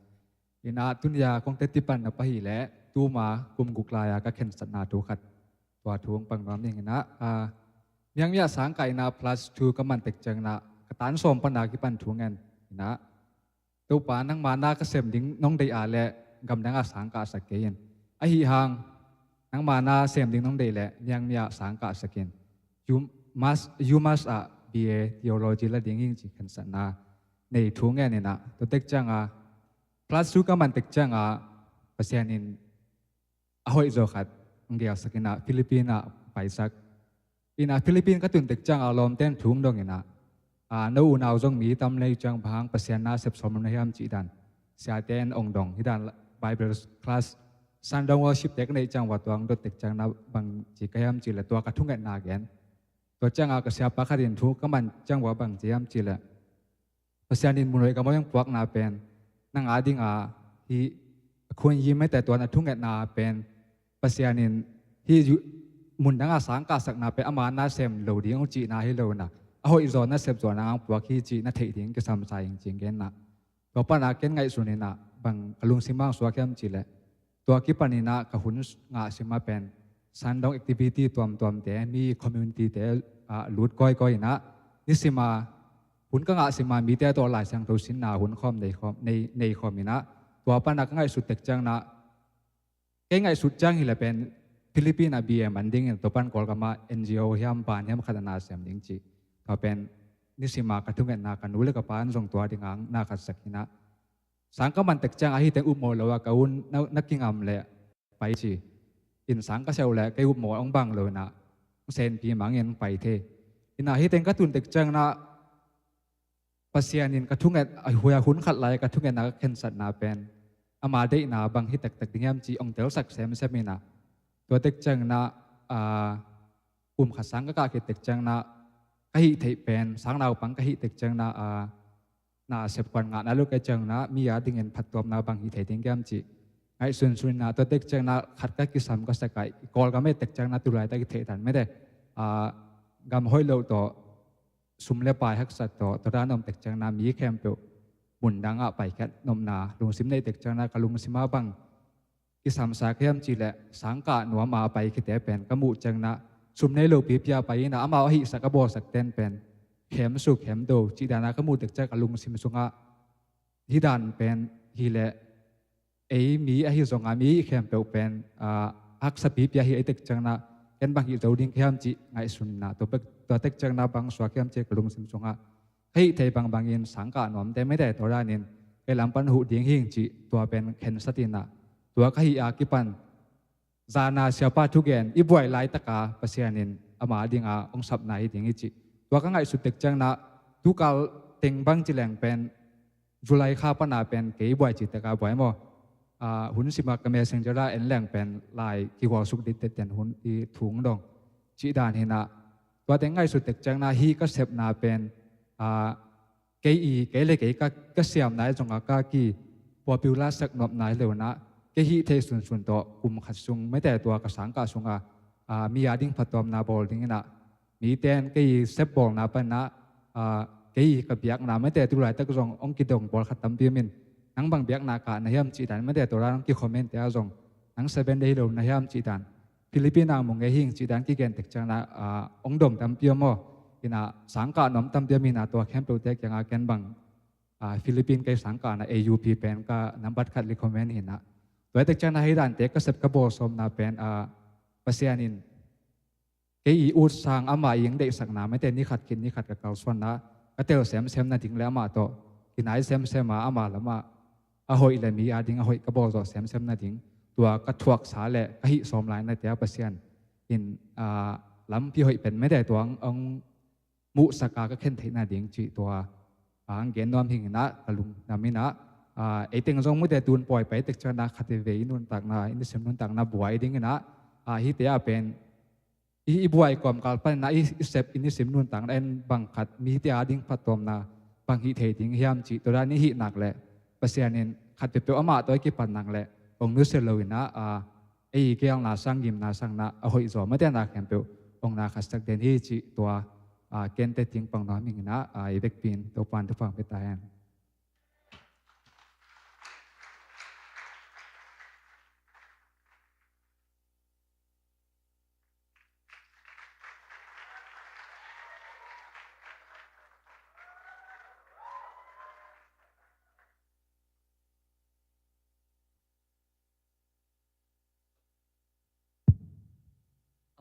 Inah tuni a kong teci pan na pah hileh tuma kum guk lai-a ka khensatna thu khat tua thu hong pang nuam ning inah, ah, Myanmar ah sangkah inah plus two ka man tek ciang inah ka tan sawm pan a kipan thu ngen inah, Topa, nangma na ka sem ding nong deih a leh gamdang ah sangkahsak kei in. Ahi hang nangma na sem ding nong deih leh Myanmar ah sangkahsak in. U Mass, U Mass ah B A Theology la ding ing ci khensatna nei thu ngen inah, tua tek cianga plus two ka man tek cianga Pasian in a hoihzaw khat hong gelsak inah Philippines ah paisak. Inah Philippines ka tun tek cianga lawmte in thu hong dong inah, ah, no unau zong mi tam nei ciang bang hang Pasian na sep sawm na hiam cih dan siate in hong dong, hih dan Bible class, Sunday worship te ka neih ciang va tuang dot tek ciang na bang ci ka hiam cih leh tua ka thungetna gen. Tua cianga ka siapa khat in thu ka man ciang va bang ci hiam cih leh, Pasian in mun hoih gam hoih hong puakna pen nang a dinga hih khun yim mete tua na thungetna pen Pasian in hih mundang a sangkahsakna pen ama na sem lo ding hong cihna hi lo inah, a hoihzaw na sepzaw na hong puak hi cih na theih ding kisam sa ing ci hong gen inah. Tua pan a ken ngaihsun inah bang ka lungsim ah hong suak hiam cih leh, tua kipan inah ka hun ngah sim ah pen Sunday activity tuamtuamte, mi community te, ah, lut kawikawi inah, nisim a hun ka ngah sim a mite tawh Lai Siangtho sinna hun khawm nei khawm, nei, nei khawm inah, tua pan a ka ngaihsut tek ciang inah, kei ngaihsut ciang hileh pen Philippines ah B A man ding in tua pan Kawlgam ah N G O hiam ban hiam khat a na sem ding cih. Tua pen nisim a ka thungetna ka nu le ka pa in zong tua dinga na khat sak inah, sang ka man tek cianga hih teng upmawh lo a ka u na, na kingam leh pai ci. In sang ka seu leh kei upmawh hong bang lo inah, hong senpi mang in hong pai thei. Inah hih teng ka tun tek ciang inah Pasian in ka thunget, a, hun khat lai ka thungetna ka khensatna pen ama deihna bang hi tektek ding hiam cih hong telsak semsem in ah, tua tek ciangin ah, a, kum khat sang ka kah khit tek ciangin ah, ka hih theih pen sang naupang ka hih tek ciangin ah, a, na sepkhuan ngahna lo ka hih ciangin ah, mi a dingin phattuamna bang hih thei ding hiam cih ngaihsunsun in ah, tua tek ciangin ah khat ka kisam ka sak ah, i Kawlgam i et tek ciangin ah, tu laitak i theih dan mete, a, gam hoih loh tawh, sum le pai haksat tawh, tua dan om tek ciangin ah mi khempeuh mundang ah paikhiat nopna lungsim nei tek ciangin ah, ka lungsim ah bang kisamsa ka hiam cih leh, sangkah nuam a pai khite pen ka muh ciangin ah, sum nei lo pipi a pai in ah, amau a hihsak a bawlsak ten pen khemsuk khemdo cih dan ah ka muh tek ciang, ka lungsim sungah hih dan pen hi leh, ei mi ahi zongin ah, mi khempeuh pen, a, haksa pipi a hi ei tek ciangin ah, ken bang hih zo ding ka hiam cih ngaihsun in ah, tua pek, tua tek ciangin ah bang suak hiam cih ka lungsim sungah ka hih thei bangbangin sangkah nuamte mete, tua danin kei lam pan huh ding hing cih tua pen khensat in ah, tua ka hih a kipan zan a siapa thugen i buai laitak a Pasian in ama ding a hong sapna hi ding hi cih tua ka ngaihsut tek ciangin ah, tukal teng bang ci leng pen July kha pan a pen kei buai cih tek a buai maw. A, hun sim a ka Messenger ah en leng pen lai kigualsuk dikdek ten hun i thu hong dong cih dan hi in ah, tua teng ngaihsut tek ciangin ah hih ka sepna pen, a, kei i, kei le kei ka, ka siamna i zong a ka ki popular sak nopna hi lo in ah, kei hih thei sunsun tawh kum khat sung mete tua ka sangkah sungah, a, mi a ding phattuamna bawl ding in ah, mite in kei i sep bawlna pan in ah, a, kei i ka biakna mete tu laitak zong hong kidong bawl khat tampi om in, nang bang biakna kah na hiam cih dan mete tua dan hong ki-comment te ah zong, nang Seventh Day hi lo na hiam cih dan, Philippine a mung ei hing cih dan kigen tek ciangin ah, a, hong dong tampi om maw. In ah sangkah nuam tampi om in ah, tua khempeuhte kiangah ken bang, a, Philippine kei sangkahna A U P pen ka nambat khat recommend hi in ah, tua tek ciangin ah hih dante ka sep ka bawl sawmna pen, a, Pasian in kei i ut sang ama i hong deihsakna mete ni khat khit ni khat ka kalsuanna, ka tel semsem nading le amah tawh kinai semsem a, ama lamah a hoih le mi a ding a hoih ka bawl zawh semsem nading, tua ka thuaksa le ka hih sawm lainate ah Pasian in, a, lampi hoih pen mete tua hong, hong muhsak a ka khen theih nading cih tua, a, hong gen nuam hing in ah ka lungdam in ah, a, ei teng zong mute tun pawi pai tek ciangin ah khat vei i nuntakna, i nisim nuntakna buai ding in ah, a, hihte ah pen i, i buai kawmkal pan in ah i, i sep i nisim nuntakna in bang khat mite a ding phattuamna bang hih thei ding hiam cih tua dan i hih nak leh, Pasian in khat peuhpeuh amah tawh i kipan nak leh hong nusia lo in ah, a, ei i geelna sang, ngimna sang in ah a hoih zaw mate na khempeuh hong na khatsak den hi cih tua, a, ken teh ting pang nuam hing in ah, a, i vekpi in Topa'n thupha hong pia ta hen.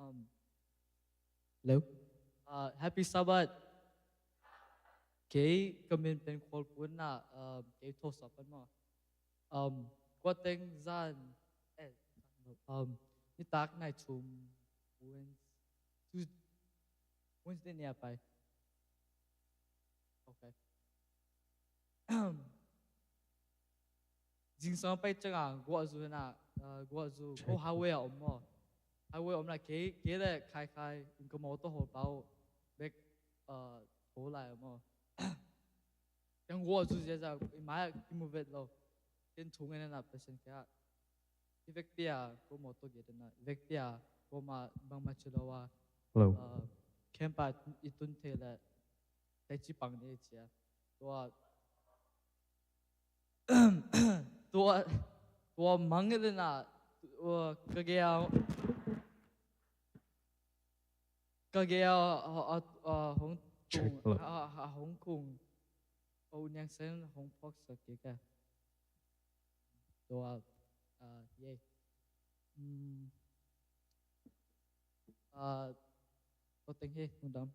Um, hello? Uh, happy Sabbath. Kei ka min pen Khual Pun na, um, kei Thawsa pan maw. Um, kua teng zan, eh, um, nitak nai thum, Wednes-, Tues-, Wednesday ni a pai. Okay. Zingsang pai ciang a guah zu na, uh, guah zu, oh, highway a om maw. Highway a om na kei, kei le Khai Khai, in ka mawtaw hawl pau, bek, uh, tho lai a maw. Yang guah zu ziaza, i mai a kimu vet lo. Ken thu ngen na Pasian kia. I vekpi a, ko mawtaw gei na, i vekpi a, ko ma bangmah ci lo a. Hello. Uh, camp a i tun thei le, taici pang ni cia. Tua, tua, tua mang le na, tua, ka gei a, ka gei a, a, a, a, hong kung, a, a, a, hong kung. O niang sen hong phawk sa kei ka. Tua, a, yei. Mm. A, tua teng hi, lungdam.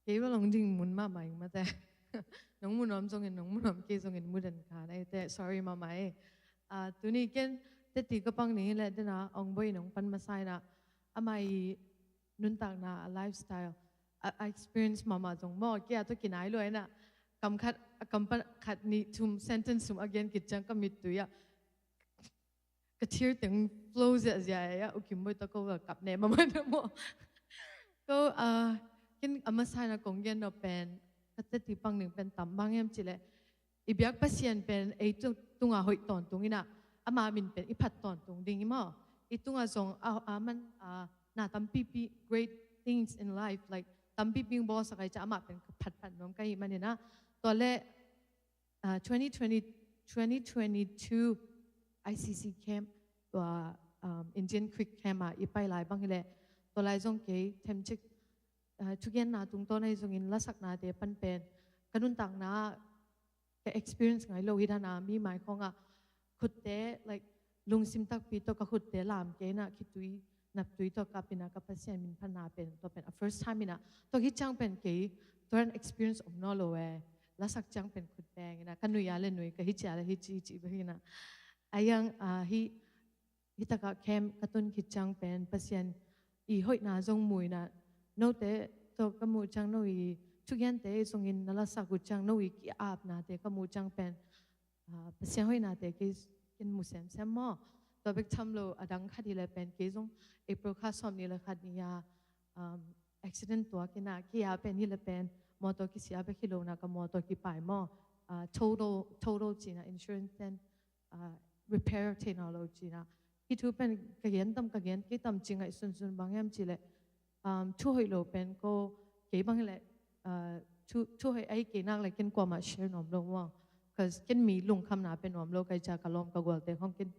Kei bel hong ding mun mahmah ing mate. Nong mu nuam zongin, nong mu nuam kei zongin mu den ka na ite. Sorry mahmah e. Ah, tuni ken teti ka pang ning le dena hong boi nong pan masa ina. Ama i nuntakna a lifestyle. A, a experience mahmah zong maw. Kei a to kinai lo ina. Kam khat, kam pan khat ni thum sentence thum again kit ciang ka mit tui a. Ka thir teng flow ziahziah e a, U Kim Boi tawh ko ka kap ne mahmah na maw. Ko, ah, ken a masa ina kong gen nop pen, ka teti pang ning pen tam bang hiam cih leh, i biak Pasian pen ei tu, tunga hoih tawntung ina, ama min pen i phat tawntung ding i maw. I tunga zong a, a man, a, na tampipi great things in life, like, tampipi bawlsak ai ciah ama pen ka phatphat nuam ka hih man ina. Tua leh, ah, twenty twenty, twenty twenty-two I C C camp, tua, um, Indian Creek camp ah i pai lai bang hi leh, tua lai zong kei themcik, ah, thugenna tungtawn ahi zongin lasaknate pan pen ka nuntakna ka experience ngai lo hi dan a, mi mai khawngah khutte, like, lungsim takpi tawh ka khutte lam kei ina, khitui naptui tawh kap ina ka Pasian min phatna pen, tua pen a first time ina, tua khit ciang pen kei tua dan experience om nawn lo e. Lasak ciang pen khut beng ina, ka nui a le nui, ka hici a le hici, hici bek ina. A yang, ah, hi, hi takah camp ka tun khit ciang pen Pasian i hoihna zong mu ina, note tawh ka muh ciang, no i thugente zongin na lasak uh ciang, no i ki-apnate ka muh ciang pen, ah, Pasian hoihnate kei ken mu semsem maw. Tua bek tham lo, a dang khat hi leh pen kei zong April kha sawm ni le khat ni a, um, accident tuak ina, kei a pen hi leh pen mawtaw kisia bek hi lo ina, ka mawtaw kipai maw. Ah, total, total ci ina, insurance ten, ah, repair thei nawn lo ci ina. Hih thu pen ka gen tam, ka gen kei tam ci ngaihsunsun bang hiam cih leh, um, thu hoih lo pen ko kei bang hi leh, ah, thu, thu hoih ahi kei nak leh ken kuamah share nuam lo maw. 'Cause ken mi lungkhamna pia nuam lo ka hih ciah ka lawm ka gualte khawng ken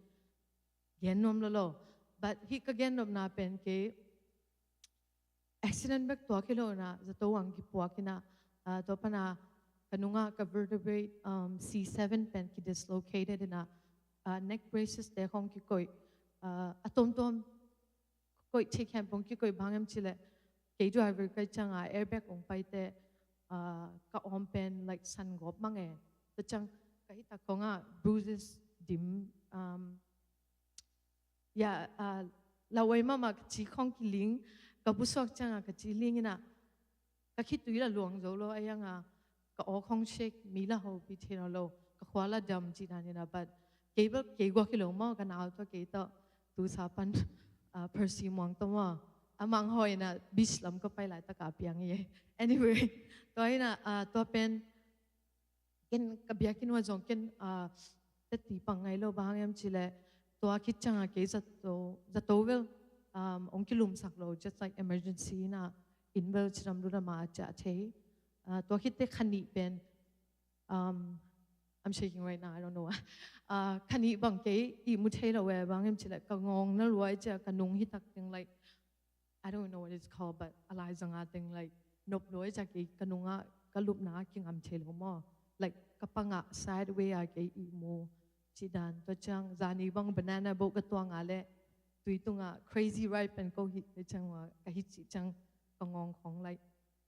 gen nuam lo lo. But hih ka gen nopna pen kei accident bek tuak hi lo ina, zato ang kipuak ina, ah, tua pana ka nungah ka vertebrae, um, C seven pen ki dislocated ina, ah, neck braces te khawng kikoih, ah, a tuamtuam koih thei khempeuh kikoih, bang hiam cih leh kei driver ka hih ciang a airbag ong pai teh, ah, ka awm pen, like, san gawp mang e. Tua ciang ka hih tak khawngah bruises dim, um, ya, ah, lauhuai mahmah, ka ci khawng kiling, ka pusuak ciang a ka ci ling ina, ka khitui la luang zo lo, a yang a ka aw khawng shake, mi la hopih thei nawn lo, ka khua la dam ci dan ina, but kei bel kei guak hi lo maw, ka nau tawh kei tawh, tu sa pan, ah, Percy Muang tawh maw, a mang hawi ina beach lam ka pai laitak a piang hi e. Anyway, tua ina, ah, tua pen ken ka biakinn uah zong ken, ah, teti pang ngai lo, bang hang hiam cih leh tua khit ciang a kei zato, zato bel, um, ong kilumsak lo, just like emergency ina, inn bel cidam ludam a ciah thei. Ah, tua khit teh kha nih pen, um, I'm shaking right now, I don't know why. Ah, kha nih bang kei ihmu thei lo e, bang hiam cih leh ka ngawng na lua i ciah, ka nung hi tak teng, like, I don't know what it's called, but a laizang a teng, like, nop lua i ciah kei ka nungah ka lupna kingam thei lo maw. Like, ka pangah sideway a kei ihmu ci dan. Tua ciang zani bang banana boat ka tuang a leh tui tungah crazy ride pen ko hi, tua ciang ua ka hih cih ciang ka ngawng khawng, like,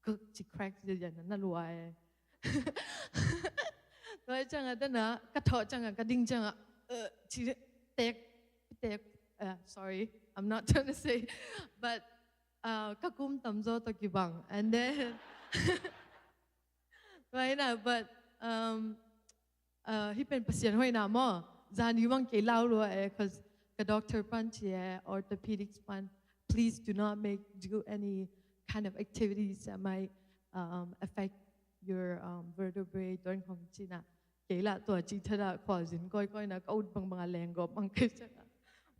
kuk ci crack ci dan na lua e. Tua ciang a dana ka thawh ciang a, ka ding ciang a, uh, ci tek, tek, uh, sorry, I'm not trying to say, but, uh, ka kum tamzaw tawh kibang. And then, tua ina, but, um, uh, hih pen Pasian hoihna maw. Zani bang kei lau lua e, 'cause ka doctor pan ci e, orthopedics pan, please do not make, do any kind of activities that might, um, affect your, um, vertebrae, tua in khawng ci ina. Kei lah tua ci thadah khualzin kawikawi ina, ka ut bangbang a leng gawp bang kei ciang a.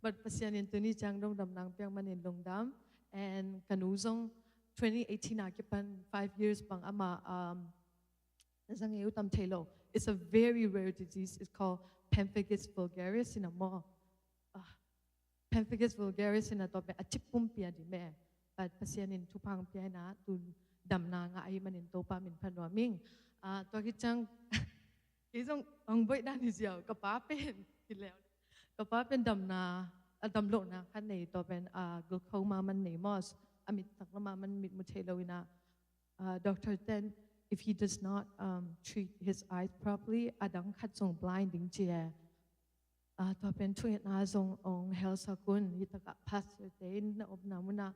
But Pasian in tuni ciang dongdamna piak manin lungdam. And ka nu zong twenty eighteen a kipan five years bang ama, um, na zang e, u tam thei lo. It's a very rare disease. It's called pemphigus vulgaris ina maw. Ah, pemphigus vulgaris ina tua pen a cip pumpi a dim e. But Pasian in thupha pia ina tu damna ngah ahih manin Topa min phat nuam ing. Ah, tua khit ciang kei zong ong boih dan hi ziau, ka pa pen hi leu. Ka pa pen damna, a damlohna khat nei, tua pen, ah, glaucoma man nei maw. A mit taklam a man mit mu thei lo ina. uh, doctor ten, if he does not, um, treat his eyes properly, a dang khat zong blind ding ci e. Uh, tua pen thungetna zong ong helsak un, hi takah pastor te in na omna munah,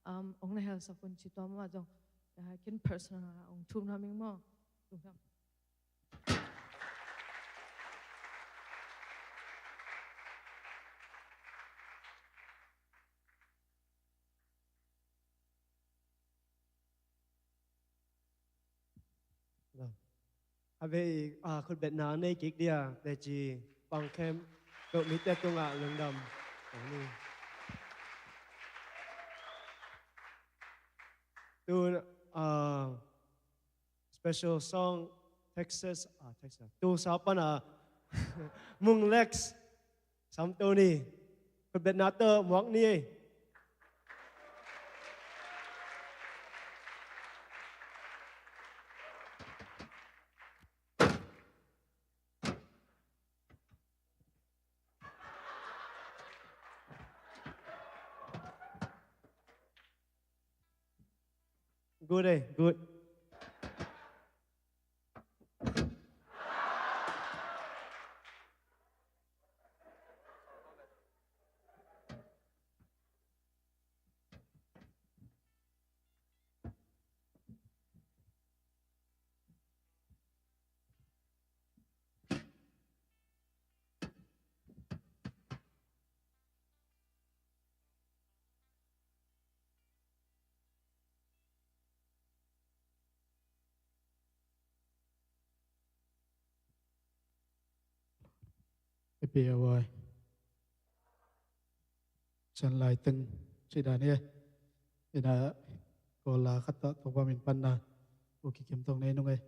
um, ong na helsak un ci tua mah zong, uh, ken personal a ong thum na ming maw. Tung tham. A vei, a, khutbetna nei kik dia, teci pang khem, peuh mite tungah lungdam. Amen. Tu, a, special song, Texas, a, Texas. Tulsa pana, Mung Lex. Sam to ni. Khutbetna tawh muak ni ei. Good ei, good. Epi a wai. San lai teng si dan e. Ina ko la khat ta to pa min pan na. U ki kim tong nei nung e.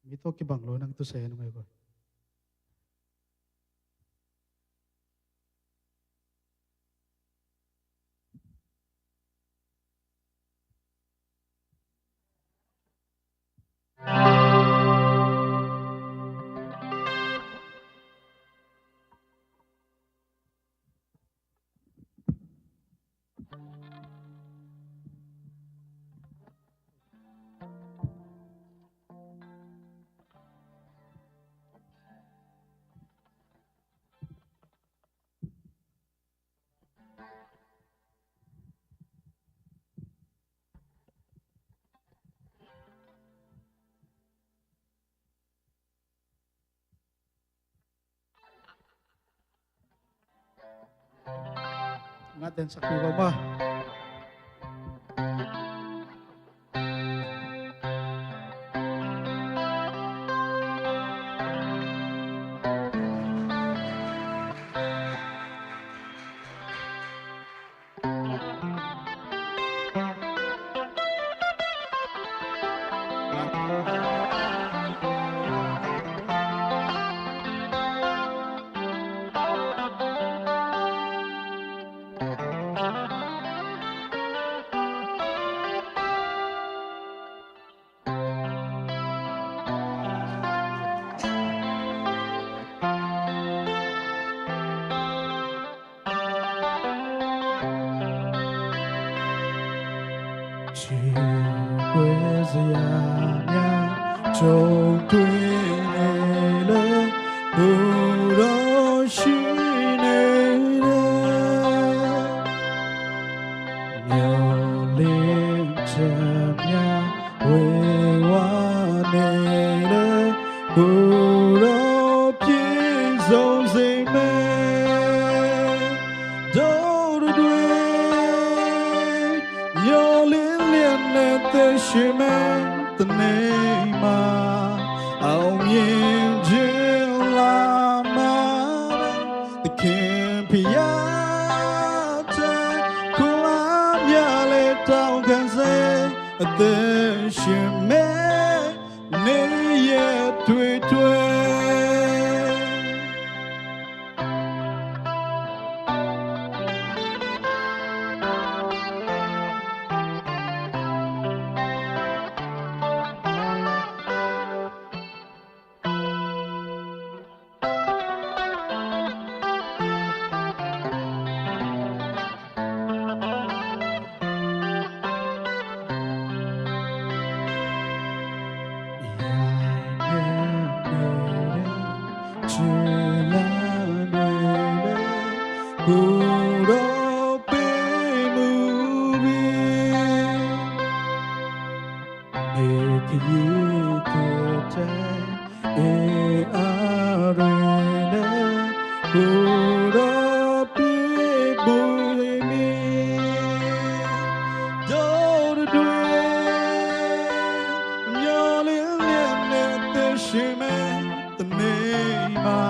Mi tawh kibang lo nang tu se nung ai ko. Ngat den sakpi ko ma. တနေ့မှာ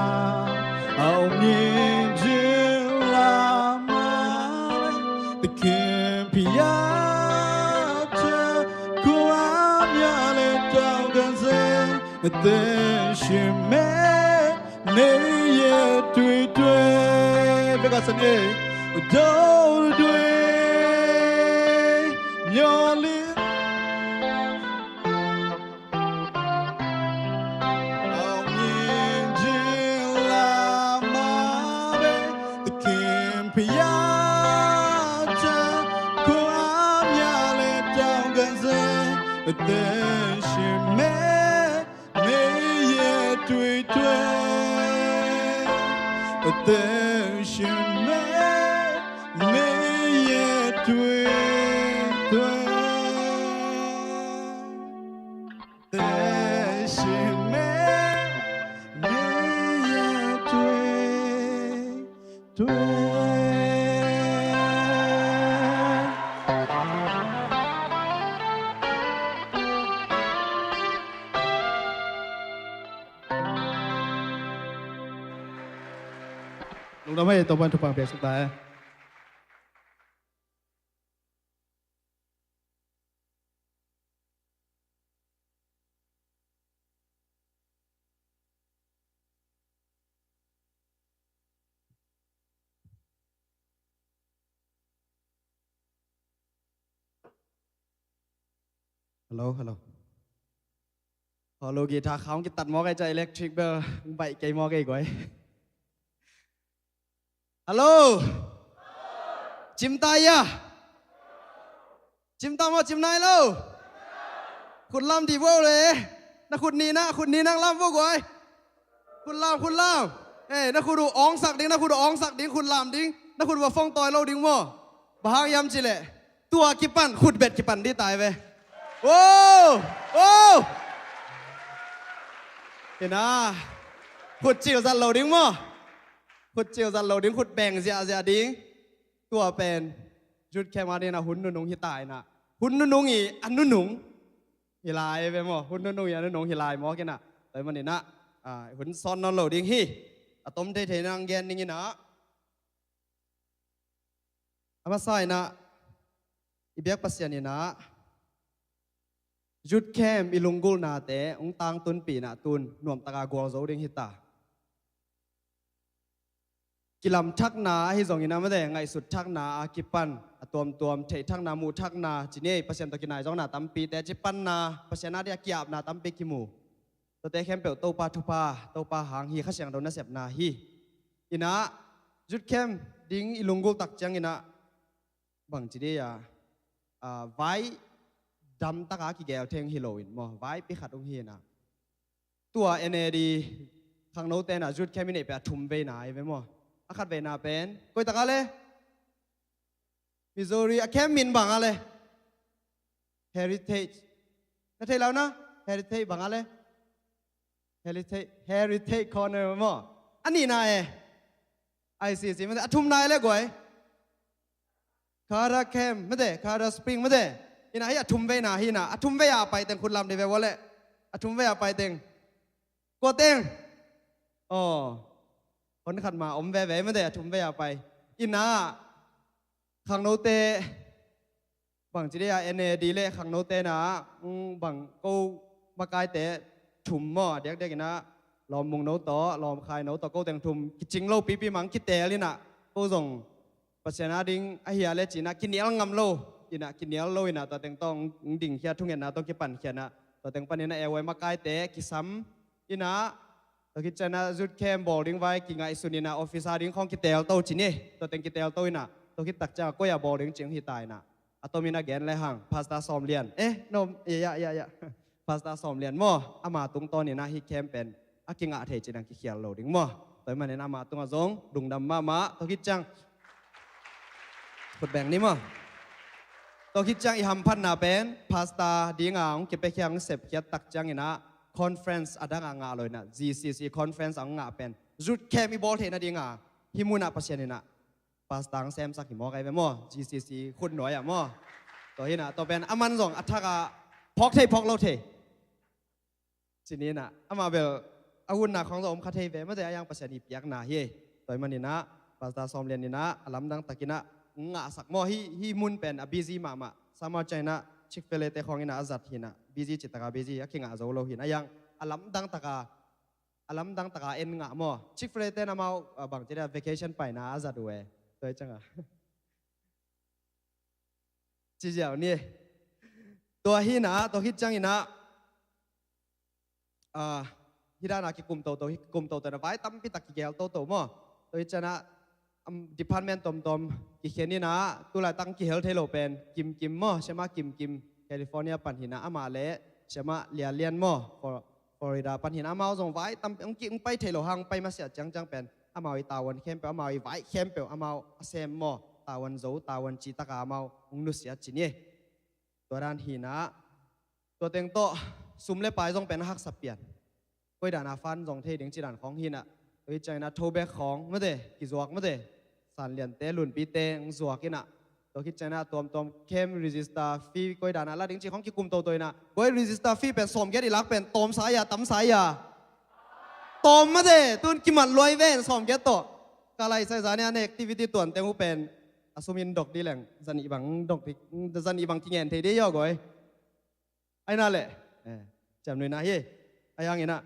အောင်မြင်ခြင်းလာမှာ သခင်ဖျားချကိုအမြလည်းတောင်းခံစေ အသက်ရှင်မဲ့နေရတွေ့တွေ့ဘက်ကစနေတို့တွေ့မျော်လင့် အောင်မြင်ခြင်းလာမှာပဲ သခင်ဖျားချကိုအမြလည်းတောင်းခံစေ အသက်ရှင်မဲ့နေရတွေ့တွေ့ အသက်ရှင်မဲ့နေရတွေ့တွေ့ အသက်ရှင်မဲ့နေရတွေ့တွေ့ Lungdam ei, Topa'n thupha piaksak ta ei. Hello, hello. Hello, guitar khawng kitat mawk ei, ca electric bell baih kei mawk ei guai. Hello. Cimta ia. Cimta maw, cim nai lo. Khut lam dih vo le. Na khut nihna, khut nihna lam vo guai. Khut lam, khut lam. Eh, na khut uh awngsak ding, na khut uh awngsak ding, khut lam ding. Na khut uh va fong tawi lo ding maw. Bang hang hiam cih leh tua kipan khut bet kipan dih tai ve. Oh, oh. Ina. Khut cil zat lo ding maw. Khut cil zat lo ding, khut beng ziahziah ding. Tua pen youth camp a ding a hun nunung hi ta ina. Hun nunung i a nunung hi lai ve maw. Hun nunung i a nunung hi lai mawk ina. Tua hi man ina, ah, hun sawn nawn lo ding hi. A tom theithei nang gen ning ina. A masa ina, i biak Pasian ina youth camp i lunggulhnate hong tangtunpih ina tun nuamtaka gualzo ding hi ta. Kilamthakna ahi zongin a mate, ngaihsut thakna a kipan a tuamtuam, theih thakna, muh thakna, ci ni ei, Pasian tawh kinai zawkna tampite, ci panna, Pasian a ding a ki-apna tampi kimu. Tuate khempeuh Topa thupha, Topa hang hi, Kha Siangtho nasepna hi. Ina, youth camp ding i lunggulh tak ciang ina, bang ci dih a, ah, vai damtaka kigel theng hi loin maw, vaipi khat hong hi ina. Tua N A D khangnote na youth camp i neih pen a thum veina hi ve maw. A khat veina pen koi taka le? Missouri. A camp min banga le? Heritage. Na thei lo na? Heritage banga le? Heritage, Heritage Corner maw. A nihna e? I C C mate. A thumna e le guai? Carter Camp mate, Carter Spring mate. Ina hi a thum veina hi ina. A thum vei a pai teng khut lam dih ve vua le. A thum vei a pai teng. Kua teng? Oh. Hon khat ma om veve mate, a thum vei a pai. Ina khangnote bang ci dih a, N A D le khangnote na, mm, bang ko makaite thum maw, a diakdiak ina lawm mungno tawh, lawm khaino tawh, ko teng thum kicing lo pipi mang kiteel ina, ko zong Pasian a ding ahi a le ci ina kinial ngam lo ina, kinial lo ina, tua teng tawh hong dingkhia, thungetna tawh kipankhia ina, tua teng pan ina A Y makaite kisam ina, tua khit ciang ina youth camp bawl ding vai kingaihsun ina, office a ding khawng kiteel to ci ni, tua teng kiteel to ina, tua khit tak ciang a koi a bawl ding cih hong hi ta ina. A tomin a gen le hang, Pastor Sawm Lian. Eh, no, ya, ya, ya, ya. Pastor Sawm Lian maw, ama tungtawn ina hih camp pen a kingah thei cih nang kikhial lo ding maw. Tua hi manin ama tungah zong lungdam mahmah, tua khit ciang Khut beng ni maw. Tua khit ciang i hamphatna pen pastor dinga hong kipiakhia hong sepkhiat tak cianginah conference a dangah ngah lo inah G C C conference a hong ngah pen youth camp i bawl theihna dinga hih munah Pasian inah pastor hong semsak hi maw kai ve maw, G C C khut nuai ah maw. Tua hinah tua pen a man zong a thakah phawk thei phawk lo thei. Cininah amah bel a hunna khawng zong om kha thei ve mate, a yang Pasian i piakna hi. Tua hi maninah pastor Sawm Lian inah a lamdang takinah ngahsak maw, hih, hih mun pen a busy mahmah. Summer cianginah Chick-fil-A te khawng inah a zat hinah busy citaka busy a kingah zo lo hinah a yang a lamdang taka a lamdang taka en ngah maw. Chick-fil-A ten amau bangci dia vacation paina a zat uh e. Tua hi cianga ciziau ni. Tua hinah tua khit cianginah hidana kikum toto, kikum toto na vai tampi tak kigel toto maw. Tua hi cianah department tomtom kikhen inah tulaitak kihel thei lo pen Kimkim maw, siamah Kimkim California pan hinah amah le siamah Lianlian maw, Florida pan hinah amau zong vai tampi hong pai thei lo hang pai masiah ciangciang pen amau i tavuan khempeuh, amau i vai khempeuh amau a sem maw, tavuan zo tavuan citaka amau hong nusiat ci ni. Tua dan hinah tua teng tawh sum le pai zong pen a haksa pian. Koidana fan zong thei ding cidan khawng hinah tua hi cianginah throwback khawng mate kizuak mate, Sanliante Lunpite hong zuak inah tua khit cianginah tuamtuam camp register fee koidana la ding ci khawng kikum toto inah koi register fee pen sawmgiat i lak pen tawmsa ia tamsa ia. Tawm mate tun kimat luai ven sawmgiat tawh. Ka laisai zania ne activity tuan teng uh pen a sumin dok di leng zan i bang dok di, zan i bang kingen thei di ia goi. Aina le ciam nuina hi. A yanginah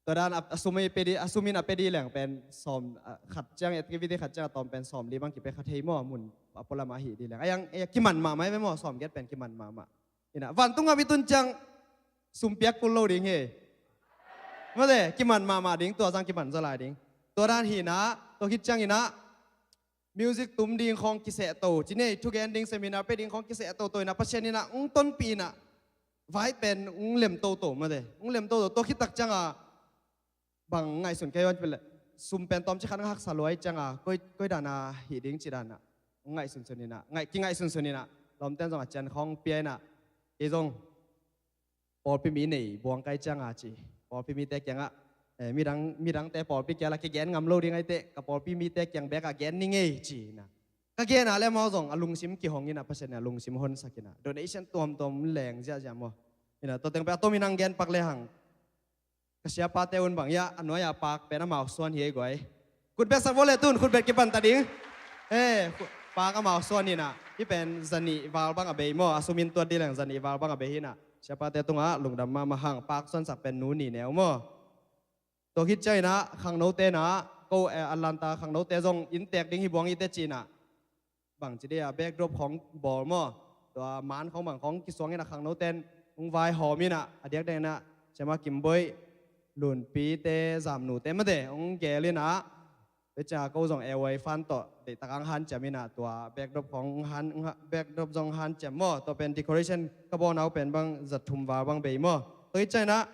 tua dan a sum i pe di, a sumin a pe di leng pen sawm khat ciang, activity khat ciang a tawm pen sawm li bang kipe kha thei maw, mun a pualam a hi di leng a yang kiman mahmah i ve maw, sawmgiat pen kiman mahmah. Inah vantung a mi tun ciang sumpiak kul lo ding hi. Mate kiman mahmah ding, tua zang kiman zaw lai ding. Tua dan hinah tua khit cianginah music tum ding khawng kiseh to ci nei, thugen ding seminar pe ding khawng kiseh toto inah Pasian inah hong tonpih inah vai pen hong lem toto mate, hong lem toto. Tua khit tak cianga bang ngaihsun kei on pile sum pen tawmci khat hong haksa luai cianga koi, koidana hi ding cidana hong ngaihsunsun inah, ngaih kingaihsunsun inah lawmten zong a cian khawng pia inah kei zong pawlpi mi nei buang kai cianga ci. Pawlpi mite kiangah midang, midangte pawlpi kiala kigen ngam lo ding aite ka pawlpi mite kiang bekah gen ni ngei ci inah ka gena le amau zong a lungsim kihong inah Pasian a lungsim honsak inah donation tuamtuam leng ziahziah maw. Inah tua teng pe a tomin ang gen pak le hang ka siapate un bang ia a nuai-a pak pen amau suan hi ei guai. Khutbet sak vawle tun khutbet kipanta ding. Pak amau suan hinah hi pen zanih val bang a bei maw, a sumin tuat di leng zanih val bang a bei hinah siapate tungah lungdam mahmah hang. Pak suansak pen nu ni neu maw. Tua khit cianginah khangnote na ko Atlanta khangnote zong inntek ding hi buang ite cinah bangci dia backdrop khawng bawl maw, tua man khawng bang khawng kisuang inah khangnoten hong vaihawm inah a diakdiak inah siamah Kimboih, Lunpite, Zamnute mate hong gel inah tua cianga ko zong airway fan tawh deihtak ang hanciam inah tua backdrop khawng hong han, backdrop zong hanciam maw. Tua pen decoration ka bawlna uh pen bang zat thum val bang bei maw. Tua hi cianginah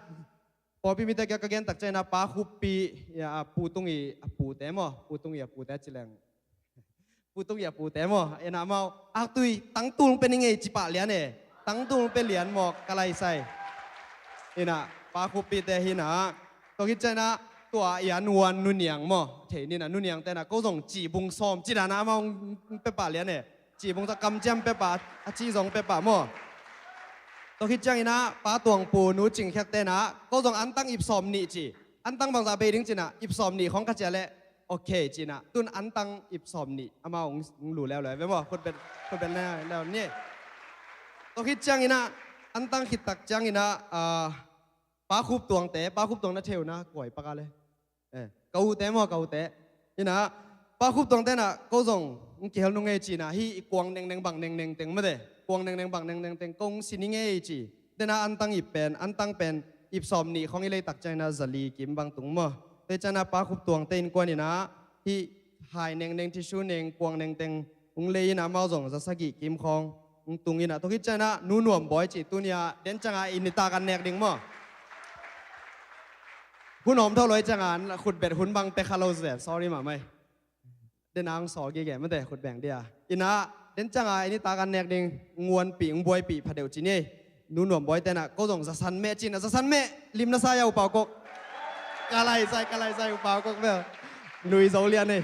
pawlpi mite kia ka gentak cianginah Pa Khuppi, ia, a Pu Tung i a pute maw, Pu Tung i a pute ci leng Pu Tung i a pute maw, inah amau aktui tangtung pe ni ngei ci pah lian e. Tangtung pe lian maw ka laisai. Inah Pa Khuppite hinah tua khit cianginah tua i a nuan Nu Niang maw, thei ninah Nu Niangte inah ko zong cibung sawm cidana amau pe pah lian e. Cibung sa kamciam pe pah, a ci zong pe pah maw. Tua khit cianginah Pa Tuang Pu Nu Cing Khiakte inah ko zong antang ip sawm nih ci. Antang bangzah bei ding cinah ip sawm nih khawng ka cia leh okay cinah tun antang ip sawm nih amau hong lu leuleu ve maw. Khutbet, khutbet leuleu ni. Tua khit cianginah antang khittak cianginah Pa Khup Tuangte, Pa Khup Tuang na thei uh na kuai paka le. Ka ute maw, ka ute. Inah Pa Khup Tuangte inah ko zong hong kihel nung ei cinah hih i kuang nengneng bang nengneng teng mate, kuang nengneng bang nengneng teng ko hong si ni ngei ci. Tena antang ip pen, antang pen ip sawm nih khawng i leitak cianginah zali kim bang tung maw. Tua hi cianginah Pa Khup Tuangte innkuan inah hih hai nengneng, tissue neng, kuang nengteng hong lei inah amau zong za sagih kim khawng hong tung inah tua khit cianginah Nu Nuam Bawi cih tuni-ah den cianga i nitak an nek ding maw. Hun om tho lo hi cianga khutbet hun bang pia kha lo zen, sorry mahmah hi. Den ang sawl gige mate khut beng dia. Ina, den cianga i nitak an nek ding, nguanpih, ngbuaipih phadeuh ci ni. Nu Nuam Bawi tenah, ko zong zasan meh cinah, zasan meh, lim na sa ia U Pau Kok. Ka lai sai, ka lai sai U Pau Kok bel. Nui zo lian ei.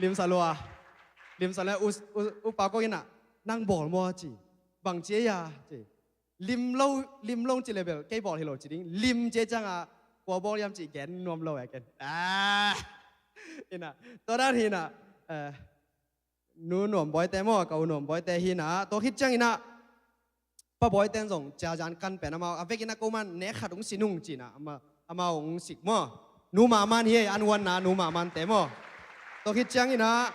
Lim sa lua. Lim sa lua, U, U, U Pau Kok inah, nang bawl maw ci. Bang ci ia ci. Lim lo, lim lo ci le bel, kei bawl hi lo ci ding. Lim ci cianga, kua bawl iam ci gen nuam lo e ken. Ah. Ina, tua dan hina, eh, Nu Nuam Bawi te maw, ka U Nuam Bawi te hina, tua khit ciang ina, Pa Bawi ten zong, ciazian kan pen amau, a vek ina ko man, nek khat ung si nung cina, ama, amau ung sik maw. Nu Maman hi ei, an uanna, Nu Maman te maw. Tua khit ciang ina,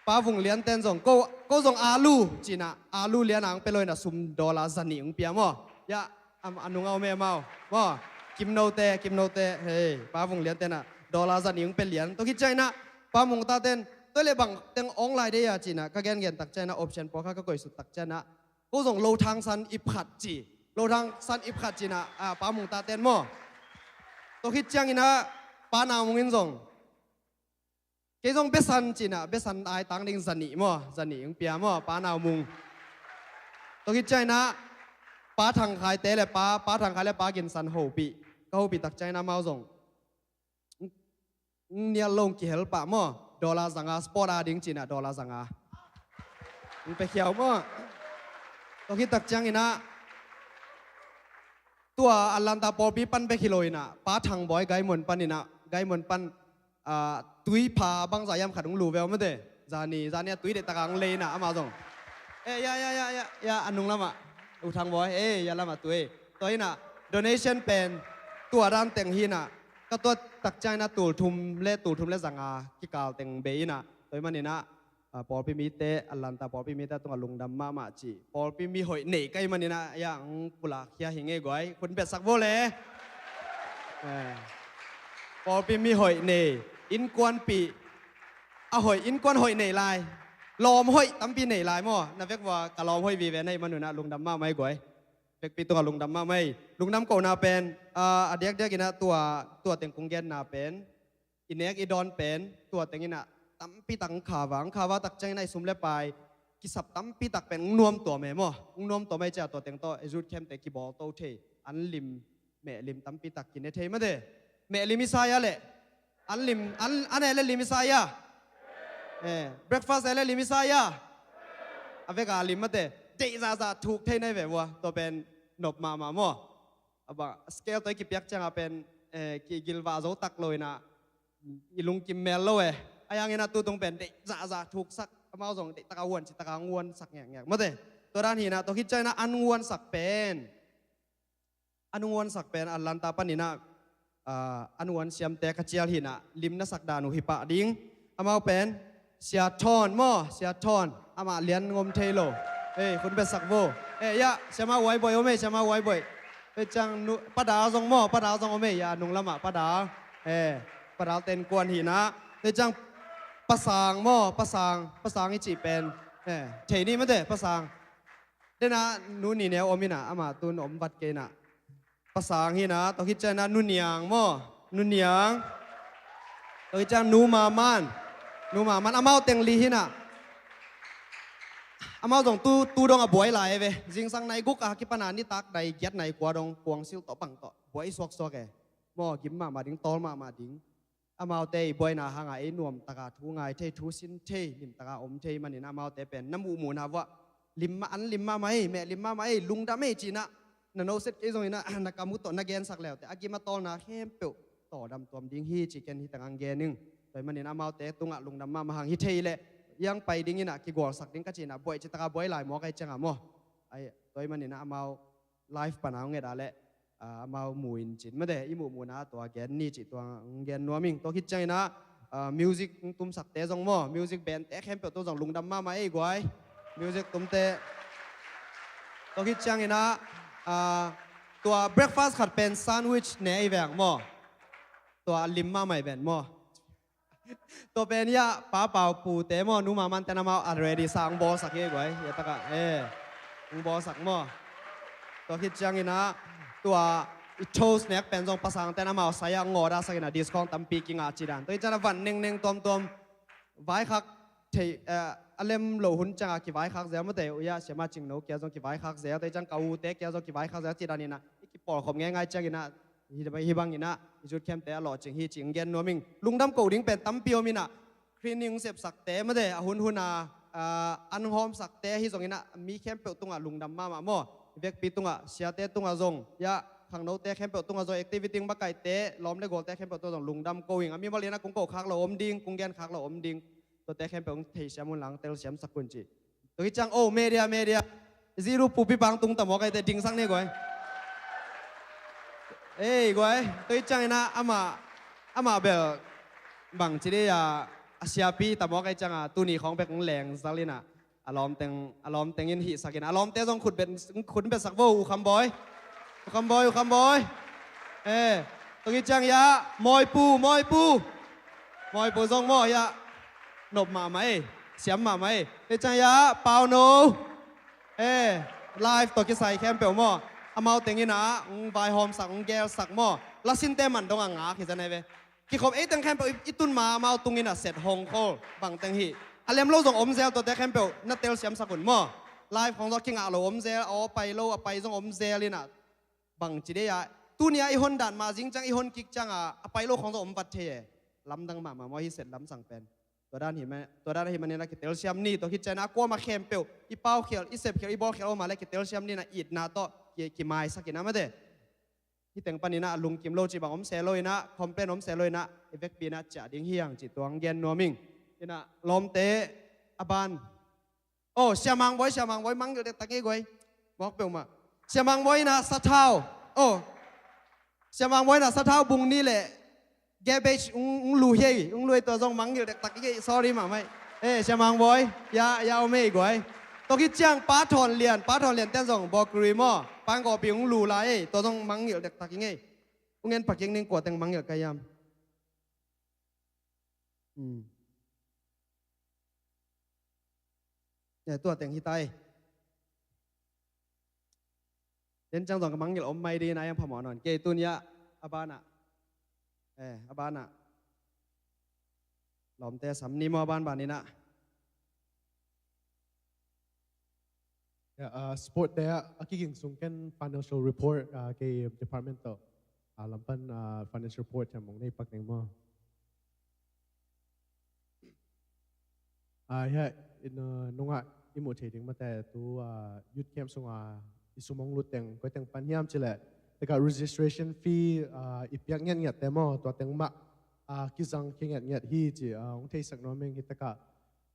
Pa Vung Lian ten zong, ko, ko zong alu cina, alu lian ang pe lo ina sum dollar zanih ung pia maw. Ya, am, a nung a om e amau. Maw, Kim No te, Kim No te, hei, Pa Vung Lian tenah, dollar zanih ung pe lian. Tua khit ciang ina, Pa Mung Ta ten, tua le bang teng ong lai de ia cina, ka gen gen tak ciang ina, option pawl kha ka koih sut tak ciang ina, ko zong Lo Thang San ip khat ci. Lo Thang San ip khat cina, a, Pa Mung Ta ten maw. Tua khit ciang ina, Pa Nau Mung in zong. Kei zong besan cina, besan ai tang ding zanih maw, zanih ung pia maw, Pa Nau Mung. Tua khit ciang ina, Pa Thang Khai te le Pa, Pa Thang Khai le Pa Gin San hopih. Ka hopih tak ciang ina amau zong. Nial lo kihel pah maw, dollar zanga, sport a ding cina, dollar zanga. Ung pe khiau maw. Tua khit tak ciang ina, tua Atlanta pawlpi pan bek hi lo ina, Pa Thang Bawi Gaimun pan ina, Gaimun pan, ah, tui pha bangza iam khat ung lu veu mate. Zani, zani a tui deih taka ung lei ina, ama zong. Eh, ya, ya, ya, ya, ya, a nung lama. U Thang Bawi, eh, ya lama tui. Tua ina, donation pen, tua dan teng hina. Ka tua tak ciang ina tul thum le, tul thum le zanga, kikal teng bei ina. Tua i man ina, ah, pawlpi mite, Atlanta pawlpi mite tunga lungdam mahmah ci. Pawlpi mi hoih nei ka i man ina, ya, ang pulak hia hi ngei guai. Khun betsak bo le. Eh. Pawlpi mi hoih nei. Innkuanpih. A hoih, innkuan hoih nei lai. Lawm hoih tampi nei lai maw. Na vek vua ka lawm hoih vive na i man ina lungdam mahmah i guai. Vekpi tunga lungdam mahmah i. Lungdam kohna pen, ah, a diakdiak ina tua, tua teng kung genna pen. I nek i dawn pen, tua teng ina tampi tak ang khava, ang khava tak ciang ina i sum le pai, kisap tampi tak pen ang nuam tua me maw, ang nuam tua me cia tua teng tawh, i zut khem te kibawl to thei, an lim, meh lim tampi tak kine thei mate, meh lim i sa ia le, an lim, an, an e le lim i sa ia, eh, breakfast e le lim i sa ia, a veka lim mate, deih zahzah thuk thei nai ve vua, tua pen nop mahmah maw. A bang, scale tawh i kipiak cianga pen, eh, kigilvah zo tak lo ina, i lungkim mel lo e. A yang ina tutung pen, deih zahzah thuksak, amau zong deih taka uan, ci taka ang uansak ngekngek. Mate, tua dan hina, tua khit ciang ina an uansak pen. An uansak pen, Atlanta pan ina, ah, an uan siamte ka cial hina, lim na sak dan uh hi pah ding. Amau pen, Sia Thawn maw, Sia Thawn. Amah lian ngom thei lo. Ei, khun betsak vo. Ei, ya, Siama Uai Boih om ei, Siama Uai Boih. Ei, ciang nu, Pa Dal zong maw, Pa Dal zong om ei, ya, nung lamah Pa Dal. Eh, Pa Dal ten kuan hina. Ei, ciang Pa Sang maw, Pa Sang, Pa Sang i cih pen. Eh, thei ni mate, Pa Sang. Dena nu ni neu om ina, ama tun om vat kei na. Pa Sang hina, tua khit ciang ina Nu Niang maw? Nu Niang. Tua khit ciang Nu Maman. Nu Maman, amau teng li hina. Amau zong tu, tu dong a buai lai e ve. Zingsang nai guk a kipana nitak nai giat nai kua dong kuang sil tawh pang tawh. Buai suaksuak e. Maw, gim mahmah ding, tawl mahmah ding. Amaute i buaina hanga ei nuamtaka thu ngai thei, thu sin thei, limtaka om thei manin amaute pen na muhmuhna vuah lim mah, an lim mahmah ei, meh lim mahmah ei, lungdam ei cinah na noset kei zongin ah na kam uh tawh na gensak leute a gim a tawlna khempeuh tawldam tuam ding hi ci ken hi tangah gen ing. Tua hi manin amaute tungah lungdam mahmah hang hi thei leh iang pai dinginah kigualsak ding ka cinah buaih citaka buai lai mawk ai ciangah maw? Ai, tua hi maninah amau live pana hong et ah leh ah, amau mu in cin mate, i muhmuhna tua gen ni cih tua hong gen nuam ing. Tua khit cianginah ah, music hong tumsakte zong maw, music bandte khempeuh tua zong lungdam mahmah ei guai. Music tumte. Tua khit cianginah ah, tua breakfast khat pen sandwich ne ei veng maw? Tua a lim mahmah ei ven maw? Tua pen hiah Pa Pau pute maw, Nu Maman ten amau a ready sa hong bawlsak hi guai. Hiah takah eh hong bawlsak maw? Tua khit cianginah tua i toast nek pen zong Pa Sang ten amau sai-ah hong order sakinah discount tampi kingah cidan. Tua khit cianginah van nengneng tuamtuam vaikhak thei, eh, a lem lo hun cianga kivaikhak zel mate, uya siama cingno kia zong kivaikhak zel, te ciang ka ute kia zong kivaikhak zel, ci daninah i kipawlkhop ngeingai cianginah hi, hi banginah i zut khemte a lawhcing hi ci hong gen nuam ing. Lungdam ko ding pen tampi om inah, cleaning sepsakte mate, a hunhuna, ah, an hawmsakte hi zonginah mi khempeuh tungah lungdam mahmah maw. I vekpi tungah, siate tungah zong, ya, khangnote khempeuh tungah zong, activity makaite, lawm le gualte khempeuh tungah zong lungdam ko ing. A mimal inah kong ko khak lo om ding, kong gen khak lo om ding. Tuate khempeuh hong theisiam un lang, telsiamsak un ci. Tua hi ciang, oh, media, media. Ziru pupi pang tung tamawk aite dingsak ni guai. Ei, guai. Tua hi cianginah amah, amah bel bangci dei a, a siapi tamawk ai cianga tuni khawng bek hong leng zal inah a lawmteng, a lawmteng in hihsakin, a lawmte zong khut bet, khut betsak vo, U Kham Bawi. U Kham Bawi, U Kham Bawi. Eh, tua hi ciang ya, Mawipu, Mawipu. Mawipu zong maw ya, nop mahmah ei, siam mahmah ei. Tua hi ciang ya, Pauno. Eh, live tawh kisai khempeuh maw. Amau teng inah hong vaihawmsak, hong gelsak maw. Lasinte man dongah ngak hi zanai ve. Kikhop ei teng khempeuh i, i tun ma amau tung inah set hong khol bangteng hi. A lem lo zong om zel, tuate khempeuh na telsiamsak un maw. Live khong zong a kingah lo om zel, a aw pai lo, a pai zong om zel inah. Bangci dei a, tuni a i hon dan ma zing ciang, i hon kik cianga a pai lo khong zong om vat thei e. Lamdang mahmah maw hi set lamsang pen. Tua dan hi ma, tua dan hi maninah kitelsiam ni, tua khit cianah a kuama khempeuh i paukhial, i sepkhial, i bawlkhial om a le kitelsiam ninah itna tawh ki, kimaisak inah mate. Hih teng paninah a lungkim lo cih bang om se lo inah, complain om se lo inah, i vekpi inah ciah ding hi hang cih tua hong gen nuam ing. Inah lawmte a ban. Oh, Sia Mang Bawi, Sia Mang Bawi mangngilh dektak ngei guai. Mawk peuhmah. Sia Mang Bawi inah sathau. Oh, Sia Mang Bawi inah sathau bung nih le garbage hong, hong lu hi ei, hong lu hi, tua zong mangngilh dektak ngei, sorry mahmah ei. Eh, Sia Mang Bawi, ya, ya om ei guai. Tua khit ciang Pa Thawn Lian, Pa Thawn Lian ten zong bawkri maw, pangkawpi hong lu lai ei, tua zong mangngilh dektak ngei. Hong en pakik ning, kua teng mangngilh ka hiam. Hmm. Eh, tua teng hi ta ei. Den ciang zong ka mangngilh om mai ding inah a hiang phamawh nawn kei tuni ah, a banah. Eh, a banah. Lawmte sam ni maw a ban ban inah. Ya, ah, sport te ah, a kiging sung ken financial report, ah, kei department tawh, ah, lampan, ah, financial report thiam mong nei pak ning maw. Ah, ya, in, ah, nungah i muh thei ding mate tu, ah, youth camp sungah i sum hong lut teng, koi teng pan hiam cileh. Tekah registration fee, ah, i piak ngiatngiat te maw, tua teng mah, ah, kizang kei ngiatngiat hi ci, ah, hong theisak nuam ing hi tekah.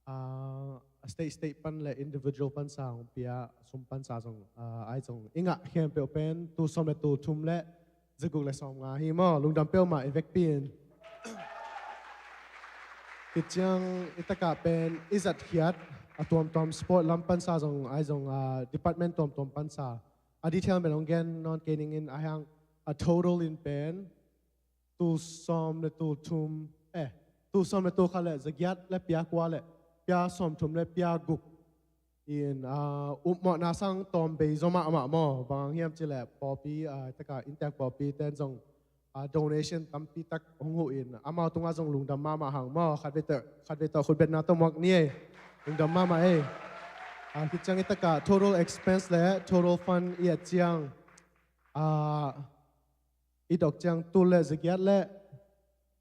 Ah, state, state pan le individual pansa hong pia, sum pansa zong, ah, ai zong. I ngah khempeuh pen, tul sawm le tul thum le, zaguk le sawm nga hi maw, lungdam peuhmah i vekpi in. Kiciang i takah pen, i zatkhiat, a tuamtuam sport lam pansa zong, ai zong, ah, department tuamtuam pansa. A detail men hong gen nawn kei ning in a hiang, a total in pen, tul sawm le tul thum, eh, tul sawm le tul khat le zagiat le pia kua le pia sawm thum le pia guk. In, ah, upmawhna sang tawm bei zaw mahmah maw, bang hang hiam cileh pawlpi, ah, taka inntek pawlpi ten zong, ah, donation tampi tak hong huh in, amau tungah zong lungdam mahmah hang maw, khatvei tawh, khatvei tawh khutbetna tawh muak ni ei, lungdam mahmah ei. Ah, kiciang i takah total expense le total fund i et ciang, ah, i dok ciang tul le zagiat le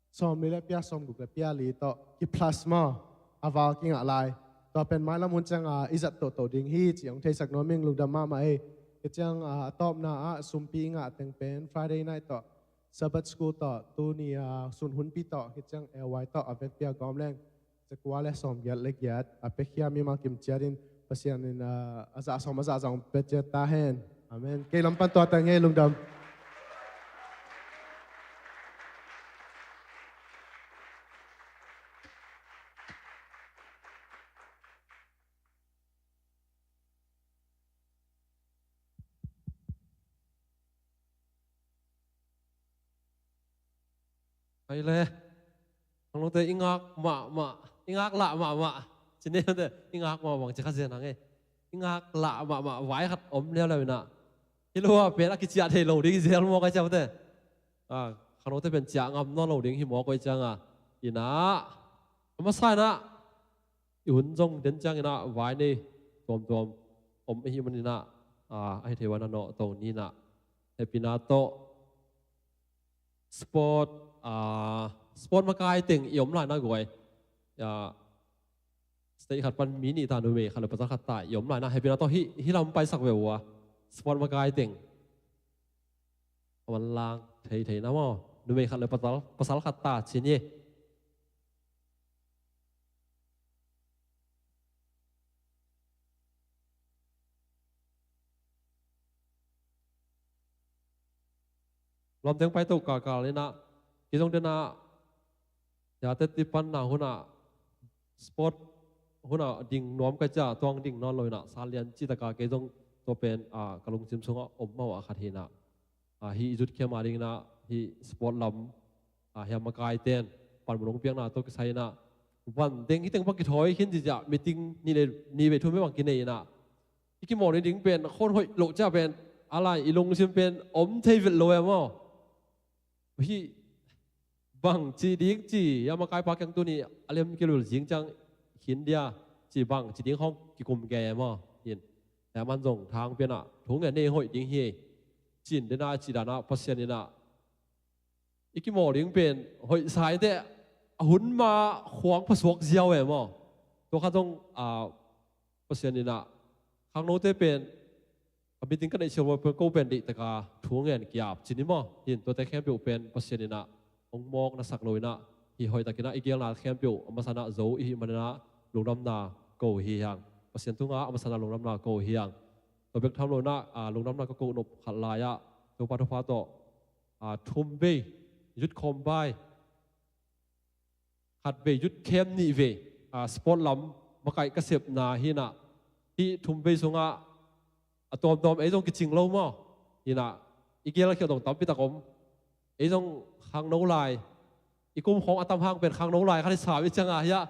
sawmli le pia sawmguk le pia li tawh ki plus maw, a val kingah lai. Tua pen mailam hun ciang, ah, i zat tohtoh ding hi ci hong theisak nuam ing, lungdam mahmah ei. Kiciang, ah, a tawpna ah sumpi i ngah teng pen Friday night tawh Sabbath School tawh tuni, ah, sun hunpi tawh kiciang L Y tawh a vekpi a gawm leng zakua le sawmgiat le giat a piakhia mimal kim ciatin Pasian in, ah, a zah sawm a zah zah hong pia ciat ta hen. Amen. Kei lam pan tua teng hi, lungdam. Hai le. Hang lungte i ngak mahmah, i ngak lah mahmah. Cine te i ngak mahmah bang ci kha zen hang e. I ngak lah mahmah vai khat om leuleu inah. Hi lo a pen a kiciah thei lo ding zel mawk ai ciang te. Ah, hang lungte pen ciah ngam nawn lo ding hi mawk ai ciang a. Inah. A masa in ah i hun zong den ciangin ah vai nei tuamtuam om ahih manin ah, a, a hi thei ua na nawh to ni in ah hehpihna tawh sport, a, sport makai teng i om lai na guai. A, state khat pan mi nih ta, numei khat le pasal khat ta i om lai na, hehpihna tawh hih, hih lam paisak ve ua. Sport makai teng a man lang thei thei na maw, numei khat le pasal, pasal khat ta ci ni. Lamteng paito kakal in ah kei zong den ah, ya, teti panna hun ah sport hun ah ding nuam ka ci a, tuang ding nawn lo in ah, sanlian cih tak a kei zong tua pen, a, ka lungsim sungah om mawh a khat hi in ah, a, hih youth camp a ding in ah hih sport lam, a, hih a makaite'n panmun hong piakna tawh kisai in ah van teng, hih teng bang kithawi khin ci ciah meeting nih le, nih vei thum vei bang kinei in ah, i kimawh ni ding pen khon hoih loh ciah pen a lai i lungsim pen om thei vet lo e maw. Hih bang ci ding ci, ya, makaipa kiang tuni a lem kilul zing ciang khin dia ci, bang ci ding hong kikum kei e maw. Hin, ya, man zong thang pian ah thu ngen nei hoih ding hi. Cin den ah ci dan ah Pasian in ah i kimawh ding pen hoih sa inteh, a hun ma khuang phasuak ziau e maw. Tua khat zong, a, Pasian in ah khangnote pen a meeting ka neih siau pen ko pen deih tak a thu ngen ki-ap ci ni maw. Hin, tuate khempeuh pen Pasian in ah hong mawk na sak lo in ah, hih hoih tak in ah i geelna khempeuh a masa in ah zo i hih man in ah lungdamna ko hi hang. Pasian tungah a masa in ah lungdamna ko hi hang. Tua bek tham lo in ah, a, lungdamna ka ko nop khat lai ah Topa thupha tawh, a, thum vei youth khawmbai, khat vei youth camp, nih vei, a, sport lam makaih ka sepna hi in ah, hih thum vei sungah a tuamtuam ei zong kicing lo maw. Hi in ah i gel khial dong tampi tak om. Ei zong khangno lai, i kum khawng a tam hang pen khangno lai khat i sam i ciang a, hiah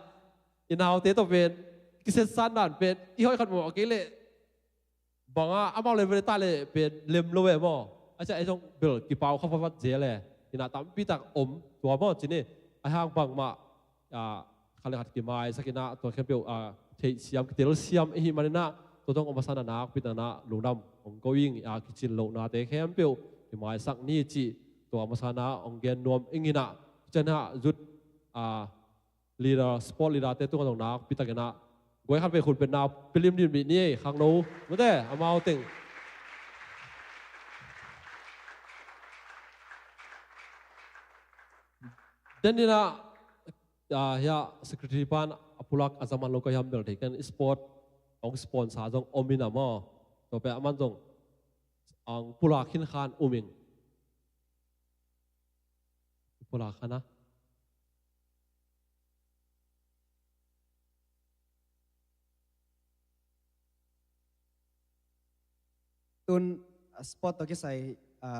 i naute tawh pen kisetsan dan pen i hoih khat mawh kei leh bang a amau le vele ta le pen lem lo e maw. A ciah ei zong bel kipau kha vatvat zel e. Hi in ah tampi tak om tua maw ci ni. A hang bangmah, a, khat le khat kimaisak in ah tua khempeuh, a, theihsiam, kitelsiam i hih man in ah tua zong a masa in ah nakpi tak in ah lungdam hong ko ing, a, kicin lohnate khempeuh kimaisak ni cih tua a masa in ah hong gen nuam ing in ah, ciang in ah youth, a, leader, sport leader te tungah zong nakpi tak in ah guai khat vei khut betna pia limlim dih ni ei, khangno mate, amau teng. Den in ah, ah, hiah secretary pan a pulak a za man lo ka hiam bel thei, ken sport hong sponsor zong om in ah maw. Tua pen a man zong hong pulak khin khan um ing. Pulak khan a. Tun, a, sport tawh kisai, a,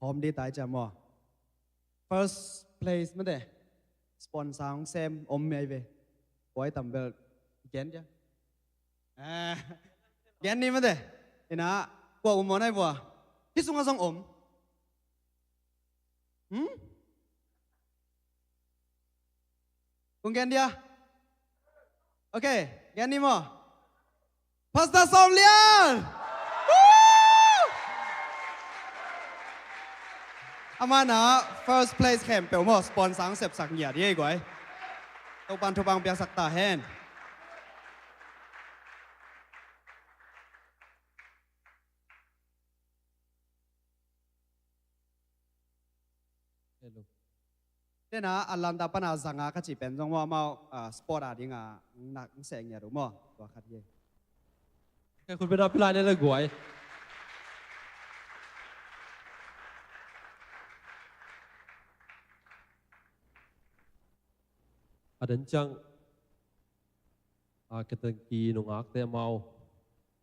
hawm dih tai ciam maw. First place mate, sponsor hong sem om mei ve. Buai tam bel gen dia. A, gen ni mate. Hi in ah kua um maw nai vua. Hih sungah zong om. Hmm? Kong gen dia. Ok, gen ni maw. Pastor Sawm Lian. Woo! Amah in ah first place khempeuh maw sponsor hong sepsak ngiat hi ei guai. Topan thupha hong piaksak ta hen. Hello. Tena Atlanta pana zanga ka cih pen zong maw, amau, ah, sport a dinga nak seh ngiat uh maw, tua khat hi. Ka khut bena pilai ne le guai. A den ciang, a, Kentucky nungakte amau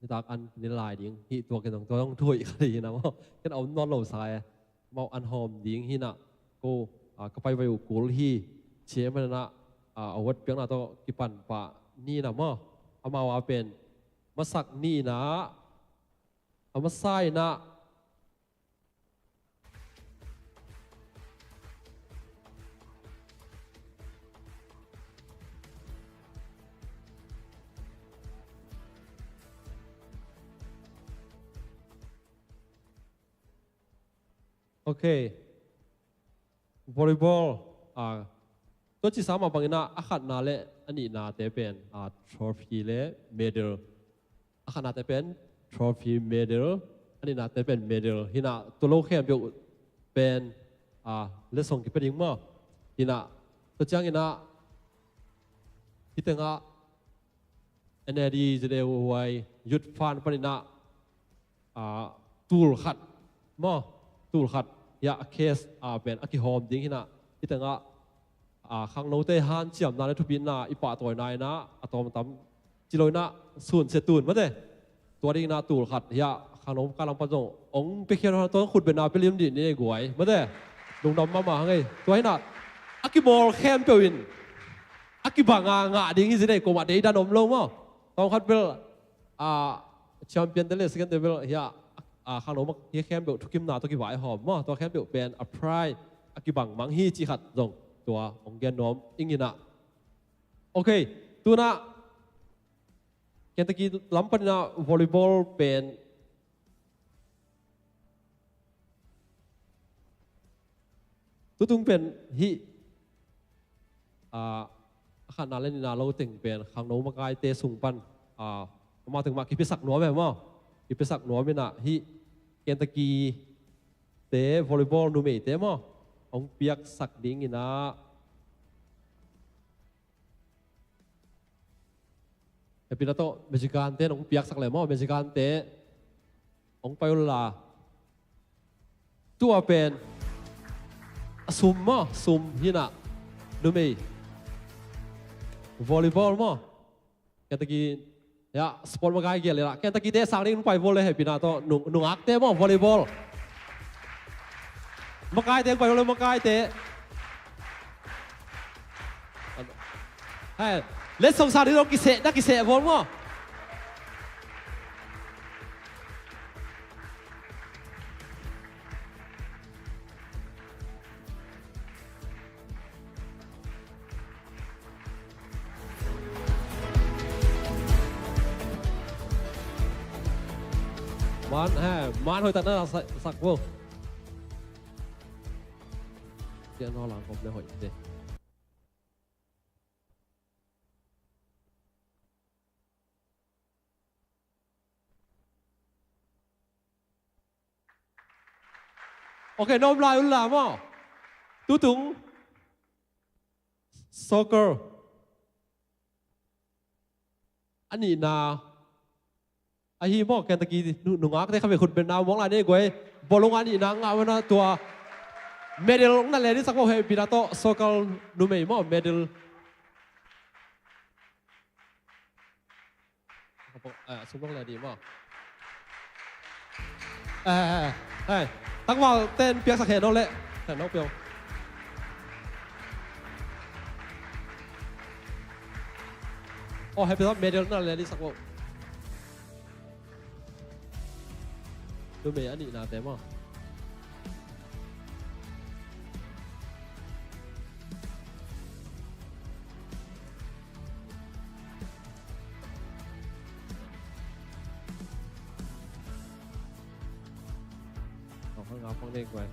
nitak an ni lai ding hi, tua ken zong tua zong thuhoih khat hi na maw. Ken a om nawn lo sa e. Amau an hawm ding hi na, ko, a, ka pai vai uh kul hi. Chairman na, a, award piakna tawh kipan pah ni na maw. Amau a pen masak ni na, a masa i na, a Ok. Volleyball, ah, tua cih sa mah bangin ah, a khatna le a nihnate pen, ah, trophy le medal. A khatnate pen trophy, medal, a nihnate pen medal. Hi in ah tua lo khempeuh pen, ah, letsong kipia ding maw. Hi in ah tua ciangin ah, hih tengah N A D Z A Y Youth Fund panin ah, ah, tul khat maw, tul khat, hiah a case, ah, pen a kihawm ding hi in ah, hih tengah, ah, khangnote hanciamna le thupitna i pahtawina in ah a tawmtam ci lo in ah sun sia tun mate. Tua ding in ah tul khat hiah khangno kailam pan zong hong piakhia, tua khutbetna pia lim dih ni guai mate. Lungdam mahmah hang ei. Tua hi in ah a kimawl khempeuh in a kibang a ngah ding hi zen ei, kuamah deidan om lo maw. Tawm khat bel, ah, champion te le second te bel hiah, ah, khangno mah hi khempeuh thukimna tawh kivaihawm maw, tua khempeuh pen a prize a kibang mang hi cih khat zong tua hong gen nuam ing in ah. Ok, tu in ah Kentucky lam panin ah volleyball pen tutung pen hih, ah, a khatna le nihna lo teng pen khangno makaite sung pan, ah, amau teng mah kipiasak nuam e maw. Kipiasak nuam in ah hih Kentucky te volleyball numeite maw, hong piaksak ding in ah, hehpihna tawh Michigan te nong piaksak leh maw, Michigan te hong pai un la. Tua pen a sum maw, sum hi in ah numei volleyball maw. Kentucky, ya, sport makai gial le la. Kentucky te sang ding nong pai vol le hehpihna tawh nung, nungakte maw, volleyball. Makaite nong pai vol le makaite. Hai, letsong sang ding nong kiseh, na kiseh vol maw. Man, he, man hoih tak na sak, sak vo. Tian ho lang kop le hoih te. Ok, na om lai un la maw. Tutung soccer a nihna ahi maw, Kentucky nu-, nungakte kha ve khutbetna mawng lai nei guai. Bawlung a nihna ngah mana tua medal ong na le dih sak maw, hehpihna tawh soccer numei maw, medal. Eh, sum nong le dih maw. Eh, eh, eh, eh. Tangval ten piaksak hen nong le. Hen nong piau. Oh, hehpihna tawh medal na le dih sak maw. Numei a nihnate maw. Ong hang a pang deng guai.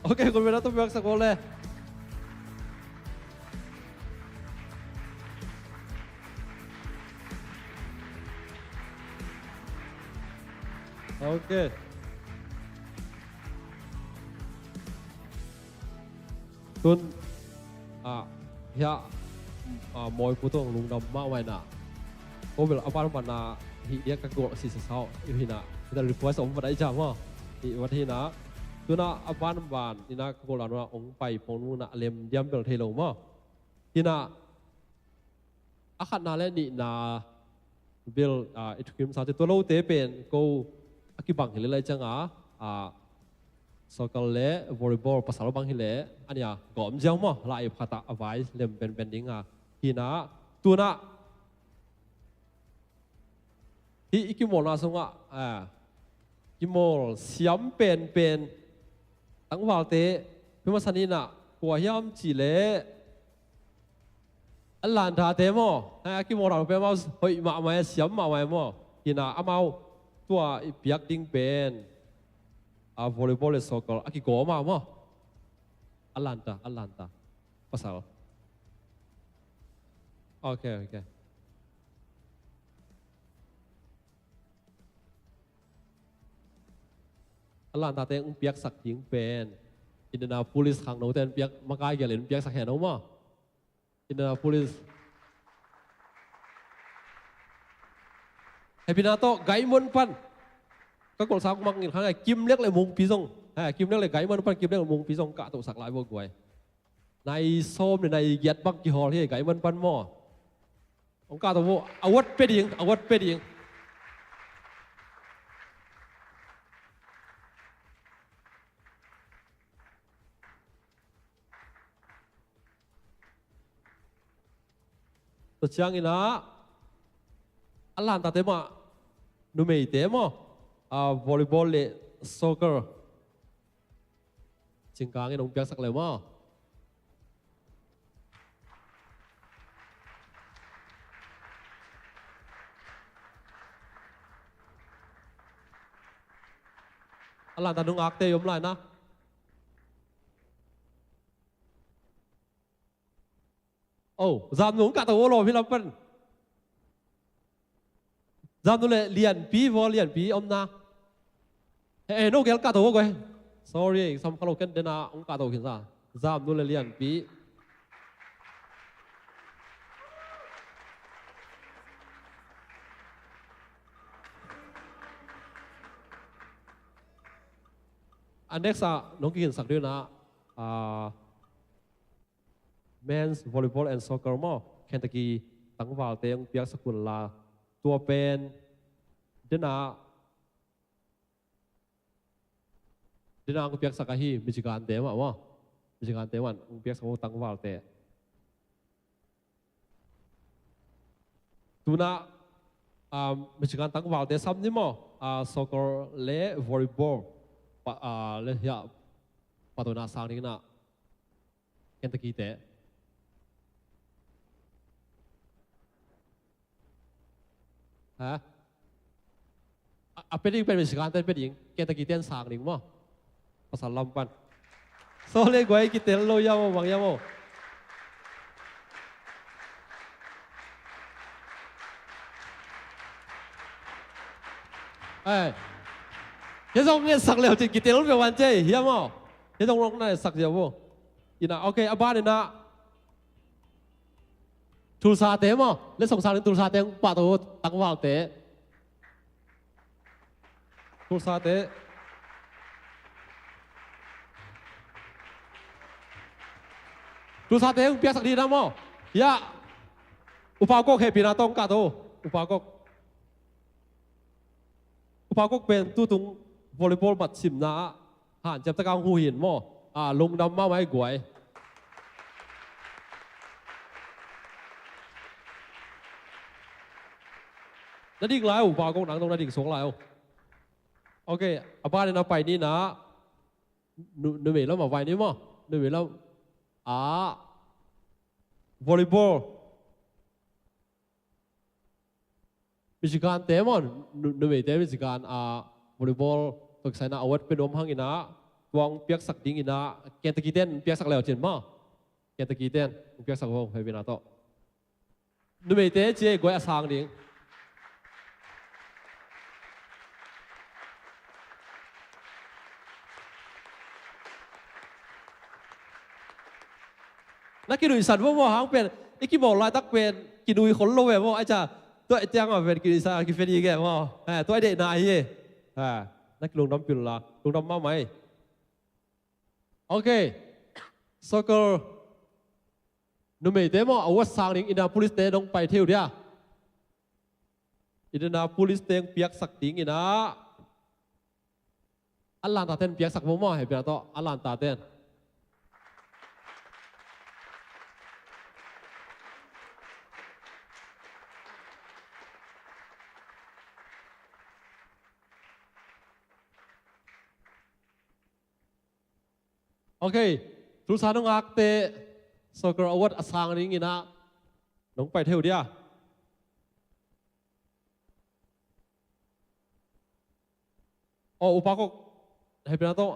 Ok, khutbetna tawh piaksak vo le. Ok. Tun, ah, hiah, ah, mawipu tawh lungdam mahmah in ah. Ko bel a ban ban ah hih diak ka gol sisa sau hi in ah. Hih request om vat ai jam maw. Hih vat hi in ah. Tun ah a ban ban in ah ka gol dan un ah ong pai pong un ah lem diam bel thei lo maw. Hi in ah. A khatna le nihna bel, ah, i thukim sa te tua lote pen ko a kibang hi lel lai ciang a, ah, soccer le volleyball pasal bang hi leh a nia gawm ziau maw, la i khat ah a vai lem penpen ding a. Hi in ah, tun ah hih i kimawlna sungah, ah, kimawl siam penpen tangvalte pia masa ni in ah, kua hiam cih leh Atlanta te maw, a kimawh dan pen amau hoih mahmah e, siam mahmah e maw. Hi-in ah amau tua i piak ding pen a volleyball le soccer a kigawm a maw. Atlanta, Atlanta. Pasal. Ok, ok. Atlanta te hong piaksak ding pen Indianapolis khangno ten piak, makai gelh in piaksak hen aw maw. Indianapolis. Hehpihna tawh Gaimon pan ka golhsa mangngilh kha a, Kimlek le Mungpi zong. Ha, Kimlek le Gaimon pan, Kimlek le Mungpi zong kahtohsak lai vo guai. Nai sawm le nai giat bang kihawl hi Gaimon pan maw. Hong kahto vo, award pia ding, award pia ding. Tua ciangin ah Atlanta te mah, numeite maw, a volleyball le soccer cingkangin hong piaksak le maw. Atlanta nungakte i om lai na. Oh, Zamnu hong kahto vo lawm hi lam pan. Zamnu le Lianpi vo, Lianpi omna. Eh, eh, no gel kahto vo guai. Sorry, sam kha lo, ken dena hong kahto khin sa. Zamnu le Lianpi. A next ah nong kikhinsak ding na, ah, Men's volleyball and soccer maw, Kentucky tangvalte hong piaksak un la, tua pen dena, dena hong piaksak ahi, Michigan te mah maw. Michigan te mah hong piaksak uh tangvalte. Tuna, um, Michigan tangvalte sam ni maw, uh, soccer le volleyball pa, uh, le hiah patona sang ding na. Kentucky te. Ha? A, a pia ding pen Michigan te pia ding, Kentucky ten sang ding maw. Pasal lam pan. So le guai kitel lo ia maw, bang ia maw. Eh. Hia zong ngetsak leu cin kitel pia wan cei, hia maw. Hia zong nong na ngetsak zia maw. Ina, ok, a ban ina. Tulsa te maw, letsong sang ding Tulsa te hong pahto tangvalte. Tulsa te. Tulsa te hong piaksak ding na maw. Ya. U Pau Kok hehpihna tawh hong kahto. U Pau Kok. U Pau Kok pen tutung volleyball mat simna ah hanciam taka hong huh hi maw. A, lungdam mahmah hi guai. Na ding lai uh, U Pau Kok, nang dong na ding suak lai uh. Ok, a ban ina pai ni na. Nu, numei lam a vai ni maw. Numei lam. A, volleyball. Michigan te maw, nu, numeite Michigan a volleyball tawh kisai na award pia nuam hang ina, tua hong piaksak ding ina, Kentucky ten piaksak leu cin maw. Kentucky ten hong piaksak vo, hehpihna tawh. Numeite ci ei guai a sang ding. Na kinuihsan vo maw, hang pen i kibawl laitak pen kinui khol lo ve maw, ai ca, tua i ciang a pen kinuihsan a kifia ding e maw. Eh, tua i deihna hi e. Eh, na kilungdam pil la, lungdam mahmah hi. Ok. Soccer numeite maw, award sang ding Indianapolis te dong pai thei uh dia. Indianapolis te hong piaksak ding ina. Atlanta ten piaksak maw maw, hehpihna tawh, Atlanta ten. Ok, Tulsa nungakte soccer award a sang ding ina. Nong pai thei uh dia. Aw, upa kok, hehpihna tawh.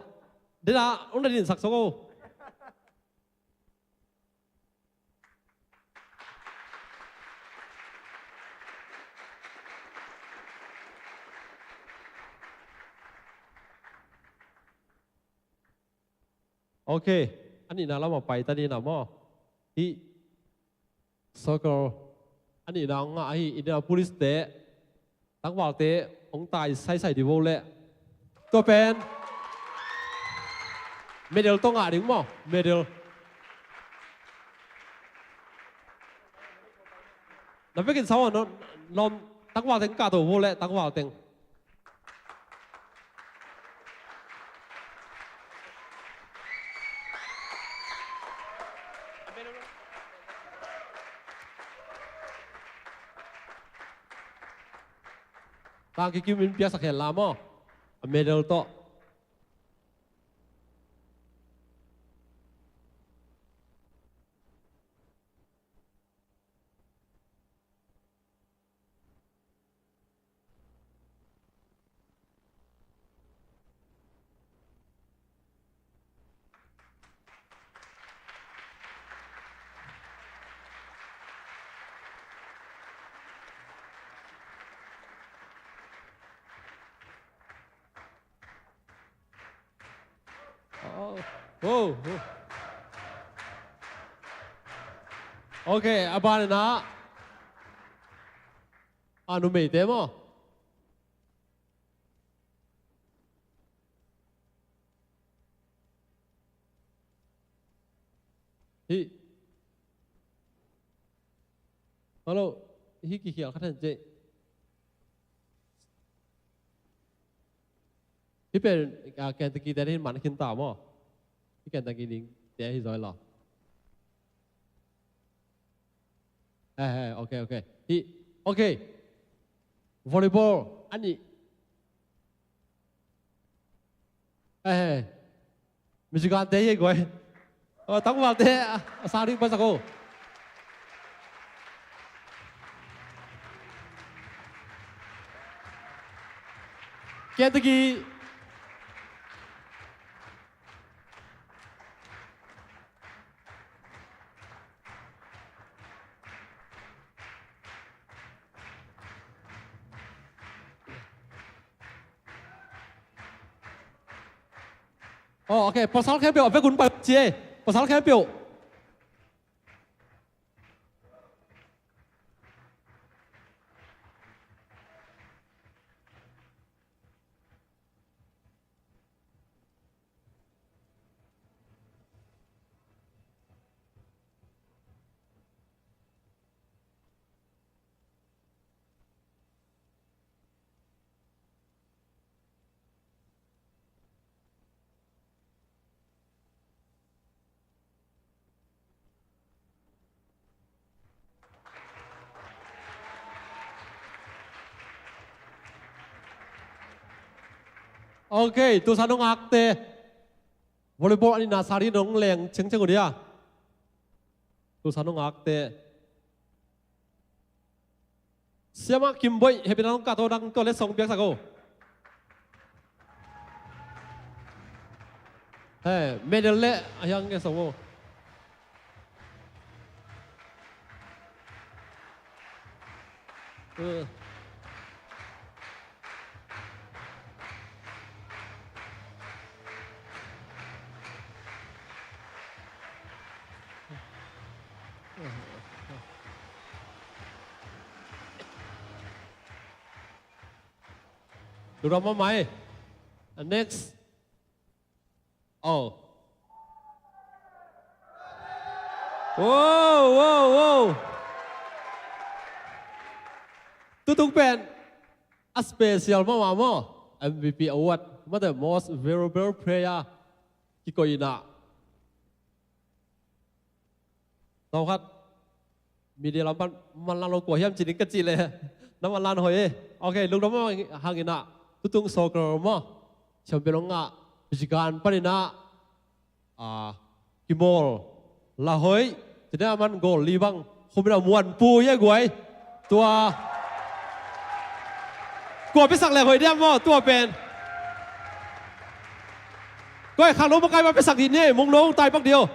Dena, ong na dinsak sawk o. Ok, a nihna lamah pai ta ni na maw. Hih circle a nihna hong ngah ahi Indianapolis te, tangvalte hong tai saisai di vo leh. Tua pen medal tawh ngah ding maw, medal. Na vekin sa ua, no, lawm, tangval teng kah to vo leh, tangval teng. Tang kikim in piaksak hen la maw. A medal tawh. Oh. Oh, oh. Ok, a ban in ah, a numeite maw. Hih. Hello. Hih kikhial khat hen cih. Hih pen, ah, Kentucky te hin man khin ta maw. Hih Kentucky ding te hi zaw hi lo. Eh, eh, ok, ok. Hih, ok. Volleyball a nih. Eh, eh. Michigan te hi guai. Oh, tangvalte a, a sang ding paisak o. Kentucky. Oh, ok, pasal khempeuh a vekun pai ci e. Pasal khempeuh. Ok, tusan nungakte. Volleyball a nihna sang ding nong leng cengceng uh dia. Tusan nungakte. Siamah Kim Boih, hehpihna tawh kah to, nang tua letsong piaksak o. He, medal leh a hiang nge song o. Uh. Lungdam mahmah ei. Next. Oh. Wow, wow, wow. Tutung pen a special mahmah maw. M V P award, mate, most valuable player kikoih inah. Tawmkhat media lam pan manlang lo kua hiam ci ding ka cih leh na manlang hoih e. Ok, lungdam hang inah, tutung soccer maw, champion hong ngah, Michigan pan inah, ah, kimawl la hoih, ci ding a, man goal li bang Khum in a muanpu hi a guai. Tua. Kua piasak leng hoih diam maw, tua pen. Guai, khangno makai mah piasak dih ni, mungno tai pak dih o.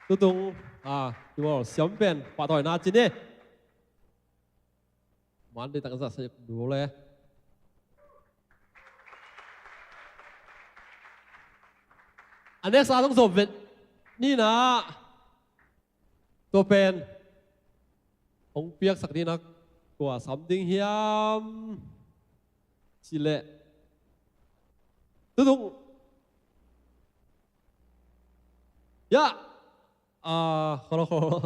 Tutung, a, i bawl siam pen, pahtawina ci ni. Man dei tak zat sa duh le. A next a zong zawm vet ni na. Tua pen hong piaksak ding na, kua sam ding hiam ci leh. Tutung. Ya. A, kholo, kholo.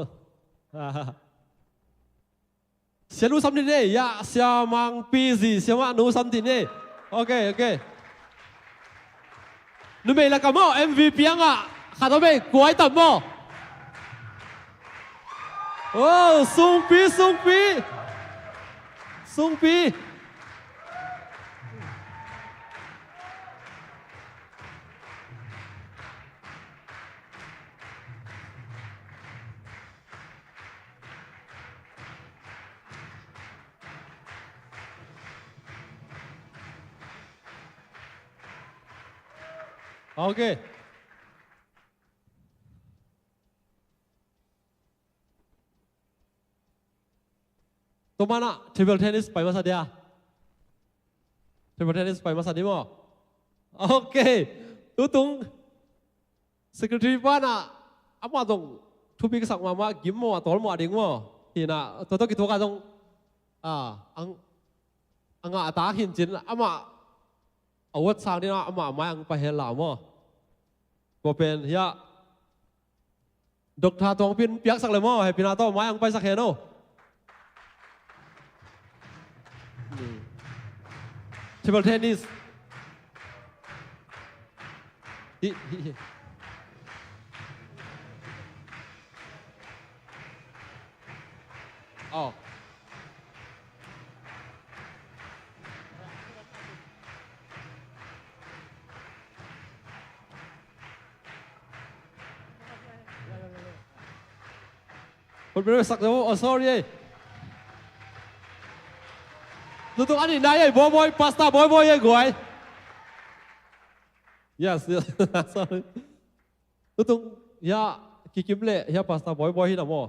Sia nu sam dih ni, ya, sia Mangpi zi, sia mah nu sam dih ni. Ok, ok. Numei lakah maw, M V P a ngah khat om ei, kua hi tam maw? Oh, Sungpi, Sungpi. Sungpi. Ok. Tua mana table tennis pai masa dia. Table tennis pai masa dia maw. Ok. Tutung. Secretary pa na, amah zong thupi ka sak mahmah, gim maw, a tawl maw, a ding maw. Hi na, tua tawh kituak a zong, a, ang, a ngah a tak hi cin, amah a uat sang ding na, amah a mai ang pai hen la maw. Tua pen, hiah, Doctor Tuang Pin piaksak le maw, hehpihna tawh mai ang paisak hen o. Table tennis. Hi, hi, hi. Oh. Hon bel sak zo, oh, sorry ei. Tutung a nihna ei, Bawbawi, Pastor Bawbawi ei guai. Yes, yes. Sorry. Tutung, hiah Kikim le hiah Pastor Bawbawi hi na maw.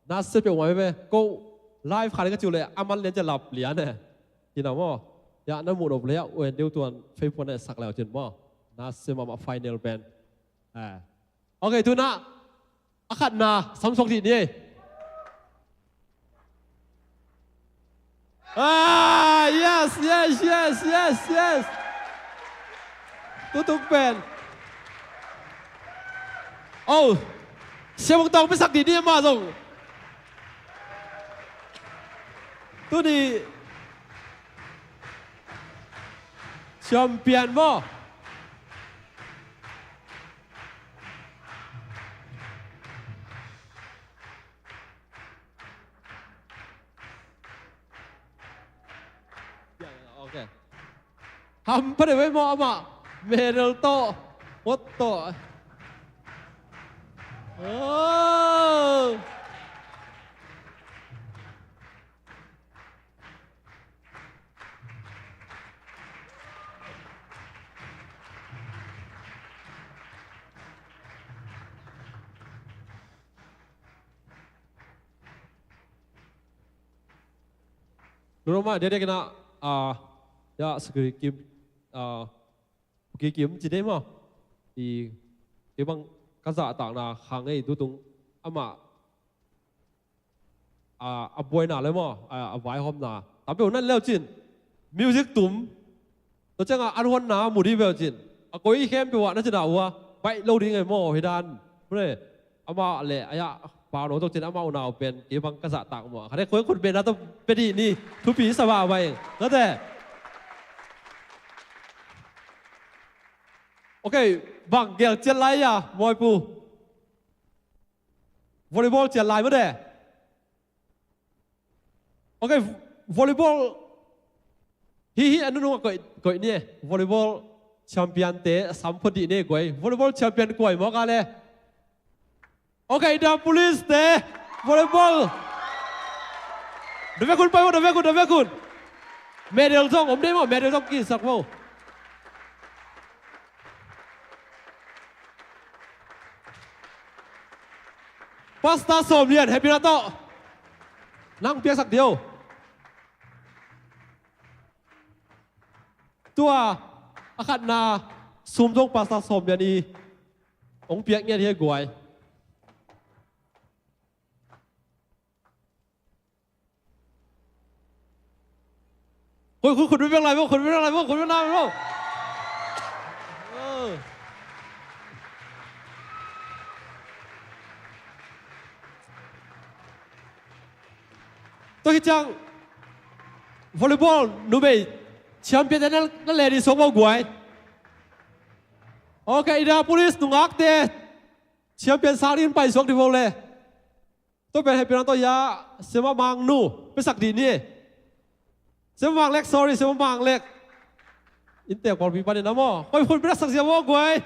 Na se peuhmah ve. Ko live khat ka ciu le a man lian cia lap lian e. Hi na maw. Hiah na muh nop le hiah uen deuh tuan Facebook na sak le uh cin maw. Na se mahmah final pen. Eh. Ok, tu na a khatna samsuak dih ni ei. Ah, yes, yes, yes, yes, yes. Tutung pen. Oh, Sia Mung Tawng piasak dih ni amah zong. Tuni champion maw. Ok. Hampha deuh ei maw amah. Medal tawh. Mot tawh. Oh. Lungdam mah, diakdiak in ah, ah, ya, Secretary Kim, ah, Pu Kim ci dei maw. I, kei bang ka zahtakna khang ei tutung amah, ah, a buaina le maw, ah, a vaihawmna. Tam peuh nan leu cin, music tum. Tua ciangah an huanna mu dih veu cin. A koi khempeuh ah na cina ua, baih lo ding ei maw, hi dan. Mune, amah le, aya, pau no tawh cin amah unau pen, kei bang ka zahtak maw. Khane koi khut bena tawh pe dih ni, thupi sa ba bai. Nate. Ok, bang gel ciat lai a, Mawipu. Volleyball ciat lai mah de. Ok, volleyball. Hi, hi, a nunung a koih, koih ni e. Volleyball. champion te sam phot dih ni guai. Volleyball champion kua hi maw ka le? Ok, Indianapolis te volleyball. Dovek un pai maw, dovek un, dovek un. Medal zong om dei maw, medal zong kisak maw. Pastor Sawm Lian, happy na tawh. Nang piaksak dih o. Tua a khatna sum zong Pastor Sawm Lian i hong piak ngiat hi guai. Khut, khut, khut bek lai maw, khut bek lai maw, khut bek lai maw. Tua hi ciang volleyball numei champion na, na le dih suak maw guai. Ok, Indianapolis nungakte champion sang ding pai suak dih vo le. Tua pen happy na tawh ya, Sema Mang nu, piaksak dih ni. Sema Mang Lek, sorry, Sema Mang Lek. Inntek pawlpi panin a maw. Koi khun piaksak zia maw guai.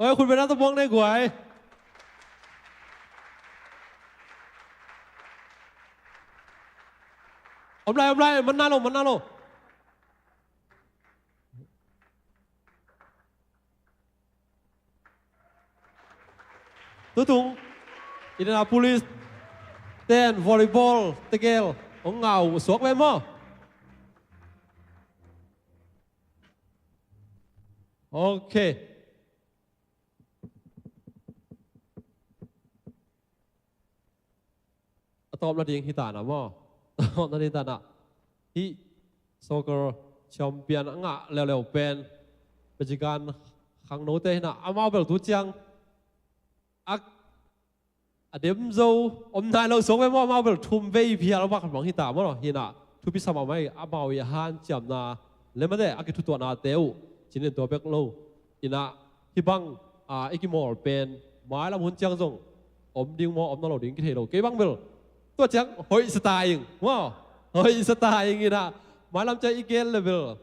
Oi, khun bena tawh buang nei guai. Om lai, om lai, man na lo, man na lo. Tutung Indianapolis ten volleyball tegel hong ngau suak ve maw? Ok. A tawpna ding hi ta na maw? A tawpna ding ta na. Hih soccer champion a ngah leuleu pen Michigan khangnote hi na, amau bel tu ciang a, a dem zo om nai lo suak ve maw, amau bel thum vei phial a bak bang hi ta maw, hi na. Thupi sa mahmah hi, amau i a hanciamna le mate a kithutuahnate uh cinin tua bek lo inah hih bang, a, i kimawl pen mailam hun ciang zong om ding maw, om na lo ding kithei lo. Kei bang bel tua ciang hoih sa ta ing maw, hoih sa ta ing inah mailam ciang i gel le bel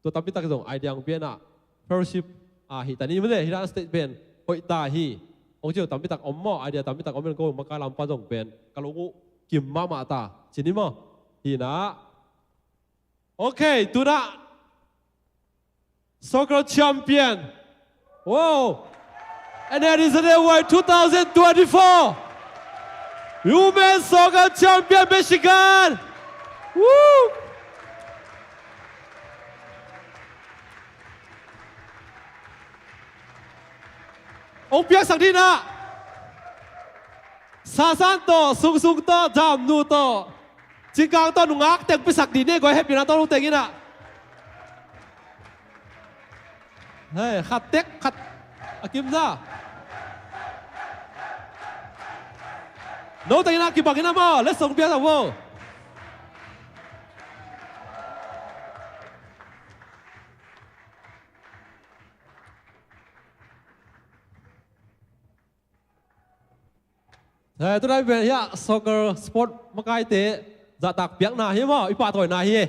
tua tampi tak zong idea hong pia inah fellowship, a, hi ta ni mate, hi dan state pen hoih ta hi. Hong ciang tampi tak om maw, idea tampi tak om in ko makai lampa zong pen ka lung uh kim mahmah ta cini maw, hi inah. Ok, tuna soccer champion. Wow. And that is the way two thousand twenty-four Women Soccer Champion Michigan. Woo! Hong piaksak dih inah. Sasan tawh, Sungsung tawh, Jamnu tawh, Cingkang tawh nungak teng piaksak dih ni, guai, hehpihna tawh nungteng inah. Hei, khat tek, khat a kim za. Nungteng inah kibang inah maw, let's song piaksak vo. Hei, tunai pen hiah soccer sport makaite zahtak piakna hi maw, i pahtawina hi.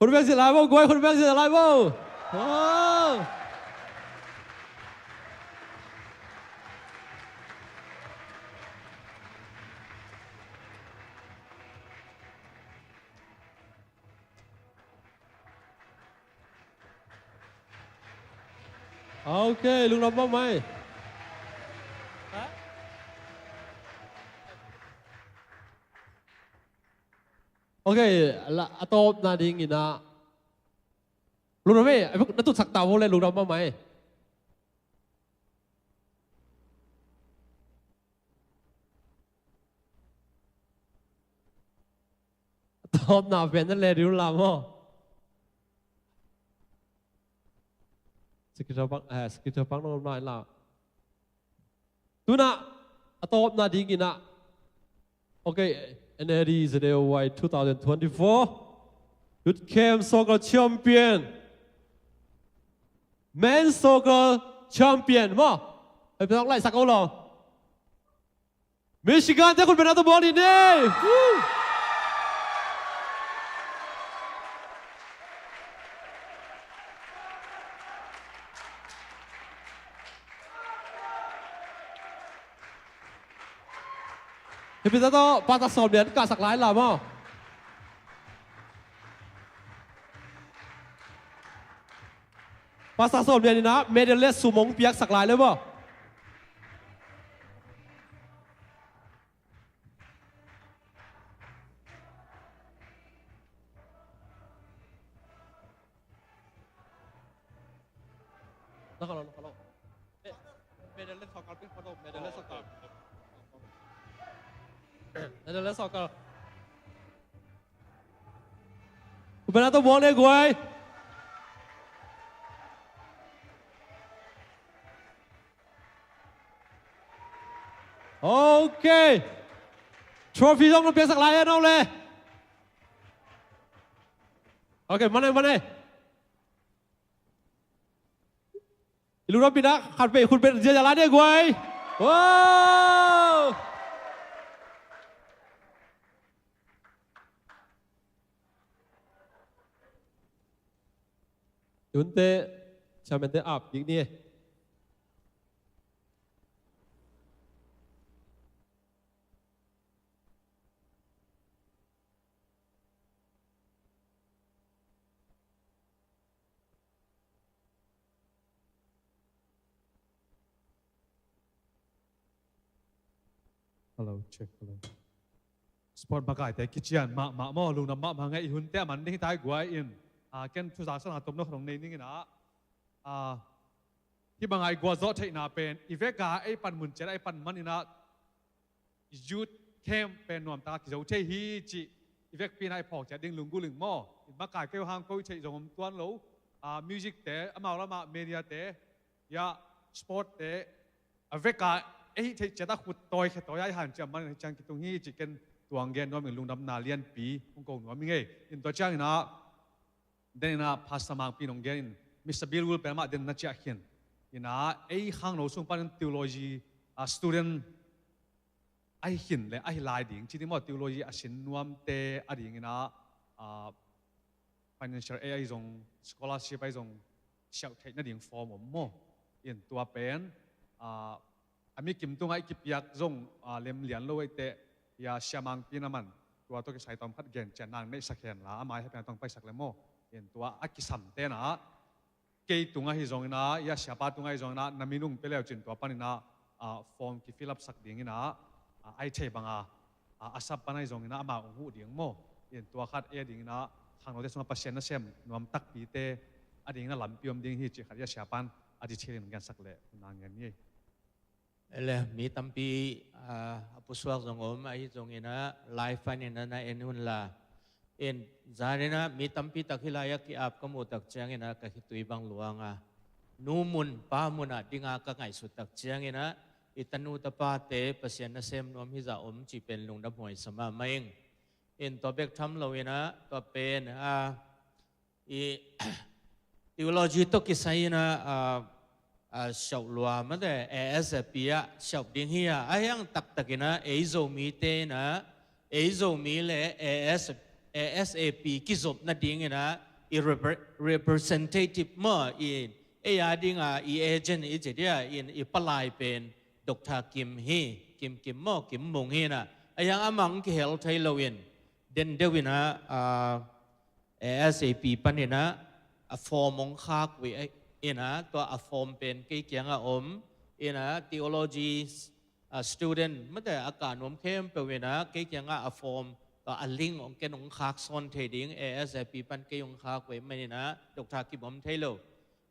Khut beng zin lai maw, guai, khut beng zin lai maw. Wow. Ok, lungdam mahmah ei. Ok, la, a tawpna ding inah lungdam ei, na tutsak ta vo le lungdam mahmah ei. Tawpna pen na le ding uh la maw? Secretary Pang, eh, Secretary Pang nong om lai la. Tuna a tawpna dingin ah, okay, N A D Z A O Y two thousand twenty-four Youth Camp Soccer Champion, Men's Soccer Champion maw. Hei, pek lai sak o lo. Michigan te khut beng na tawh bawl ni. Woo! Hei, pek tawh Pastor Sawm Lian kah sak lai la maw. Pastor Sawm Lian in ah medal le sum hong piaksak lai le maw. Na ka lo, na ka lo. Eh, medal le sawkal, pek ka lo, medal le sawkal. Medal le sawkal. Khut beng na tawh bawl ni guai. Okay. Trophy zong na piaksak lai e, no le. Okay, mane, mane. I lungdam pi na khat vei khut beng ziahziah lai ni guai. Wow! Tunte chairman te ap kik ni. Hello, check, hello. Sport makaite kician mahmah maw, lungdam mahmah ngei. I hunte a man ding hi ta i guai in. Ah, ken thuzak sana tomno khat hong nei ning in ah. Ah, hih banga i gualzawh theihna pen i veka ei pan mun ciat a ei pan man in ah, youth camp pen nuamtaka kizo thei hi cih i vekpi in ah i phawk ciat ding lunggulh ing maw. In makai kei uh hang ko i theih zong om tuan lo. Ah, music te, amau lamah media te, ya, sport te, a veka ei hih theih ciat a khut tawi khia tawi a i han ciah man hi ciang kitung hi cih ken tuang gen nuam ing. Lungdamna lianpi hong ko nuam ing ei. In tua ciangin ah, den in ah Pastor Mangpi in hong gen in, Mister Bill Wool pen amah den na ciah khin. In ah ei khangno sung panin theology, ah, student ahi khin le ahi lai ding ci ding maw, theology a sin nuamte a dingin ah, ah, financial aid ahi zong, scholarship ahi zong, siauh theih nading form om maw. In tua pen, ah, a mikim tungah i kipiak zong, ah, lemlian lo ei teh, ya, Sia Mangpi in a man tua tawh kisai tawm khat gen cian nang neihsak hen la, amah i hehpihna tawh paisak le maw. In tua a kisamte in ah, kei tungah hi zongin ah, ya, siapa tungah hi zongin ah, na minung pia leu cin tua panin ah, ah, form ki fill up sak dingin ah, ah, ai thei banga, ah, a sap pan ahi zongin ah, amau hong huh ding maw. In tua khat ei a dingin ah, khangnote sungah Pasian nasem nuam takpite a dingin ah lampi om ding hi cih khat, ya, siapan a detail in gensak leh na ngen ni. Ele, mi tampi, ah, a pusuak zong om, ahi zongin ah, live panin ah na en un la. In, zanin ah, mi tampi tak hih lai-ah ki-ap ka muh tak ciangin ah, ka khitui bang luang a. Nu mun, pa mun ah dinga ka ngaihsut tak ciangin ah, i tanu tapate, Pasian nasem nuam hi zah om cih pen lungdam huai sa mahmah ing. In tua bek tham loin ah, tua pen, ah, i theology tawh kisai in ah, ah, ah, siauh lua mate, A S A P ah siauh ding hi a, a hiang taktak in ah, ei Zomite in ah, ei Zomi le A S, A S A P kizop nadingin ah, i repre-, representative maw, i, ei a dinga i agent i ci dia, in i palai pen Doctor Kim hi, Kim, Kim maw, Kim Mung hi in ah, a hiang amah hong kihel thei loin, den deuh in ah, ah, A S A P panin ah, a form hong khak uh hi in ah, tua a form pen kei kiangah om in ah, theology, ah, student mate a kah nuam khempeuh in ah, kei kiangah a form, tua a link hong ken hong khak sawn thei ding, A S A P pan kei hong khak uh ahih manin ah, Doctor Kim om thei lo.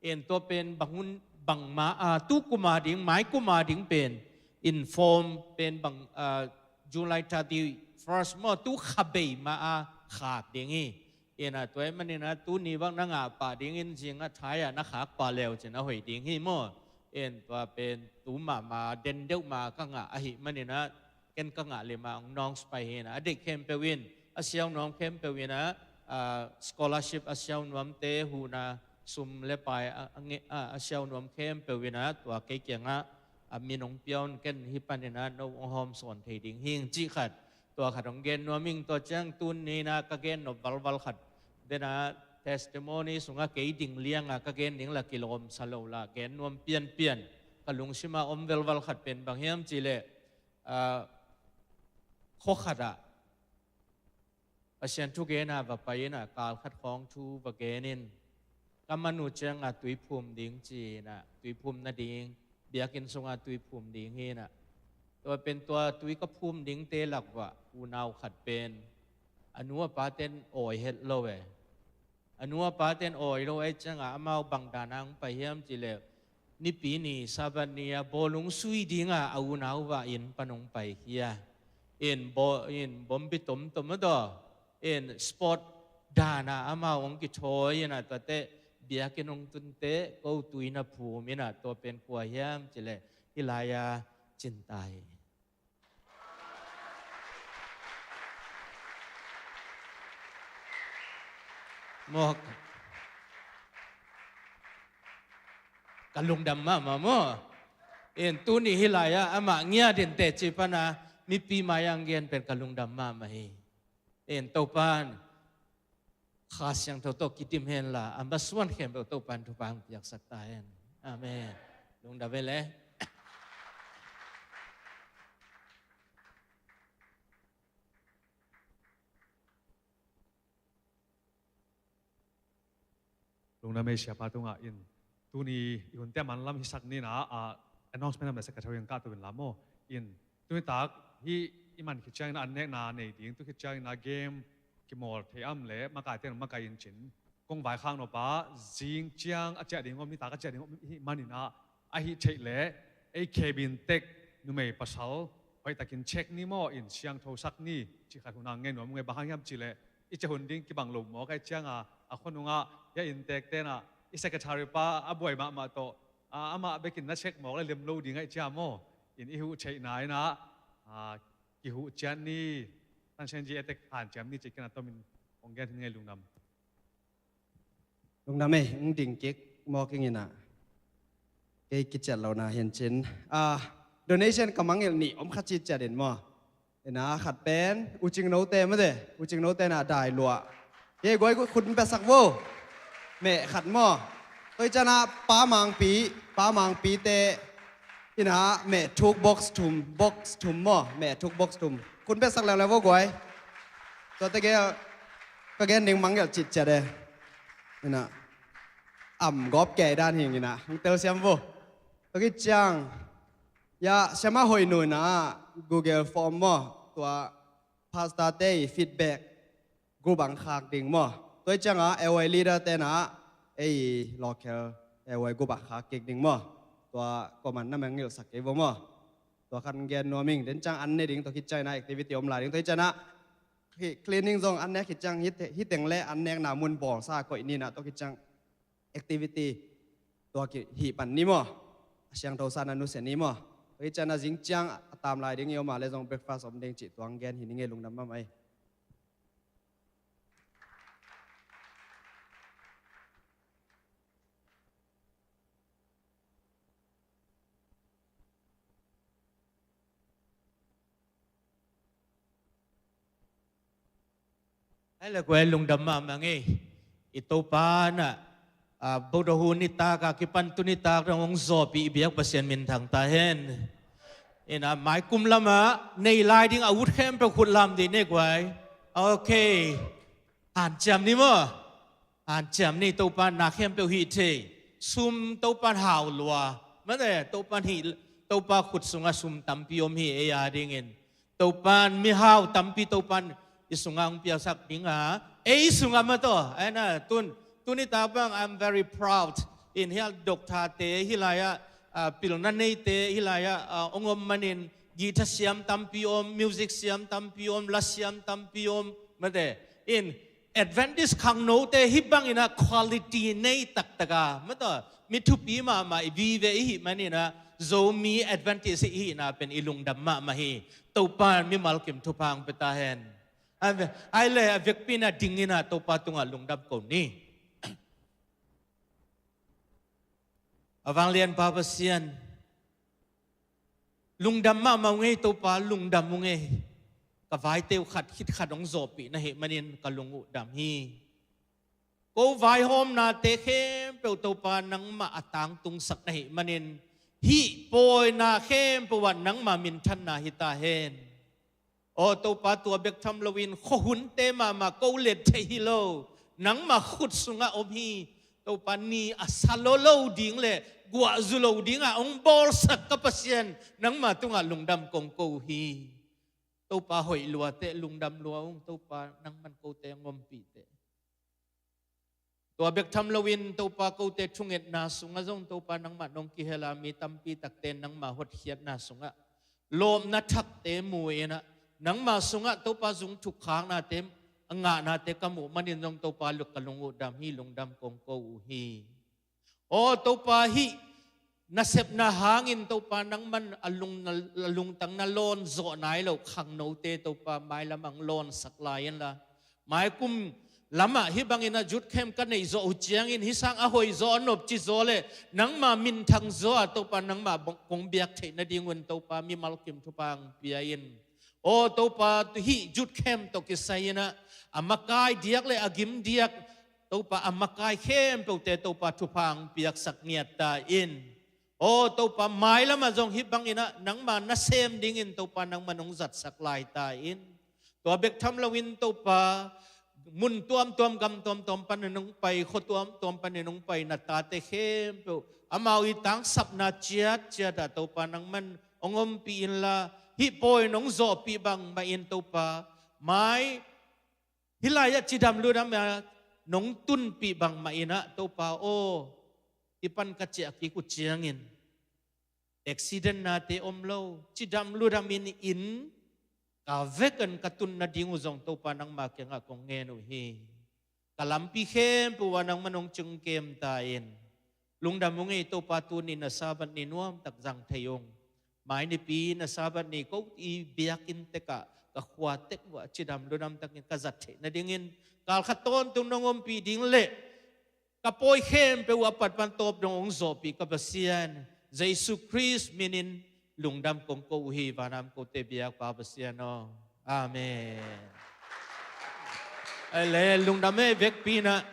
In tua pen bang hun, bangma, ah, tu kum a ding, mai kum a ding pen, in form pen bang, ah, July thirty-first maw, tu kha bei ma a khak ding hi. Ina tua ahih maninah tuni bang na ngah pah dingin zingah thai-ah na khak pah leu cin a hoih ding hi maw? In tua pen tu mahmah den deuh mah ka ngah ahih maninah ken ka ngah limah hong nawng pai hi inah a deih khempeuh in a siau nuam khempeuh inah, ah, scholarship a siau nuamte huhna sum le pai a, a, nge- a, a siau nuam khempeuh inah tua kei kiangah a min hong pia un, ken hih paninah no hong hawmsawn thei ding hing cih khat. Tua khat hong gen nuam ing. Tua ciang tuni inah ka gen nop valval khat denah testimony sungah kei ding liangah ka gen ding la kilawm sa lo la gen nuam pianpian ka lungsimah om velval khat pen bang hiam cihleh, ah, khua khatah Pasian thugenah va pai inah kal khat khawng thu va genin ka man uh ciangah tuiphum ding ci-inah tuiphum nading biakinn sungah tuiphum ding hi inah tua pen tua tui ka phum dingte lak uah unau khat pen a nu a paten awi het lo e. A nu a paten awi lo ahih ciangah amau bang danah hong pai hiam cihleh Nipi ni Sabbath ni-ah bawlung sui dingah a unau vah inn pan hong pai khia. In baw- in bombi tomtom a daw in sport danah amau hong kithawi inah tuate biakinn hong tunte ko tuina phum inah tua pen kua hiam cihleh hih lai-a cinta hi. Mawk ka lungdam mahmah maw? In tuni hih lai-ah amah ngiat in teci pana mipi mai-ah hong gen pen ka lungdam mahmah hi. In Topan Kha Siangtho tawh kidim henla a masuan khempeuh Topan thupha hong piaksak ta hen. Amen. Lungdam e le. Lungdam e Siapa tungah in tuni i hunte a manlam hisak ni inah, ah, announcement a masa ka thawing kah tu in la maw? In tuni tak hih i man khit ciangin an nekna nei ding, tu khit ciangin a game kimawl thei am le makaite in makai in cin kong vaikhak nop a zing ciang a ciah ding om, nitak a ciah ding om hih maninah ahi theih leh ei cabin tek numei pasal hoihtakin check ni maw, in siangthosak ni cih khat hun a ngei nuam ung e. Bang hang hiam cihleh i ciah hun ding kibang lo mawk ahih cianga a khua nungah hia inntek tenah i secretary pa a buai mahmah tawh, a, amah bekin na check mawk le lem lo ding ahih ciang maw, in i huh theihna inah, a, kihuh ciat ni, tansenji etek hanciam ni cih kinah tomin hong gen hi ngei. Lungdam. Lungdam e, hong ding kik mawk ing inah kei kiciat lohna hin cin. Ah, donation ka mangngilh nih om kha citciat in maw? Inah khat pen ucing note mate, ucing note na dai luah. Kei guai khut besak vo. Meh khat maw? Toi cianah pa mangpi, pa mangpite inah meh thuk box thum, box thum maw? Meh thuk box thum. Khut besak leuleu vo guai. Tuate gel ka gen ding mangngilh citciat e. Inah am gawp kei dan hing inah hong telsiam vo. Tua khit ciang ya siama hoih nunah Google Form maw, tua pastor te i feedback group ang khak ding maw? Tua ciangah L Y leader tenah ei local L Y group ang khak kik ding maw? Tua comment na mangngilhsak kei vo maw? Tua khan gen nuam ing. Den ciang an ne ding, tua khit ciang inah activity om lai ding. Tua khit ciangah cleaning zong an nek khit ciang hih teng le an nekna mun bawlsa koih ni inah tua khit ciang activity tua kihih pan ni maw? A siangtho sa na nusia ni maw? Tua khit ciangah zing ciang a tam lai ding i om a le zong breakfast om ding cih tua hong gen hi ni ngei. Lungdam mahmah hi. Ai le kuai lungdam mahmah ngei. I Topa na, ah, Buddha hu nitak a kipan tu nitak dong hong zawpi i biak Pasian minthang ta hen. Ina mai kum lama nei lai ding a ut khempeuh khut lam dih ne kuai. Okay. Hanciam ni maw? Hanciam ni. Topa na khempeuh hih thei. Sum Topa hau lua. Mate Topa hih, Topa khut sungah sum tampi om hi ei a dingin. Topan mihau tampi Topan i sungah hong piaksak ding a, ei sungah mataw. Aina tun, tuni tak bang I'm very proud in hia doctor te hih lai-ah, ah, pilna neite hih lai-ah, ah, hong om manin guitar siam tampi om, music siam tampi om, la siam tampi om, mate. In Adventist khangnote hih bangin ah quality nei taktak a, mataw, mi thupi mahmah i vive i hih manin ah, Zomi Adventist i hihna pen i lungdam mahmah hi. Topa mimal kim thupha hong pia ta hen. Ai le a vekpi in ah dingin ah Topa tungah lungdam ko ni. A vanglianpa Pasian, lungdam mahmah ung ei Topa, lungdam ung ei. Ka vaite uh khat khit khat hong zawhpih na hih manin ka lung uh dam hi. Ko vaihawmnate khempeuh Topa nangmah a tangtungsak na hih manin, hih pawina khempeuh ah nangmah minthanna hi ta hen. Aw Topa, tua bek tham loin khuahunte mahmah ko let theih hi lo, nangmah khut sungah om hi. Topa, ni a sa lolo ding le guahzu lo dingah hong bawlsak ka Pasian, nangmah tungah lungdam kong ko uh hi. Topa, hoih lua teh, lungdam lua ung Topa, nangman kote hong ompih teh. Tua bek tham loin Topa, kote thungetna sungah zong Topa nangmah nong kihel a, mi tampi takte nangmah hotkhiatna sungah lawpna thakte mu in ah, nangmah sungah Topa zung thukkhaknate, a ngahnate ka muh manin zong Topa, luk ka lung uh dam hi, lungdam kong ko uh hi. Aw Topa, hih nasepna hangin Topa nangman a lung, a lungtang na lawn zawh nai lo khangnote Topa mailam ah hong lawnsak lai inla, maikum lamah hih bangin a youth camp ka neih zawh uh ciangin hih sang a hoih zaw, a nopci zaw le nangmah minthang zaw a Topa, nangmah bang kong biak theih nadingun Topa mimal kim thupha hong pia in. Aw Topa, hih youth camp tawh kisai in ah a makai diak le a gim diak Topa, a makai khempeuhte Topa thupha hong piaksak ngiat ta in. Aw Topa, mailam ah zong hih bangin ah nangmah nasem dingin Topa nangmah nong zatsak lai ta in. Tua bek tham loin Topa, mun tuamtuam, gam tuamtuam panin hong pai, khua tuamtuam panin hong pai na tate khempeuh, amau i tangsapna ciatciat ah Topa nangman hong ompih inla, hih pawina hong zawhpih bangmah in Topa, mai hih lai-ah cidam ludam a nong tunpih bangmah in ah Topa aw, hih pan ka ciah kik uh ciangin accident nate om lo, cidam ludam in inn ka vekpi-in ka tun nading uh zong Topa nangmah kiangah kong ngen uh hi. Ka lampi khempeuh ah nangman hong ciing kem ta in. Lungdam ung ei Topa, tuni na Sabbath ni nuamtak zang thei ung. Mai Nipi na Sabbath ni ko i biakinn tekah ka khua tek uh ah cidam ludam takin ka zat theih nadingin kal khat tawntung nong ompih ding le ka pawi khempeuh uh a pat pan tawp dong hong zawhpih ka Pasian, Jesu Khrist minin lungdam kong ko uh hi, vana om kote biakpa Pasian aw. Amen. Ai le, lungdam ei, vekpi in ah